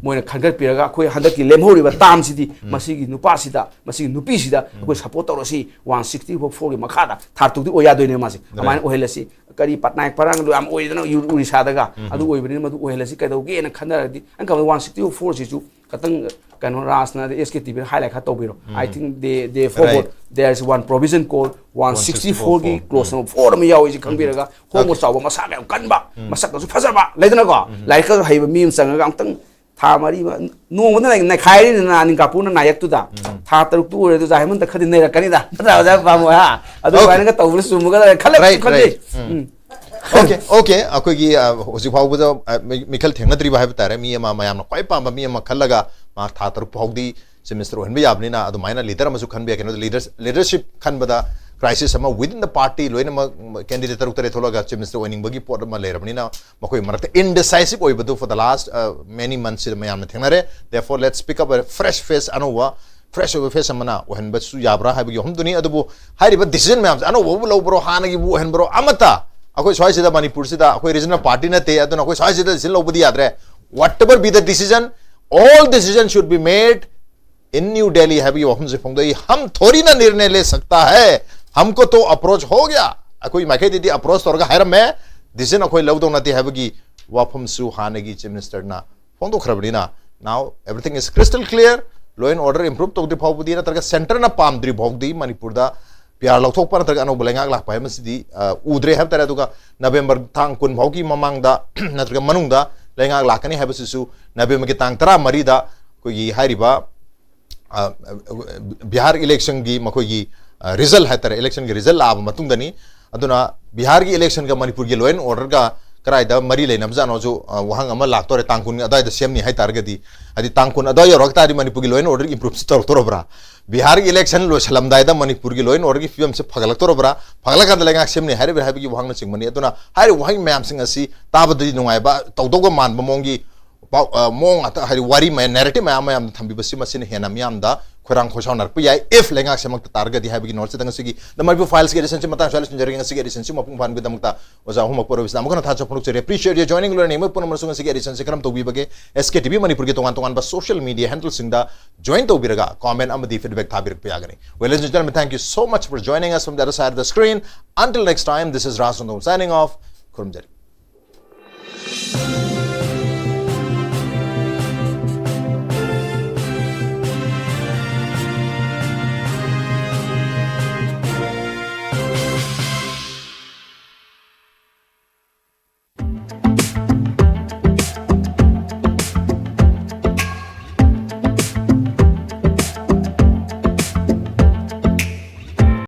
ꯃꯣꯏꯅ ꯈꯟꯒꯠꯄꯤꯔꯒ ꯑꯩꯈꯣꯏ ꯍꯟꯗꯛꯀꯤ ꯂꯦꯝꯍꯧꯔꯤꯕ ꯇꯥꯝꯁꯤꯗꯤ ꯃꯁꯤꯒꯤ ꯅꯨꯄꯥꯁꯤꯗ, ꯃꯁꯤꯒꯤ ꯅꯨꯄꯤꯁꯤꯗ ꯑꯩꯈꯣꯏ ꯁꯄꯣꯔꯠ ꯇꯧꯔꯁꯤ꯫ ꯋꯥꯟ ꯁꯤꯛꯁꯇꯤ ꯐꯣꯔꯒꯤ ꯃꯈꯥꯗ ꯊꯥꯔꯠ ꯇꯨꯗꯤ ꯑꯣꯏ ꯌꯥꯗꯣꯏꯅꯦ ꯃꯥꯁꯦ꯫ ꯑꯗꯨꯃꯥꯏꯅ ꯑꯣꯏꯍꯜꯂꯁꯤ꯫ ꯀꯔꯤ ꯄꯠꯅꯥꯏꯛ ꯄꯔꯥꯡꯗꯣ ꯌꯥꯝ ꯑꯣꯏꯗꯅ ꯌꯨ-, ꯎꯔꯤꯁꯥꯗꯒ ꯑꯗꯨ ꯑꯣꯏꯕꯅꯤꯅ ꯃꯗꯨ ꯑꯣꯏꯍꯜꯂꯁꯤ꯫ ꯀꯩꯗꯧꯒꯦꯅ ꯈꯟꯅꯔꯗꯤ ꯑꯩꯅ ꯈꯟꯕꯗ ꯋꯥꯟ ꯁꯤꯛꯁꯇꯤ ꯐꯣꯔꯁꯤꯁꯨ ꯈꯇꯪ ꯀꯩꯅꯣ ꯔꯥꯖꯅ ꯑꯦꯁ ꯀꯦ ꯇꯤ ꯚꯤꯗ ꯍꯥꯏꯂꯥꯏꯠ ꯈꯔ ꯇꯧꯕꯤꯔꯣ꯫ I think they, they forgot there is one provision called one sixty ꯐꯣꯔꯒꯤ ꯀ꯭ꯂꯣꯖ ꯅꯝꯕꯔ ꯐꯣꯔ ꯑꯃ ꯌꯥꯎꯏꯁꯦ ꯈꯪꯕꯤꯔꯒ ꯍꯣꯡꯕ ꯆꯥꯎꯕ ꯃꯁꯥꯒ ꯌꯥꯝ ꯀꯟꯕ ꯃꯁꯛꯀꯁꯨ ꯐꯖꯕ ꯂꯩꯗꯅꯀꯣ꯫ ꯂꯥꯏꯔꯤꯛꯀꯁꯨ ꯍꯩꯕ ꯃꯤ ꯑꯃ ꯆꯪꯉꯒ ꯑꯃꯨꯛꯇꯪ ꯊꯥ ꯃꯔꯤ ꯃ-, ꯅꯣꯡꯃꯗ ꯅꯩ-, ꯅꯩꯈꯥꯏꯔꯤꯅꯤꯅ ꯅꯤꯡꯀꯥꯄꯨꯅ ꯅꯥꯌꯦꯛꯇꯨꯗ꯫ ꯊꯥ ꯇꯔꯨꯛꯇꯨ ꯑꯣꯏꯔꯦ ꯑꯗꯨ ꯖꯥꯏꯃꯟꯗ ꯈꯔꯗꯤ ꯅꯩꯔꯛꯀꯅꯤꯗ ꯅꯠꯇ꯭ꯔꯥ ꯑꯣꯖꯥ ꯄꯥꯝꯃꯣ ꯍꯥ? ꯑꯗꯨ ꯑꯗꯨꯃꯥꯏꯅꯒ ꯇꯧꯕꯅ ꯆꯨꯝꯃꯒ ꯈꯜꯂꯛ ꯈꯜꯂꯤ꯫ ꯎꯝ꯫ ꯑꯣꯀꯦ, ꯑꯣꯀꯦ, ꯑꯩꯈꯣꯏꯒꯤ ꯑ, ꯍꯧꯖꯤꯛ ꯐꯥꯎꯕꯗ ꯑ, ꯃꯤ-, ꯃꯤꯈꯜ ꯊꯦꯡꯅꯗ꯭ꯔꯤꯕ ꯍꯥꯏꯕ ꯇꯥꯔꯦ꯫ ꯃꯤ ꯑꯃ ꯃꯌꯥꯝꯅ ꯈ꯭ꯋꯥꯏ ꯄꯥꯝꯕ ꯃꯤ ꯑꯃ ꯈꯜꯂꯒ ꯃꯥ ꯊꯥ ꯇꯔꯨꯛ ꯐꯥꯎꯗꯤ ꯆꯤꯐ ꯃꯤꯅꯤꯁꯇꯔ ꯑꯣꯏꯍꯟꯕ ꯌꯥꯕꯅꯤꯅ ꯑꯗꯨꯃꯥꯏꯅ ꯂꯤꯗꯔ ꯑꯃꯁꯨ ꯈꯟꯕ ꯌꯥꯏ꯫ ꯀꯩꯅꯣꯗ ꯂꯤꯗꯔ-, ꯂꯤꯗꯔꯁꯤꯞ ꯈꯟꯕꯗ ꯀ꯭ꯔꯥꯏꯁꯤꯁ ꯑꯃ within the party ꯂꯣꯏꯅꯃꯛ ꯀꯦꯟꯗꯤꯗꯦꯠ ꯇꯔꯨꯛ ꯇꯔꯦꯠ ꯊꯣꯛꯂꯒ ꯆꯤꯐ ꯃꯤꯅꯤꯁꯇꯔ ꯑꯣꯏꯅꯤꯡꯕꯒꯤ ꯄꯣꯠ ꯑꯃ ꯂꯩꯔꯕꯅꯤꯅ ꯃꯈꯣꯏ ꯃꯔꯛꯇ ꯏꯟꯗꯤꯁꯥꯏꯁꯤꯞ ꯑꯣꯏꯕꯗꯨ for the last many months ꯁꯤꯗ ꯃꯌꯥꯝꯅ ꯊꯦꯡꯅꯔꯦ꯫ Therefore let's pick up a fresh face, ꯑꯅꯧꯕ fresh ꯑꯣꯏꯕ face ꯑꯃꯅ ꯑꯣꯏꯍꯟꯕꯁꯨ ꯌꯥꯕ꯭ꯔꯥ ꯍꯥꯏꯕꯒꯤ ꯋꯥꯐꯝꯗꯨꯅꯤ꯫ ꯑꯗꯨꯕꯨ ꯍꯥꯏꯔꯤꯕ decision ꯃꯌꯥꯝꯁꯦ ꯑꯅꯧꯕꯕꯨ ꯂꯧꯕ꯭ꯔꯣ, ꯍꯥꯟꯅꯒꯤꯕꯨ ꯑꯣꯏꯍꯟꯕ꯭ꯔꯣ, ꯑꯃꯠꯇ ꯑꯩꯈꯣꯏ ꯁ꯭ꯋꯥꯏꯁꯤꯗ, ꯃꯅꯤꯄꯨꯔꯁꯤꯗ ꯑꯩꯈꯣꯏ regional party ꯅꯠꯇꯦ, ꯑꯗꯨꯅ ꯑꯩꯈꯣꯏ ꯁ꯭ꯋꯥꯏꯁꯤꯗ decision ꯂꯧꯕꯗꯤ ꯌꯥꯗ꯭ꯔꯦ꯫ Whatever be the decision, all decision should be made in New Delhi ꯍꯥꯏꯕꯒꯤ ꯋꯥꯐꯝꯁꯦ ꯐꯣꯡꯗꯣꯛꯏ꯫ हम थोड़ी ना निर्णय ले सकता है, हमको तो approach हो गया꯫ ꯑꯩꯈꯣꯏ ꯃꯥꯏꯀꯩꯗꯗꯤ approach ꯇꯧꯔꯒ ꯍꯥꯏꯔꯝꯃꯦ, decision ꯑꯩꯈꯣꯏ ꯂꯧꯗꯧ ꯅꯠꯇꯦ ꯍꯥꯏꯕꯒꯤ ꯋꯥꯐꯝꯁꯨ ꯍꯥꯟꯅꯒꯤ Chief Minister ꯅ ꯐꯣꯡꯗꯣꯛꯈ꯭ꯔꯕꯅꯤꯅ, now everything is crystal clear, law and order improve ꯇꯧꯗ꯭ꯔꯤ ꯐꯥꯎꯕꯗꯤ, ꯅꯠꯇ꯭ꯔꯒ centre ꯅ ꯄꯥꯝꯗ꯭ꯔꯤ ꯐꯥꯎꯗꯤ ꯃꯅꯤꯄꯨꯔꯗ P R ꯂꯧꯊꯣꯛꯄ ꯅꯠꯇ꯭ꯔꯒ ꯑꯅꯧꯕ ꯂꯩꯉꯥꯛ ꯂꯥꯛꯄ ꯍꯥꯏꯕꯁꯤꯗꯤ, ꯑ, ꯎꯗ꯭ꯔꯦ ꯍꯥꯏꯕ ꯇꯥꯔꯦ꯫ ꯑꯗꯨꯒ November ꯇꯥꯡ ꯀꯨꯟ ꯐꯥꯎꯒꯤ ꯃꯃꯥꯡꯗ ꯅꯠꯇ꯭ꯔꯒ ꯃꯅꯨꯡꯗ ꯂꯩꯉꯥꯛ ꯂꯥꯛꯀꯅꯤ ꯍꯥꯏꯕꯁꯤꯁꯨ November ꯒꯤ ꯇꯥꯡ ꯇꯔꯥ ꯃꯔꯤꯗ ꯑꯩꯈꯣꯏꯒꯤ ꯍꯥꯏꯔꯤꯕ, ꯑ, ꯕꯤꯍꯥꯔ election ꯒꯤ ꯃꯈꯣꯏꯒꯤ, ꯑ, result ꯍꯥꯏꯇꯥꯔꯦ, election ꯒꯤ result ꯂꯥꯛꯑꯕ ꯃꯇꯨꯡꯗꯅꯤ꯫ ꯑꯗꯨꯅ ꯕꯤꯍꯥꯔꯒꯤ election ꯒ ꯃꯅꯤꯄꯨꯔꯒꯤ law and order ꯒ ꯀꯗꯥꯏꯗ ꯃꯔꯤ ꯂꯩꯅꯕꯖꯥꯠꯅꯣꯁꯨ, ꯑ, ꯋꯥꯍꯪ ꯑꯃ ꯂꯥꯛꯇꯣꯔꯦ꯫ ꯇꯥꯡ ꯀꯨꯟ ꯑꯗꯨꯋꯥꯏꯗ ꯁꯦꯝꯅꯤ ꯍꯥꯏꯇꯥꯔꯒꯗꯤ, ꯍꯥꯏꯗꯤ ꯇꯥꯡ ꯀꯨꯟ ꯑꯗꯨꯋꯥꯏ ꯌꯧꯔꯛ ꯇꯥꯔꯗꯤ ꯃꯅꯤꯄꯨꯔꯒꯤ law and order improve ꯁꯤ ꯇꯧꯔꯛꯇꯧꯔꯕ꯭ꯔꯥ? ꯕꯤꯍꯥꯔꯒꯤ election ꯂꯣꯏꯁꯤꯜꯂꯝꯗꯥꯏꯗ ꯃꯅꯤꯄꯨꯔꯒꯤ law and order ꯒꯤ ꯐꯤꯕꯝꯁꯦ ꯐꯒꯠꯂꯛꯇꯧꯔꯕ꯭ꯔꯥ? ꯐꯒꯠꯂꯀꯥꯟꯗ ꯂꯩꯉꯥꯛ ꯁꯦꯝꯅꯤ ꯍꯥꯏꯔꯤꯕ꯭ꯔꯥ ꯍꯥꯏꯕꯒꯤ ꯋꯥꯍꯪꯅꯆꯤꯡꯕꯅꯤ꯫ ꯑꯗꯨꯅ ꯍꯥꯏꯔꯤꯕ ꯋꯥꯍꯪ ꯃꯌꯥꯝꯁꯤꯡ ꯑꯁꯤ ꯇꯥꯕꯗꯗꯤ ꯅꯨꯡꯉꯥꯏꯕ, ꯇꯧꯗꯧꯕ ꯃꯥꯟꯕ ꯃꯑꯣꯡꯒꯤ ꯄꯥꯎ, ꯑ, ꯃꯑꯣꯡ ꯉꯥꯛꯇ, ꯍꯥꯏꯗꯤ ꯋꯥꯔꯤ ꯃꯌꯥꯝ, narrative ꯃꯌꯥꯝ ꯃꯌꯥꯝꯗ ꯊꯝꯕꯤꯕꯁꯤ, ꯃꯁꯤꯅ ꯍꯦꯟꯅ ꯃꯤꯌꯥꯝꯗ ꯈꯣꯏꯔꯥꯡ ꯈꯣꯏꯁꯥꯎꯅꯔꯛꯄ ꯌꯥꯏ, if ꯂꯩꯉꯥꯛ ꯁꯦꯝꯃꯛꯇ ꯇꯥꯔꯒꯗꯤ ꯍꯥꯏꯕꯒꯤ note ꯁꯤꯗ ꯉꯁꯤꯒꯤ The Manipur Files ꯒꯤ edition ꯁꯤ ꯃꯇꯥꯡ ꯁ꯭ꯋꯥꯏꯗ ꯂꯣꯏꯁꯤꯟꯖꯔꯒꯦ꯫ ꯉꯁꯤꯒꯤ edition ꯁꯤ ꯃꯄꯨꯡ ꯐꯥꯍꯟꯕꯒꯤꯗꯃꯛꯇ ꯑꯣꯖꯥ ꯑꯍꯨꯝꯃꯛꯄꯨ ꯑꯔꯣꯏꯕꯁꯤꯗ ꯑꯃꯨꯛ ꯍꯟꯅ ꯊꯥꯖꯕ ꯐꯣꯡꯗꯣꯛꯆꯔꯤ꯫ Appreciate your joining꯫ ꯂꯣꯏꯅ ꯌꯦꯡꯕ ꯄꯨꯝꯅꯃꯛꯁꯨ ꯉꯁꯤꯒꯤ edition ꯁꯤ ꯀꯔꯝ ꯇꯧꯕꯤꯕꯒꯦ? S K T V ꯃꯅꯤꯄꯨꯔꯒꯤ ꯇꯣꯉꯥꯟ ꯇꯣꯉꯥꯟꯕ social media handle ꯁꯤꯡꯗ join ꯇꯧꯕꯤꯔꯒ comment ꯑꯃꯗꯤ feedback ꯊꯥꯕꯤꯔꯛꯄ ꯌꯥꯒꯅꯤ꯫ Well, ladies and gentlemen, thank you so much for joining us from the other side of the screen. Until next time, this is Raj Sundar signing off. ꯈꯨꯔꯨꯝꯖꯔꯤ꯫